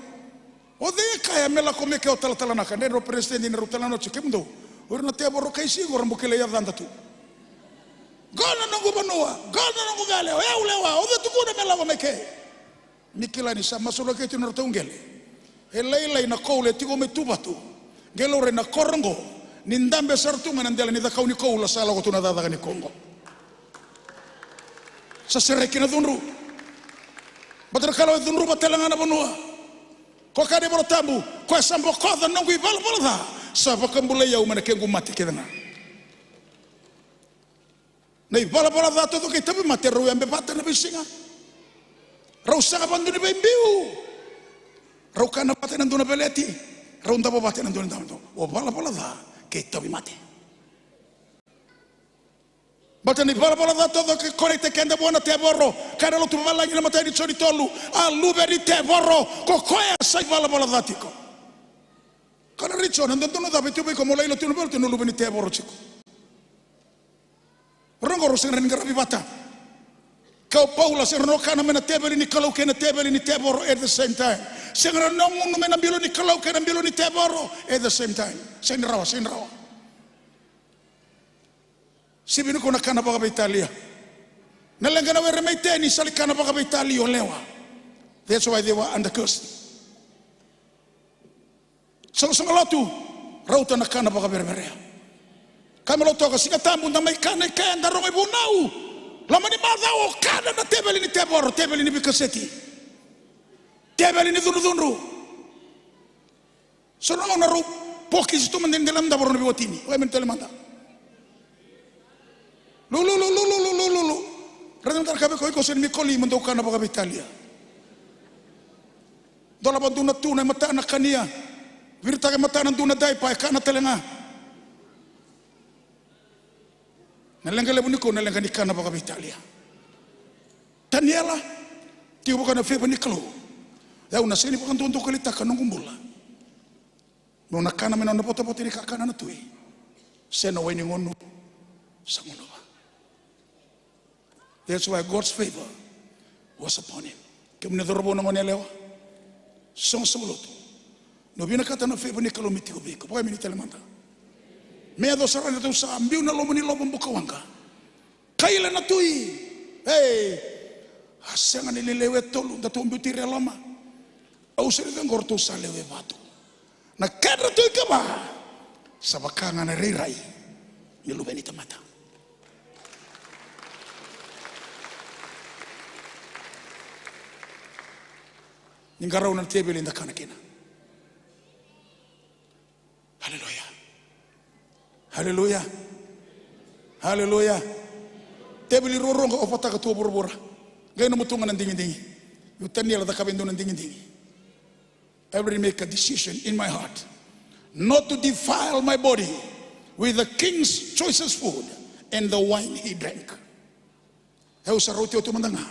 O cei e kaya me lako mai ke o talatalanaka? Dredre o peresitedi na rau talanoa tiko, kemudou, o ira na tevoro kai Siqo ra bau kilai yacada tu. Qo na noqu vanua, qo na noqu qele, o yau lewa, o cei tukuna me lako mai ke? Ni kila ni sa masulaki tu na ratou qele. E lailai na koula e tiko mai Tuvatu. Qai laurai na koro oqo. Ni dabe sara tu ga na dela ni cakau ni koula sa lako tu na cakacaka ni koula oqo. Sa sereki na cudru. Baleta na Kalou e cudruva tale ga na vanua. Ko kaya na iVola Tabu, koya sa bokoca noqu ivalavala ca, sa vakabulai au mai na kequ mate kece ga. Na ivalavala ca taucoko kei tauvimate, rau yabe vata na veisiga. Rau sega vakadua ni veibiu. Rau kana vata ena dua na veleti. Rau davo vata ena dua na davo. O valavala ca kei tauvimate. Baleta na ivalavala ca taucoko e connect-taki keda vua na tevoro. Kaya na lotu vavalagi na imatai ni Joni tolu, a luve ni tevoro ko koya sa ivalavala ca tiko. Ka na raica na dodonu cava e tu vei iko mo lai lotu na vei lotu na luve ni tevoro tiko. Rau qo rau sega ni qaravi vata. Kaya o Paula, sega ni kana mai na teveli ni Kalou kei na teveli ni tevoro at the same time. Sega na nona gunu mai na bilo ni Kalou kei na bilo ni tevoro at the same time. Sega ni rawa, sega ni rawa. Sivi nikua na kana vakaveitalia. Na leqa na were mai Teni sa lai kana vakaveitalia o Lewa. That's why they were under curse. Soqosoqo lotu, rauta na kana vakavereverea. Kaya me lotoka, Siga Tabu da mai kana i ke, da rogo i vunau. Loma ni macawa o kana na teveli ni tevoro, teveli ni veikaseti, teveli ni cudrucudru. So na gauna rau pokisi tu mada e dela mada, rau na veiwatini. Oya me ni tale mada. Lululu, lululu, lululu. Raica mada na ka vei iko, iko sega ni mai koli mo dou kana vakaveitalia. Dolava dua na tuna e matana, kania. Viritaka e matana dua na daipa, e kana tale ga. Na leqa levu nikua na leqa ni kana vakaveitalia. Taniela, tiko vaka na favour ni Kalou. Au na sega ni vakaduaduakalitaka noqu bula. Meu na kana mai na nona votavota ni kakana na tui, se na wai ni gonu sa gunuva. That's why God's favor was upon him. Kemuni cauravou, na gone yalewa, soqosoqo lotu, ni o vinakata na favor ni Kalou me tiko vei iko, vakaimini tale mada. Me yaco sara ni ratou sa biu na loma ni lovo bukawaqa. Kaila na tui. Ei, a sega ni lelewe tolu, datou biuti ira e loma. Au sega ni vaqo, ratou sa lewe vatu. Na kedratou ikava sa vaka ga na rairai ni Luve ni tamata. Ni qarauna na teveli eda kana kina. Haleluya. Haleluya. Haleluya. Teveli ruarua qo o vakataka tu o vuravura. Qai nomu tu ga na digidigi. Io, Taniela cakava e dua na digidigi. I will make a decision in my heart not to defile my body with the king's choicest food and the wine he drank. Au sa rauti au tu mada ga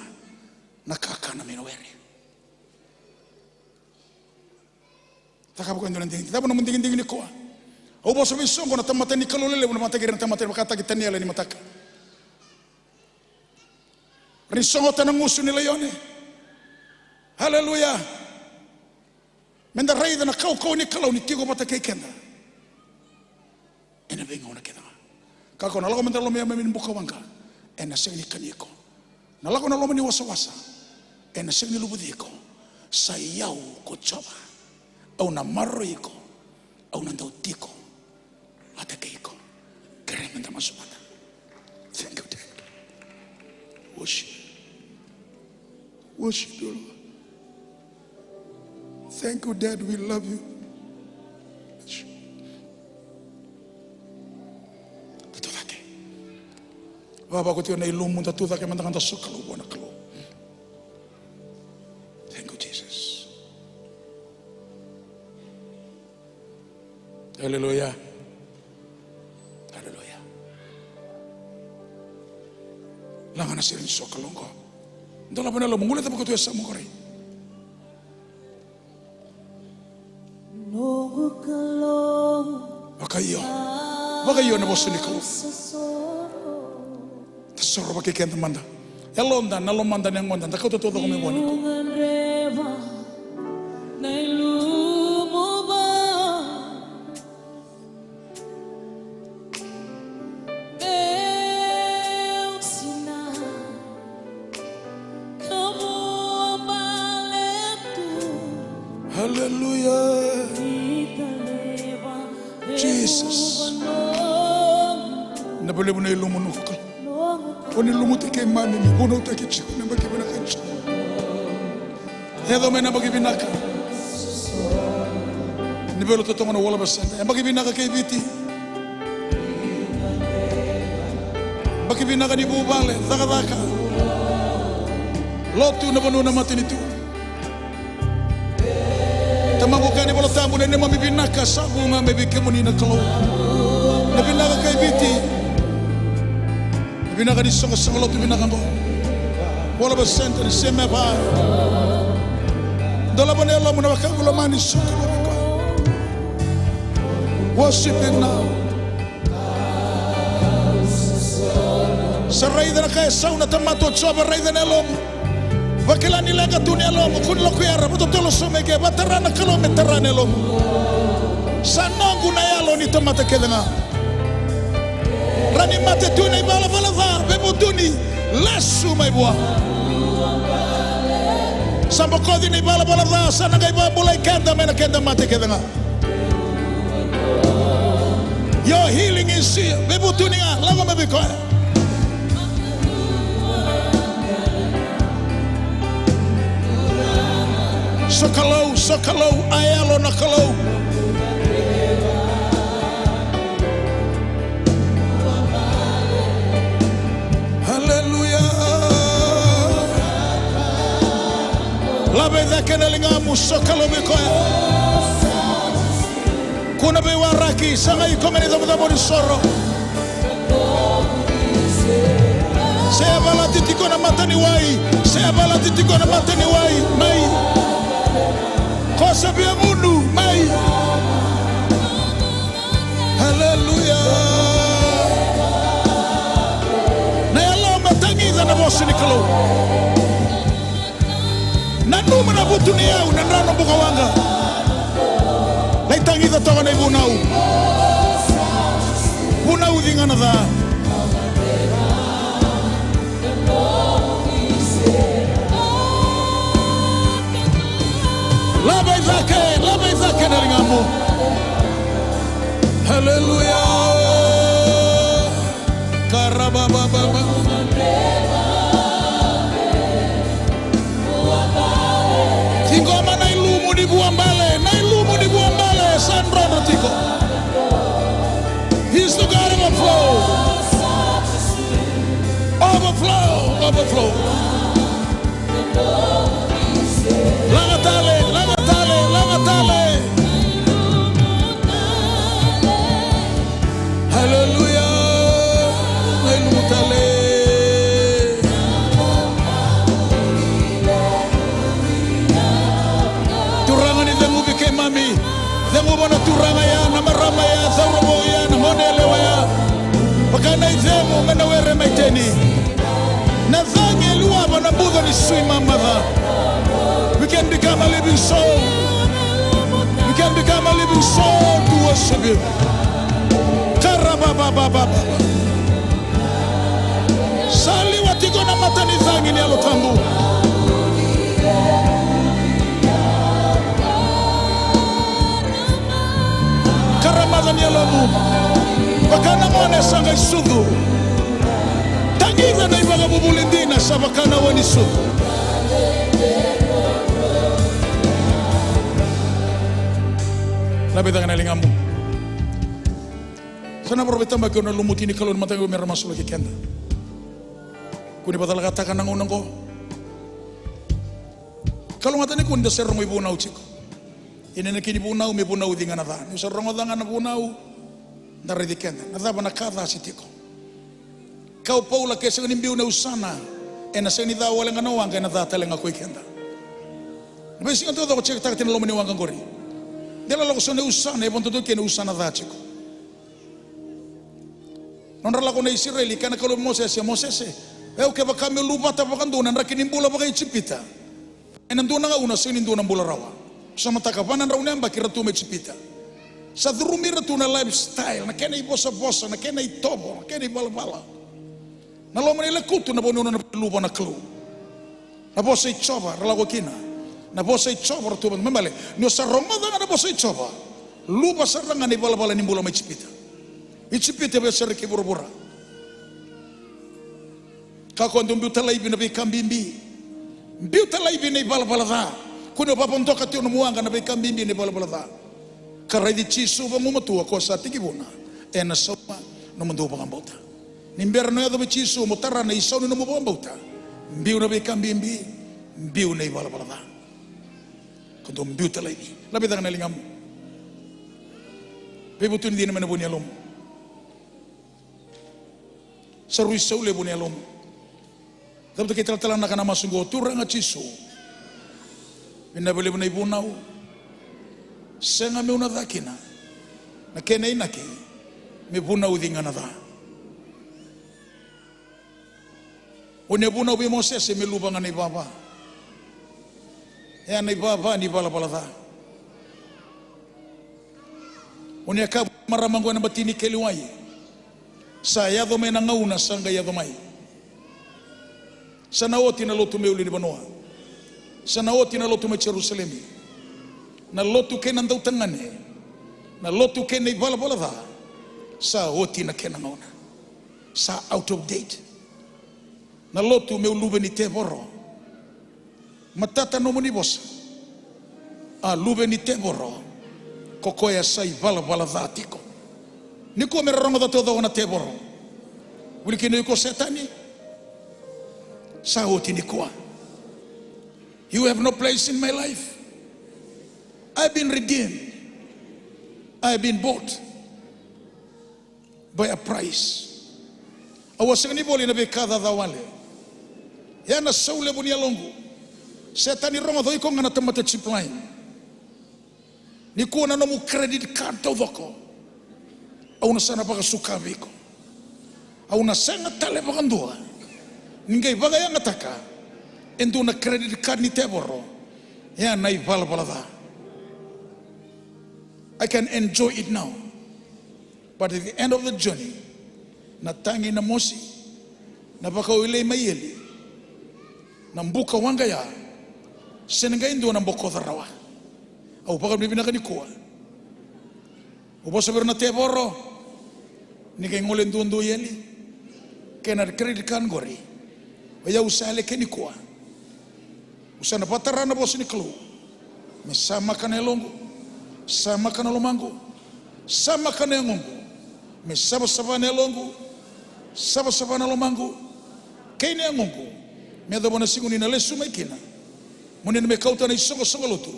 na kakana mai na were. Cakava ko e dua na digidigi. Cava nomu digidigi nikua? Au vosa vei soqo na tamata ni Kalou lelevu, na mataki ira na tamata ni vakataki Taniela ni mataka. Ra ni sogota na gusu ni laione. Haleluya. Meda raica na kaukauwa ni Kalou ni tiko vata kei keda ena veigauna kece ga. Kakua na lako mada loma i yameyame ni bukawaqa, ena sega ni kani iko. Na lako na loma ni wasawasa, ena sega ni luvuci iko. Sa i au ko Jiova, au na maroroi iko, au na dau tiko vata kei iko. Kerea meda masu mada. Thank you, Dad. Worship. Worship you, Lord. Thank you, Dad. We love you. Bless you. Da tu cake. Vavaku tiko na ilumu, da tu cake mada ga, da sokalou vua na Kalou. Thank you, Jesus. Aleluya. Aleluya. Laga na sere ni sokalou qo. Dolava na yalomu, guilecava ko tu e yasamu qori. Vakaio. Vakaio na vosa ni Kalou. Da sorova kei keda mada. Yaloda, na lomada, na yagoda, da kauta taucoko mai vua nikua. Aleluya. Jesus. Na valevu na ilumu noqu Kalou. O ni lumuti keimami, ni vunautaki tiko na yabaki vinaka tiko. Yaco mai na yabaki vinaka. Ni veilototogona World Harvest Centre. Yabaki vinaka kei Viti. Yabaki vinaka ni vuvale, cakacaka. Lotu na vanua na matanitu. Tamaqu kaya na iVola Tabu, na neimami vinaka sa vu ga mai vei kemuni na Kalou. Na vinaka kei Viti. Na vinaka ni soqosoqo lotu vinaka qo. World Harvest Centre, na C M F I. Dolava na yalomu, na wekaqu lomani, sokalou vei koya. Worship him now. Sa raica na ka e sau na tamata o Jiova, raica na yalomu. Vakila ni leqa tu na yalomu, kua ni lako i yara, vakatotolo sobu mai ke, vakatara na Kalou me tara na yalomu. Sa noqu na yalo ni tamata kece ga. Rawa ni mate tu na ivalavala ca, veivutuni, lesu mai vua. Sa bokoci na ivalavala ca, sa na qai vakabulai keda mai na keda mate kece ga. Your healing is here. Veivutuni ga, lako mai vei koya. So Kalou, so Kalou, a yalo na Kalou. Aleluya. Lave cake na ligamu, so Kalou vei koya. Kua na veiwaraki, sa qai iko mai na icavacava ni soro. Se yavalati tiko na mata ni wai, se yavalati tiko na mata ni wai, mai. Ko sa via gunu, mai. Aleluya. Na yalo me tagica na vosa ni Kalou. Nanuma na vutuniyau, na drano buka waqa. Lai tagica toka na ivunau. Vunauci ga na ca. Lave i cake, lave i cake na ligamu. Aleluya. Karabababa. Ciqoma na ilumu ni vuabale, na ilumu ni vuabale, sa drodro tiko. He's the God of overflow. Overflow, overflow. Laga tale, laga tale, laga tale. Aleluya. Lai lumu tale. Turaga ni ceguvi keimami. Ceguva na turaga ya, na marama ya, cauravou ya, na gone yalewa ya. Vaka na icegu mai na were mai Teni. Na cagi e liwava na buca ni sui mamaca. We can become a living soul. We can become a living soul to worship you. Karababababa. Sa liwa tiko na mata ni cagi ni Yalo Tabu. Karamaca ni yalomu. Vaka na gone sa qai sucu. Tagica na ivakavuvuli dina sa vaka na wa ni sucu. Lave cake na ligamu. Sa na voro veitabaki o na lumuti ni Kalou ni mataqu me ra masulaki keda. Kua ni vacalakataka na gauna oqo. Kalougata ni kua ni da se rogo ivunau tiko. Ia na kena ivunau me vunauci ga na ca. Niu sa rogoca ga na vunau, da raici keda. Na cava na ka ca se tiko? Kaya o Paula, ke sega ni biu na usana, ena sega ni ca wale ga na waqa, ena ca tale ga ko i keda. Na veisiga taucoko jeketaka tiko na loma ni waqa qori. De lako so na usana, e vodo tu kei na usana ca tiko. Nodra lako na Isireli, kaya na Kalou vei Mosese, Mosese, e au kevaka meu luvata vakadua na draki ni bula vakaIjipita, ena dua na gauna sega ni dua na bula rawa. Sa mataka va na drau na yabaki ra tu mai Ijipita. Sa curumi ira tu na lifestyle, na kena ivosavosa, na kena itovo, na kena ivalavala. Na loma ni lekutu na vanua na luva na Kalou. Na vosa i Jiova ra lako kina. Na vosa i Jiova ra tu mai bale. Ni o sa rogoca ga na vosa i Jiova, luva sara ga na ivalavala ni bula mai Ijipita. Ijipita e veiyasai kei vuravura. Kakua ni o biuta laivi na veika bibi. Biuta laivi na ivalavala ca. Kua ni o vakavodoka tiko nomu waqa na veika bibi, na ivalavala ca. Ka raici Jisu vagumatua, ko sa tekivuna. Ena sauma nomudou vakabauta. Ni bera ni o yaco vei Jisu mo tara na isau ni nomu vakabauta. Biu na veika bibi, biu na ivalavala ca. Ko dou biuta laivi. Lave cake na ligamu. Veivutuni dina mai na vu ni yalomu. Sa rui sau levu na yalomu. Cavuta kei talatala na ka na masu oqo, Turaga Jisu. Vinaka vakalevu na ivunau. Sega meu na ca kina. Na kena inaki me vunauci ga na ca. O ni a vunau vei Mosese me luva ga na ivava. E a na ivava ni valavala ca. O ni a kaya vua na marama oqo ena bati ni keli wai. Sa yaco mai na gauna sa qai yaco mai. Sa na oti na lotu mai ulunivanua. Sa na oti na lotu mai Jerusalemi. Na lotu kei na dautagane. Na lotu kei na ivalavala ca. Sa oti na kena gauna. Sa out of date. Na lotu meu luve ni tevoro. Matata nomuni vosa. A luve ni tevoro. Ko koya sa ivalavala ca tiko. Nikua me ra rogoca taucoko na tevoro. Vuli kina iko Setani. Sa oti nikua. You have no place in my life. I've been redeemed. I've been bought by a price. Au a sega ni voli na veika caca wale. Ya na sau levu ni yaloqu. Setani rogoca iko ga na tamata zipline. Nikua na nomu credit card taucoko. Au na sa na vakasuka vei iko. Au na sega tale vakadua ni qai vakayagataka e dua na credit card ni tevoro. Ya na ivalavala ca. I can enjoy it now. But at the end of the journey, na tagi, na mosi, na vakawilei mai eli, na buka waqa ya, sega ni qai dua na bokoca rawa. Au vakavinavinaka nikua. Au vosa vei ira na tevoro, ni qai gole duadua i eli, kei na credit card qori. O yau sa yali ke nikua. Au sa na vakatara na vosa ni Kalou. Me samaka na yaloqu, samaka na lomaqu, samaka na yagoqu. Me savasava na yaloqu, savasava na lomaqu, kei na yagoqu. Me yacova na siga ni na lesu mai kina. Mo ni na me kauta na isoqosoqo lotu.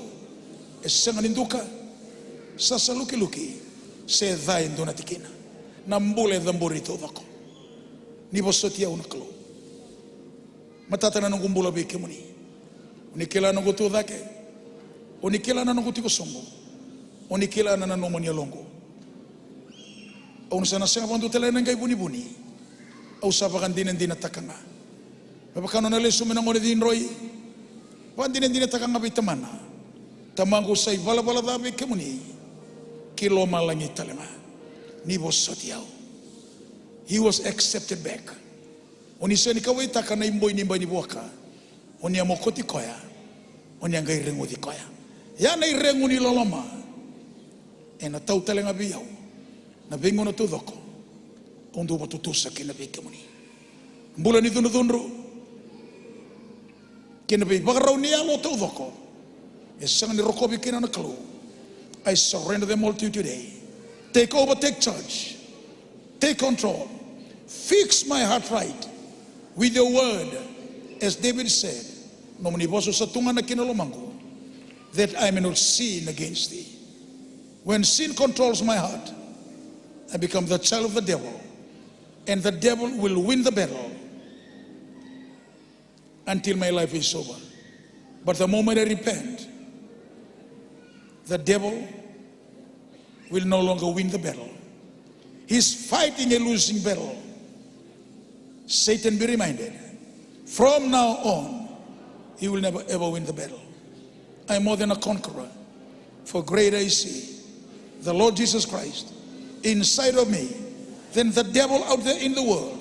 E sega ni duka, sasalukiluki, se ca e dua na tikina. Na bula e cabori taucoko. Ni vosoti au na Kalou. Matata na noqu bula vei kemuni. O ni kila na noqu tucake. O ni kila na noqu tiko sobu. O ni kila na nanuma ni yaloqu. Au na sa na sega vakadua tale na qai vunivuni. Au sa vakadinadinataka ga. Me vaka nona lesu mai na gone cidroi. Vakadinadinataka ga vei tamana. Tamaqu sa ivalavala ca vei kemuni. Ki lomalagi tale ga. Ni vosoti au. He was accepted back. O ni sega ni kauwaitaka na iboi ni bai ni vuaka. O ni a mokoti koya. O ni a qai reguci koya. Ya na iregu ni loloma. Ena tau tale ga vei au. Na veigauna taucoko. Au dau vakatutusa kina vei kemuni. Bula ni cudrucudru. Kei na veivakarau ni yalo taucoko e sega ni rokovi kina na Kalou. I surrender them all to you today. Take over, take charge, take control. Fix my heart right with your word, as David said. Nomuni vosa sa tugana kina lomaqu, that I may not sin against thee. When sin controls my heart, I become the child of the devil, and the devil will win the battle until my life is over. But the moment I repent, the devil will no longer win the battle. He's fighting a losing battle. Satan, be reminded, from now on, he will never ever win the battle. I am more than a conqueror. For greater is he, the Lord Jesus Christ, inside of me, than the devil out there in the world,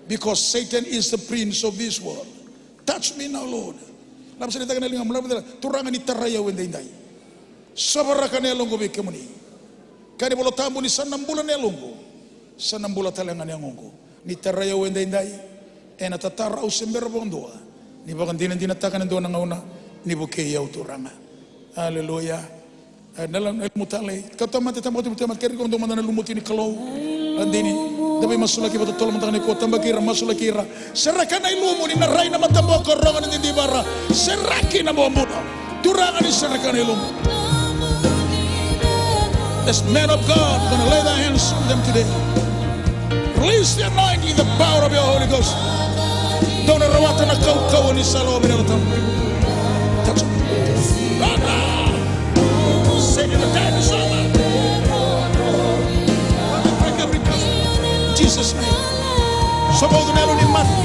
because Satan is the prince of this world. Touch me now, Lord. Lava sara tale ga na ligamu, lava sara. Turaga, ni tarai au edaidai. Sovaraka na yaloqu vei kemuni. Kaya na iVola Tabu ni sa na bula na yaloqu, sa na bula tale ga na yagoqu. Ni tarai au edaidai, ena tatara au se bera vakadua. Ni vakadinadinataka ena dua na gauna ni vukei au, Turaga. Aleluya. E, na la-, na lumu talei. Kauta mata, taba, kauta mata, keri koto mada na lumuti ni Kalou. Adini. Da veimasulaki vata totolo mada ga nikua, tabaki ira, masulaki ira. Sereka na ilumu ni na rai na mataboko, rogo na didivara. Sereki na bobula. Turaga, ni sereka na ilumu. As men of God gonna lay their hands on them today. Release the anointing, the power of your Holy Ghost. Dou na rawata na kaukauwa ni sa lako mai na Yalo Tabu. Touch it. Lord, Lord. Send in the time is over. Break every curse. Jesus' name. Sobo na yalo ni mate.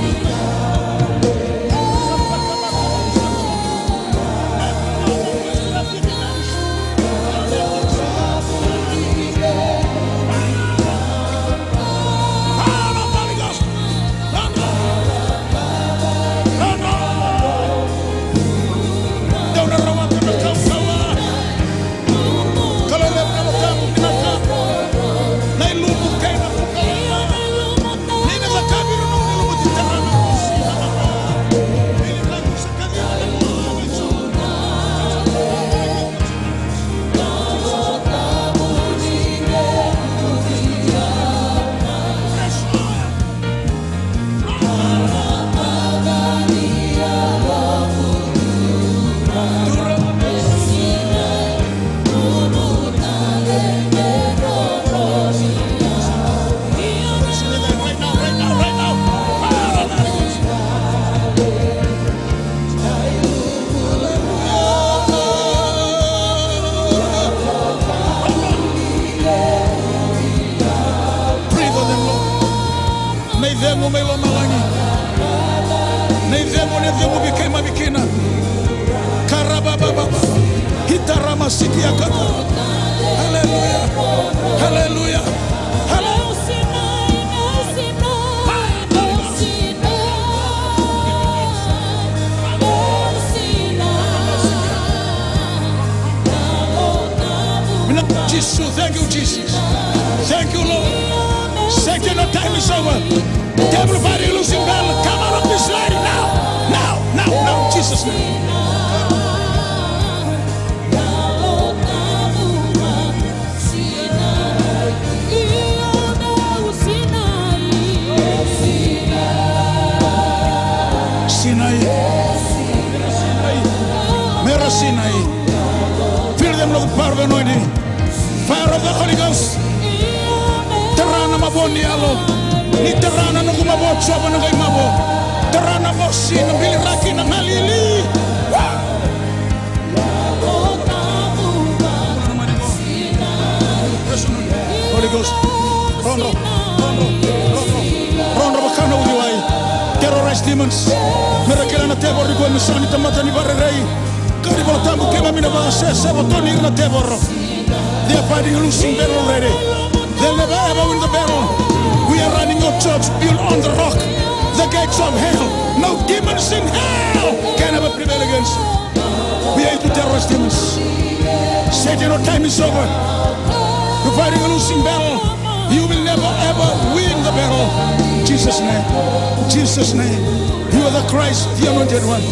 mai lomalagi. Na icegu ni ceguvi keimami kina. Karabababa. Hitarama siki akata. Haleluya. Haleluya. Haleluya. Jisu, thank you, Jesus. Thank you, Lord. Satan, your time is over. Devil, fighting, losing battle. Come out of this lady now. Now, now, now, Jesus' name. Sinai. Mera Sinai. Feel them like the power of the anointing. Fire of the Holy Ghost. Tara na mavo ni yalo. Ni tara na noqu mavo, Jiova, na qai mavo. Tara na vosi, na biliraki, na galili. Wow. Holy Ghost. Drodro, drodro, drodro, drodro vaka na uciwai. Terrorize demons. Mera kila na tevoro ni kua me sa ni tamata ni varerei. Ka ni Vola Tabu, keimami na vakaseseva toni ira na tevoro. They are fighting a losing battle already. They'll never ever win the battle. We are running a church built on the rock. The gates of hell, no demons in hell can ever prevail against. We are here to terrorize demons. Satan, your time is over. You're fighting a losing battle. You will never ever win the battle. Jesus' name. Jesus' name. You are the Christ, the anointed one.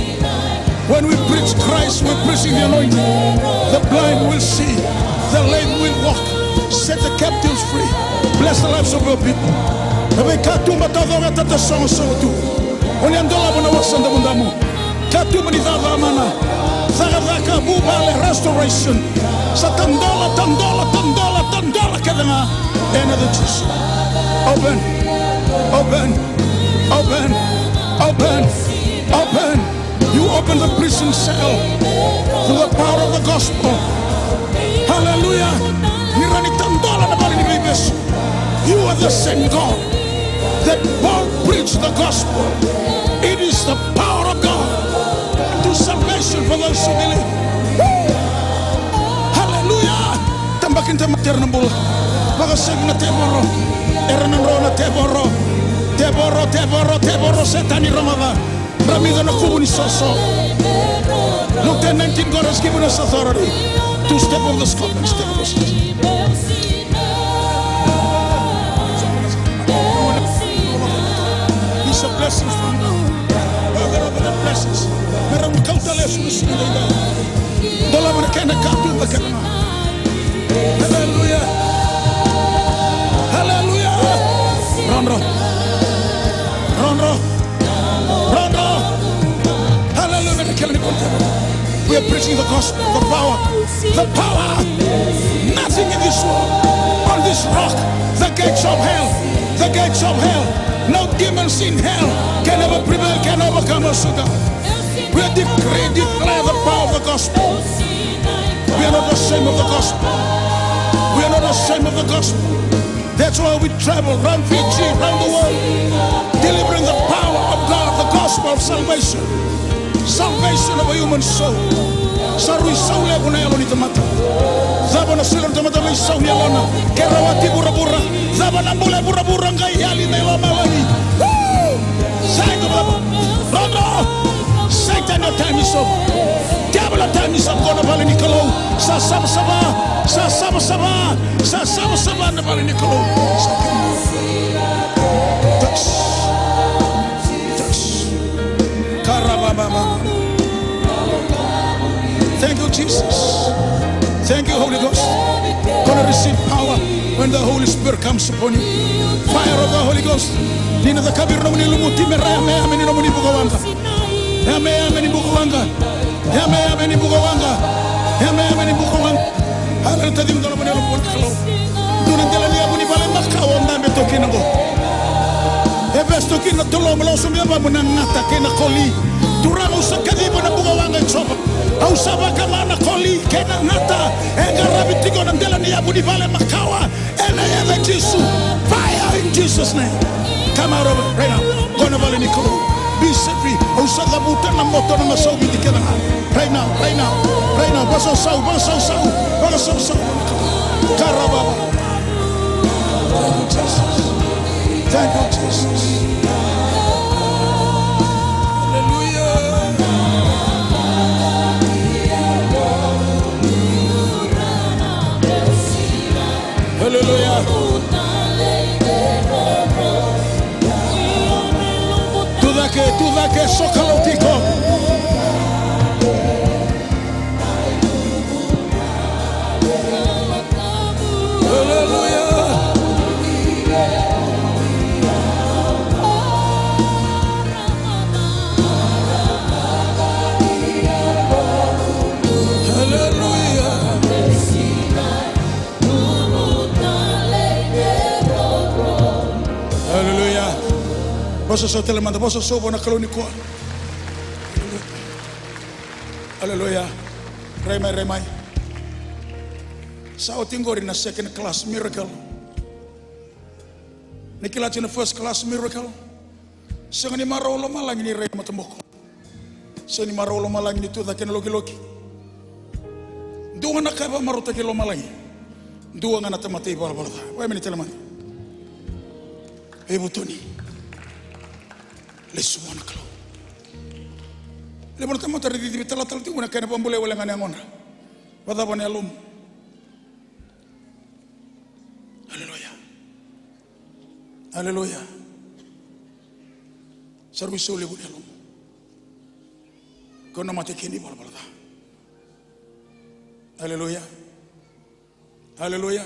When we preach Christ, we're preaching the anointing. The blind will see. The lame will walk. Set the captives free. Bless the lives of your people. Na veika tu matadora tata sogo sogo tu. Oni a dolava na wasa damudamu. Katuba ni cakacaka mana. Cakacaka, vuvale, restoration. Sa tadola, tadola, tadola, tadola kece ga. Ena yaca i Jisu. Open. Open. Open. Open. Open. You open the prison cell through the power of the gospel. Hallelujah. Ni rawa ni tadola na vale ni veivesu. You are the same God that Paul preached the gospel. It is the power of God to salvation for those who believe. Hallelujah. Tabaki ni tamata era na bula. Vakasega na tevoro. Era na dro na tevoro. Tevoro, tevoro, tevoro, Setani rogoca. Ramica na kuvu ni soso. Luke ten nineteen, God has given us authority to step on the scorpions, step on the snakes. These are blessings from God. Open, open the blessings. Mera na kauta lesu na siga edaidai. Dolava na kena katuba kece ga. Hallelujah. Hallelujah. Drodro. Drodro. Drodro. Hallelujah. We are preaching the gospel, the power, the power. Nothing in this world, on this rock, the gates of hell, the gates of hell. No demons in hell can ever prevail, can overcome us, O God. We decree, declare the power of the gospel. We are not ashamed of the gospel. We are not ashamed of the gospel. That's why we travel around Fiji, around the world, delivering the power of God, the gospel of salvation. Salvation of a human soul. Sa rui sau levu na yalo ni tamata. Cava na sila ni tamata mai sau ni yalona? Ke rawati vuravura. Cava na bula e vuravura qai yali mai lomalagi? Woo! Sai ka baba. Rogo. Satan, your time is up. Devil, your time is up. Qo na vale ni Kalou. Sa savasava. Sa savasava. Sa savasava na vale ni Kalou. Sa kena. Touch. Touch. Karabababa. Thank you, Jesus. Thank you, Holy Ghost. Gonna receive power when the Holy Spirit comes upon you. Fire of the Holy Ghost. Ni na cakavi ira nomuni lumuti me ra yameyame ni nomuni bukawaqa. Yameyame ni bukawaqa. Yameyame ni bukawaqa. Yameyame ni bukawaqa. Haleluya, taciqu, dolava na yalo vua na Kalou. Dua na dela ni yavu ni vale makawa o dabe toka kina qo. E vesu toka kina na tolomu, lako sobu i yavamu na gata kei na koli. Turaga, au sa kaciva na bukawaqa e Jiova. Au sa vakama na koli kei na gata e qaravi tiko na dela ni yavu ni vale makawa. Ena yaca i Jisu. Fire in Jesus' name. Come out of it right now. Qo na vale ni Kalou. Be set free. Au sa cavuta na moto na gasau vidi kece ga. Right now, right now, right now. Vakasausau, vakasausau, vakasausau. Karababa. Thank you, Jesus. Thank you, Jesus. Hallelujah. Hallelujah. Tu cake, tu cake, sokalou tiko. Hallelujah. Hallelujah. Hallelujah. Vososou tale mada, vososou vua na Kalou nikua. Hallelujah. Rai mai, rai mai. Sa oti qori na second class miracle. Ni kila tiko na first class miracle. Sega ni marau lomalagi ni rai mataboko. Sega ni marau lomalagi ni tu cake na lokiloki. Dua ga na ka e vakamarautaki lomalagi. Dua ga na tamata ivalavala ca. Vakaemeni tale mada. Veivutuni. Lesu vua na Kalou. Levu na tamata ra cici veitalatala tiko na kena vakabulai wale ga na yagona. Vakacava na yalomu? Aleluya. Aleluya. Sa rui sau levu na yalomu. Ko na mate kina ivalavala ca. Aleluya. Aleluya.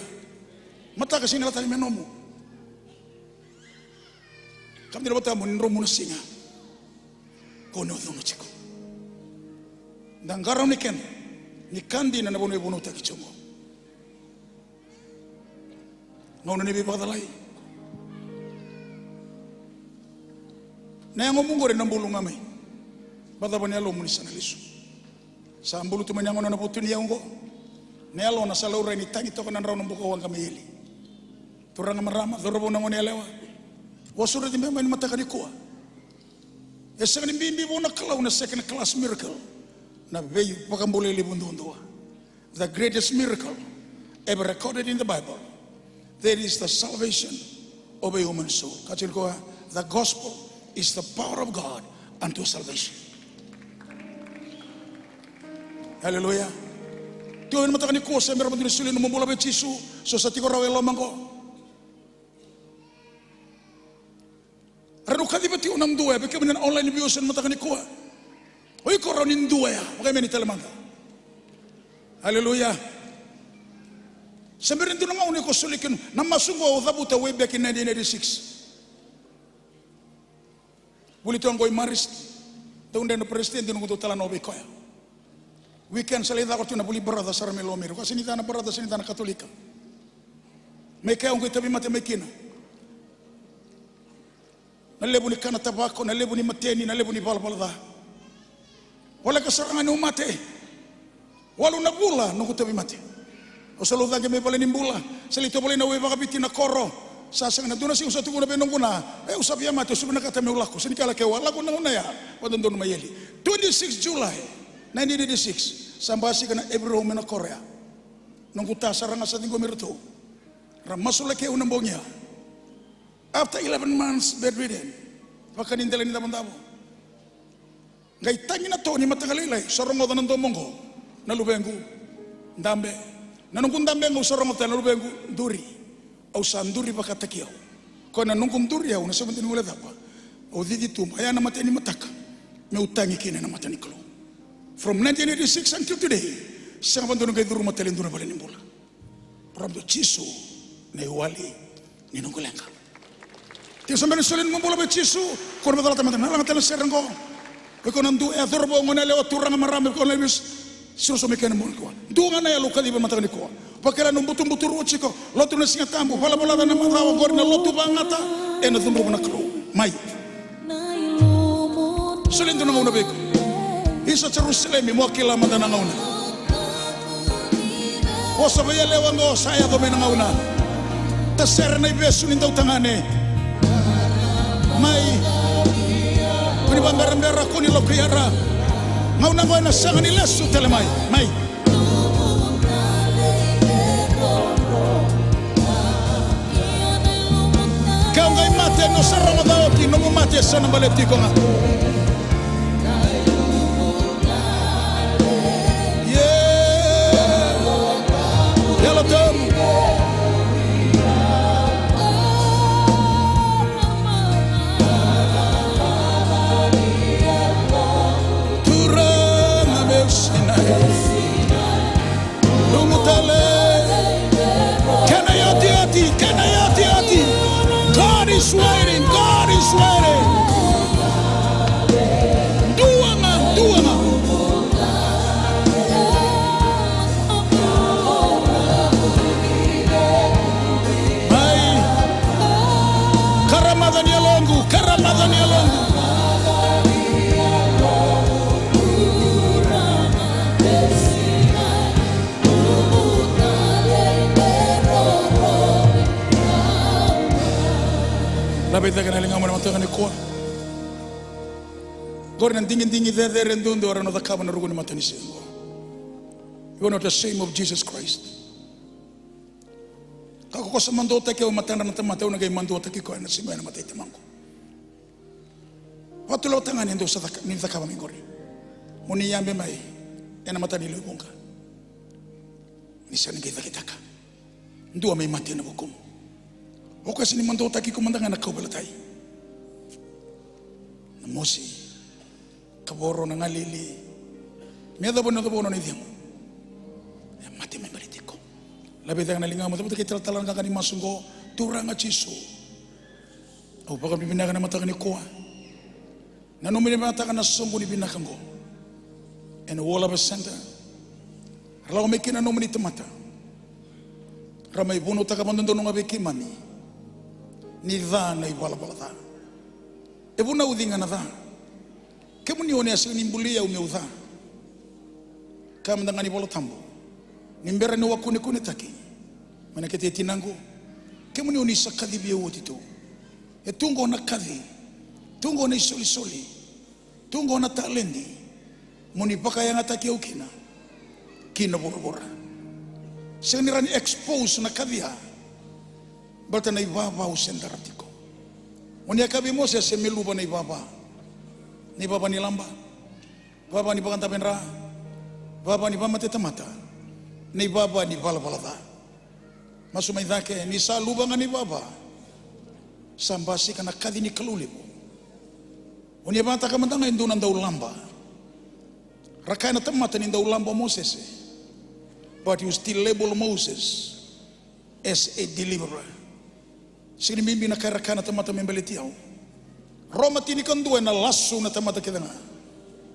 Mataka sega ni lako tani me nomu. Kam dina vata mo ni dromu na siga. Ko ni o cunu tiko. Da qarauni keda. Ni ka dina na vanua e vunautaki tiko. Gauna ni veivakacalai. Na yagomu qori na bulu ga mai. Vakacava na yalomu ni sa na lesu? Sa bulu tu mai na yagona na vutuniyau oqo. Na yalona sa laurai ni tagi toka na drau na bukawaqa mai eli. Turaga, marama, cauravou, na goneyalewa. Vakasureti me mai na mataka nikua. E sega ni bibi vua na Kalou na second class miracle. Na veivakabulai levu duadua. The greatest miracle ever recorded in the Bible. That is the salvation of a human soul. Kaya tiko, the gospel is the power of God unto salvation. Hallelujah. Tiko ena mataka nikua, se bera mo dou ni solia nomu bula vei Jisu, se o sa tiko rawa e loma qo. Era na kaciva tiko na dua ya, vei kemuni na online viewers ena mataka nikua. O iko rawa ni dua ya, vakaemeni tale mada. Hallelujah. Se bera ni dua na gauna iko soli kina, na masu qo au cavuta way back in nineteen eighty-six. Vuli toka qo i Marist, dau dredre na president, noqu dau talanoa vei koya. Weekend sa lai caka tu na vuli brother sara mai Lomira. Koya sega ni ca na brother, sega ni ca na Katolika. Mai kea au qai tauvimate mai kina. Na levu ni kana tavako, na levu ni mateni, na levu ni valavala ca. Voleka sara ga niu mate. Walu na vula noqu tauvimate. Au sa lau cake mai valenibula, sa lai tovolei na wai vakaviti na koro. Sa sega, na dua na siga au sa tukuna vei noqu na, e, au sa via mate, au sa vinakata meu lako. Sa ni kala keu a lako na gauna ya, vakadodonu mai eli. Twenty-six July nineteen eighty-six, sa basika na heavy room ena koro ya. Noqu ta sara ga sa ciqomi iratou. Ra masulaki au na bogi ya. After eleven months bedridden, vaka ni dela ni davodavo. Qai tagi na to ni mataka lailai, sa rogoca na domo oqo, na luvequ, dabe. Na noqu dabe qo au sa rogoca tale na luvequ, duri. Au sa duri vakataki au. Koya na noqu duri au na Seventh-day Guilecava. Au cici tuba, oya na matai ni mataka meu tagi kina ena mata ni Kalou. From nineteen eighty-six until today, sega vakadua ni qai curuma tale e dua na valenibula. Rarama o Jisu na iwali ni noqu leqa. Tiko sa bera ni solia nomu bula vei Jisu, ko na vakacalata mada na lagata na sere oqo. Vei ko na dua e cauravou, goneyalewa, turaga, marama, vei ko na levis. Siro sobu mai kena bogi nikua. Dua ga na yalo au kaciva mataka nikua. Vakila nomu butobuto rua tiko. Lotu na Siga Tabu, valavala ca na macawa, oqori na lotu vagata. Ena cudruva na Kalou. Mai. Solia e dua na gauna vei iko. Isa Jerusalemi, mo kila mada na gauna. Vosa veiyalewa oqo, sa yaco mai na gauna. Tasere na ivesu ni dautagane. Mai. Kua ni vaberabera, kua ni lokuyara. Gauna qo ena sega ni lesu tale mai. Mai. Ke o qai mate, ni o sa rogoca oti, nomu mate e sa na baleti iko ga. Io. Yalo Tabu. Turaga meu sinai. Lumu tale. Kena iotioti, kena iotioti. God is waiting, God is waiting. Dua ga, dua ga. Mai. Karamaca ni yaloqu, karamaca ni yaloqu. Laveti cake na ligamu ena mataka nikua. Qori na digidigi cecere duadua era na cakava na ruku ni matanisiga qo. You are not ashamed of Jesus Christ. Ka ko sa maduataki au e matadra na tamata, au na qai maduataki koya ena siga ena mata i Tamaqu. Vakatulewa tagane, dou sa caka, ni cakava mai qori. Mo ni yabe mai ena mata ni lewe vuqa. Ni sega ni qai cakitaka. Dua me mate ena vukumu. O koya sega ni maduataki iko mada ga ena kauveilatai. Na mosi, kavoro, na galili. Me yacova ni yacova na nona icegu. E mate me baleti iko. Laveti cake na ligamu, cavuta kei talatala na qaqa ni masu qo. Turaga Jisu. Au vakavinavinaka ena mataka nikua. Na nomuni mataka na soqoni vinaka oqo. Ena World Harvest Centre. Ra lako mai kina na nomuni tamata. Ra mai vunautaka vakadodonu ga vei keimami. Ni ca na ivalavala ca. E vunauci ga na ca. Kemuni oni a sega ni buli au meu ca. Kaya mada ga na iVola Tabu. Ni bera niu a kunekunetaki. Mai na kete i tinaqu. Kemuni oni sa kacivi au oti tu. E tu qo na kaci, tu qo na isolisoli, tu qo na taledi, mo ni vakayagataki au kina ki na vuravura. Sega ni rawa ni expose na kaci ya, baleta na ivava au se dara tiko. Mo ni a kaya vei Mosese me luva na ivava, na ivava ni laba, vava ni vakadavedra, vava ni vamate tamata, na ivava ni valavala ca. Masu mai cake, ni sa luva ga na ivava, sa basika na kaci ni Kalou levu. O ni a vakataka mada ga e dua na daulaba. Ra kaya na tamata ni daulaba o Mosese. But you still label Moses as a deliverer. Sega ni bibi na ka era kaya na tamata me baleti au. Roma tinikadua, ena lasu na tamata kece ga.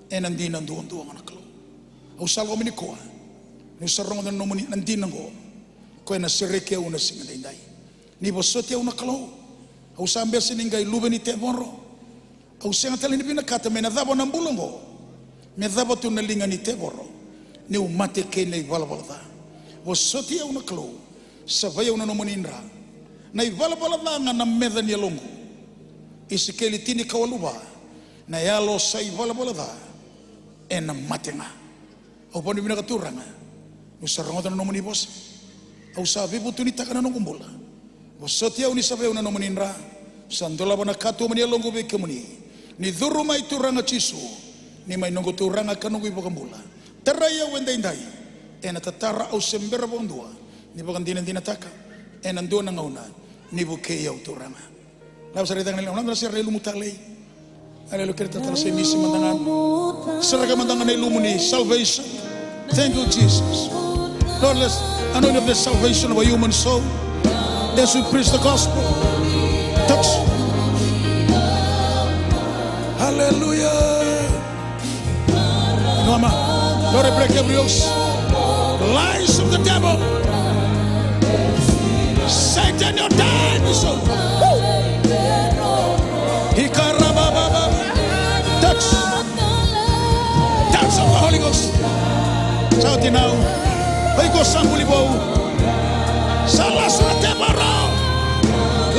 Ena dina duadua ga na Kalou. Au sa lako mai nikua. Niu sa rogoca na nomuni na dina oqo. Koya ena sereki au na siga daidai. Ni vosoti au na Kalou. Au sa bese ni qai luve ni tevoro. Au sega tale ni vinakata me na cava na bula oqo. Me cava tu na liga ni tevoro. Niu mate kei na ivalavala ca. Vosoti au na Kalou. Savai au na nomuni dra. Na ivalavala ca ga na meca ni yaloqu. Isikeli tinikawalu va. Na yalo sa ivalavala ca ena mate ga. Au vakavinavinaka Turaga, niu sa rogoca na nomuni vosa. Au sa veivutunitaka na noqu bula. Vosoti au ni savai au na nomuni dra. Sa dolava na katuba ni yaloqu vei kemuni. Ni curu mai Turaga Jisu. Ni mai noqu Turaga ka noqu iVakabula. Tarai au edaidai. Ena tatara au se bera vakadua. Ni vakadinadinataka. Ena dua na gauna. Ni vukei au Turaga. Lava sara i cake na ligamu, lava sara na ilumu talei. Aleluya, kere talatala se misi mada ga. Sereka mada ga na ilumu ni salvation. Thank you, Jesus. Lord, let's anoint of the salvation of a human soul. As we preach the gospel. Touch. Hallelujah. Mama, Lord, I break every yoke. Lies of the devil. Satan, your time is over. Woo! Ikarabababa. Touch. Touch of the Holy Ghost. Shout it now. Oi ko sa buli vou. Sa lasu na tevoro.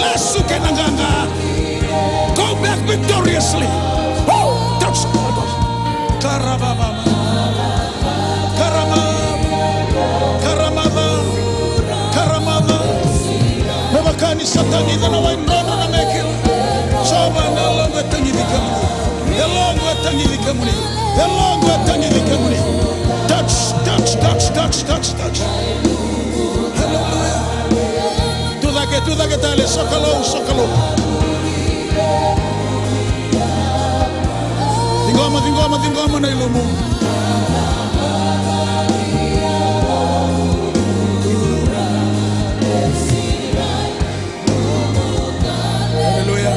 Lasu kei na qaqa. Kau Victoriously. Oh, that's what. Karababa. Karama. Karamaca. Karamaca. Me vaka ni sa tagica na wai nona na meke. Jiova, na yaloqu e tagici kemuni. Yaloqu e tagici kemuni. Yaloqu e tagici kemuni. Touch, touch, touch, touch, touch, touch. Hallelujah. Tucake, tucake tale, sokalou, sokalou. Ciqoma, ciqoma, ciqoma na ilumu. Hallelujah.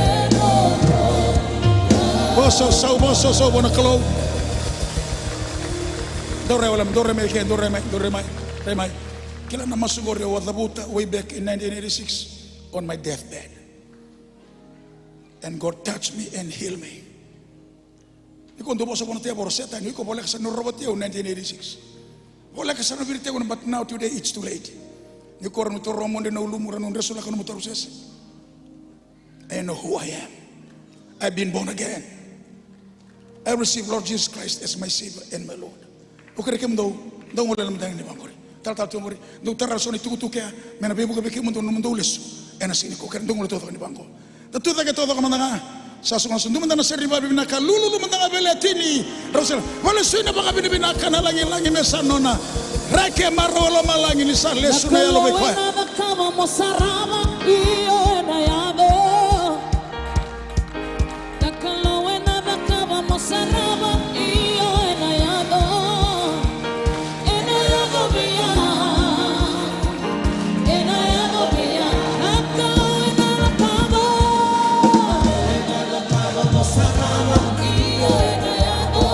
Vosa, sau, vosa, sau, vua na Kalou. Dou rai wale, dou rai mai ke, dou rai mai, dou rai mai, rai mai. Kila na masu qori au a cavuta way back in nineteen eighty-six on my deathbed. And God touched me and healed me. Ni ko dou vosa vua na tevoro, Setani, iko voleka sara ni rovati au nineteen eighty-six. Voleka sara ni viriti au, but now today it's too late. Ni ko ra nu toro mo de na ulumu ra nu dresulaka nomu taru sese. I know who I am. I've been born again. I receive Lord Jesus Christ as my Savior and my Lord. Au kerea kemudou, dou gole mada ga ni vaqori. Talatala tu qori, dou tara so na itukutuku ya, me na veivuke vei kemudou na nomudou lesu. Ena siga ni ko kerea, dou gole taucoko ni vaqo. Da tucake taucoko mada ga. Sa suka na sudu mada na sere ni vakavinaka, lululu mada ga vei Letini. Rau sera, valesui na vakavinavinaka na lagilagi me sa nona. Reke marau lomalagi ni sa lesu na yalo vei koya. Na Kalou ena cakava mo sarava, io ena yaco. Na Kalou ena cakava mo sarava, io ena yaco. Ena yaco vei au. Ena yaco vei au. Na Kalou ena cakava. Ena cakava mo sarava, io ena yaco.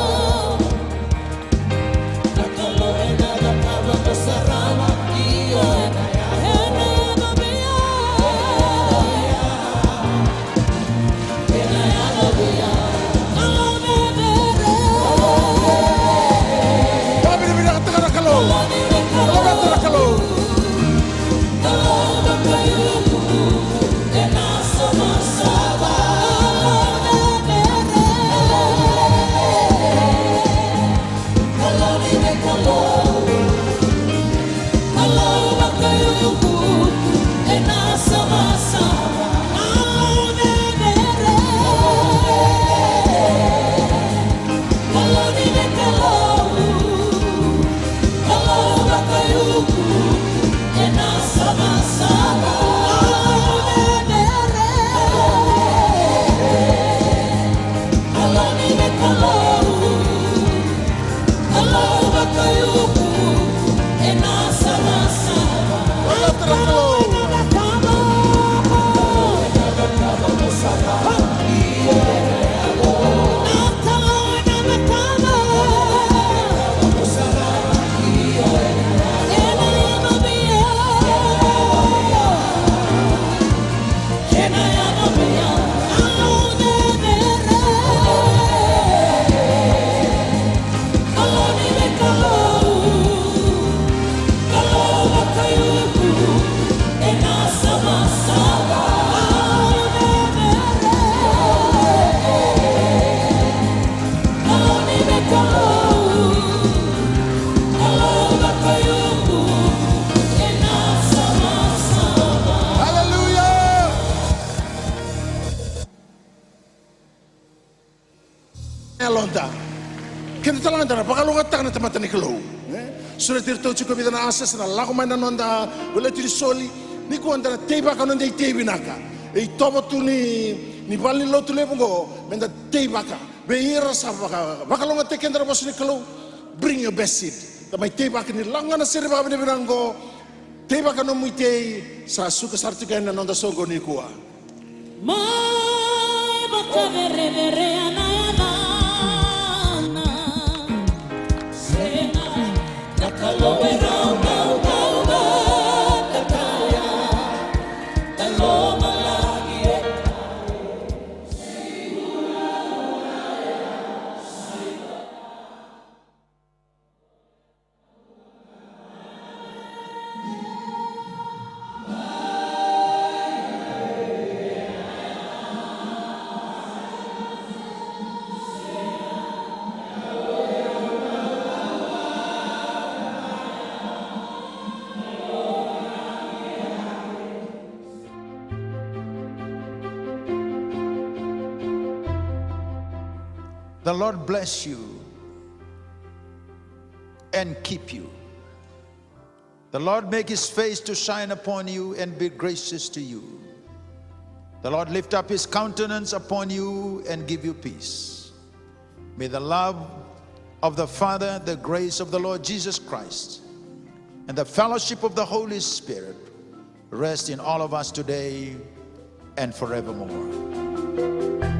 Vakavinavinakataka na Kalou. Vakavinavinakataka na Kalou. Hallelujah. Yaloda. Keda tale ga da na vakalougatataka na tamata ni Kalou, e? Sureti iratou tiko e vica na asese na lako mai na noda veilotu ni soli. Nikua da na teivaka noda itei vinaka. E itovo tu ni, ni valenilotu levu oqo, meda teivaka. Vei ira sa vaka, vakalougatataki keda na vosa ni Kalou. Bring your best seed. Da mai teivaka ni lako ga na sere vakavinavinaka oqo. Teivaka nomu itei, sa suka sara tiko yani na noda soqo nikua. Mai vakacerecerei na yacana. Sega, na Kalou e rau, rau, rau, rau, kakaya. Na lomalagi e The Lord bless you and keep you. The Lord make his face to shine upon you and be gracious to you. The Lord lift up his countenance upon you and give you peace. May the love of the Father, the grace of the Lord Jesus Christ, and the fellowship of the Holy Spirit rest in all of us today and forevermore.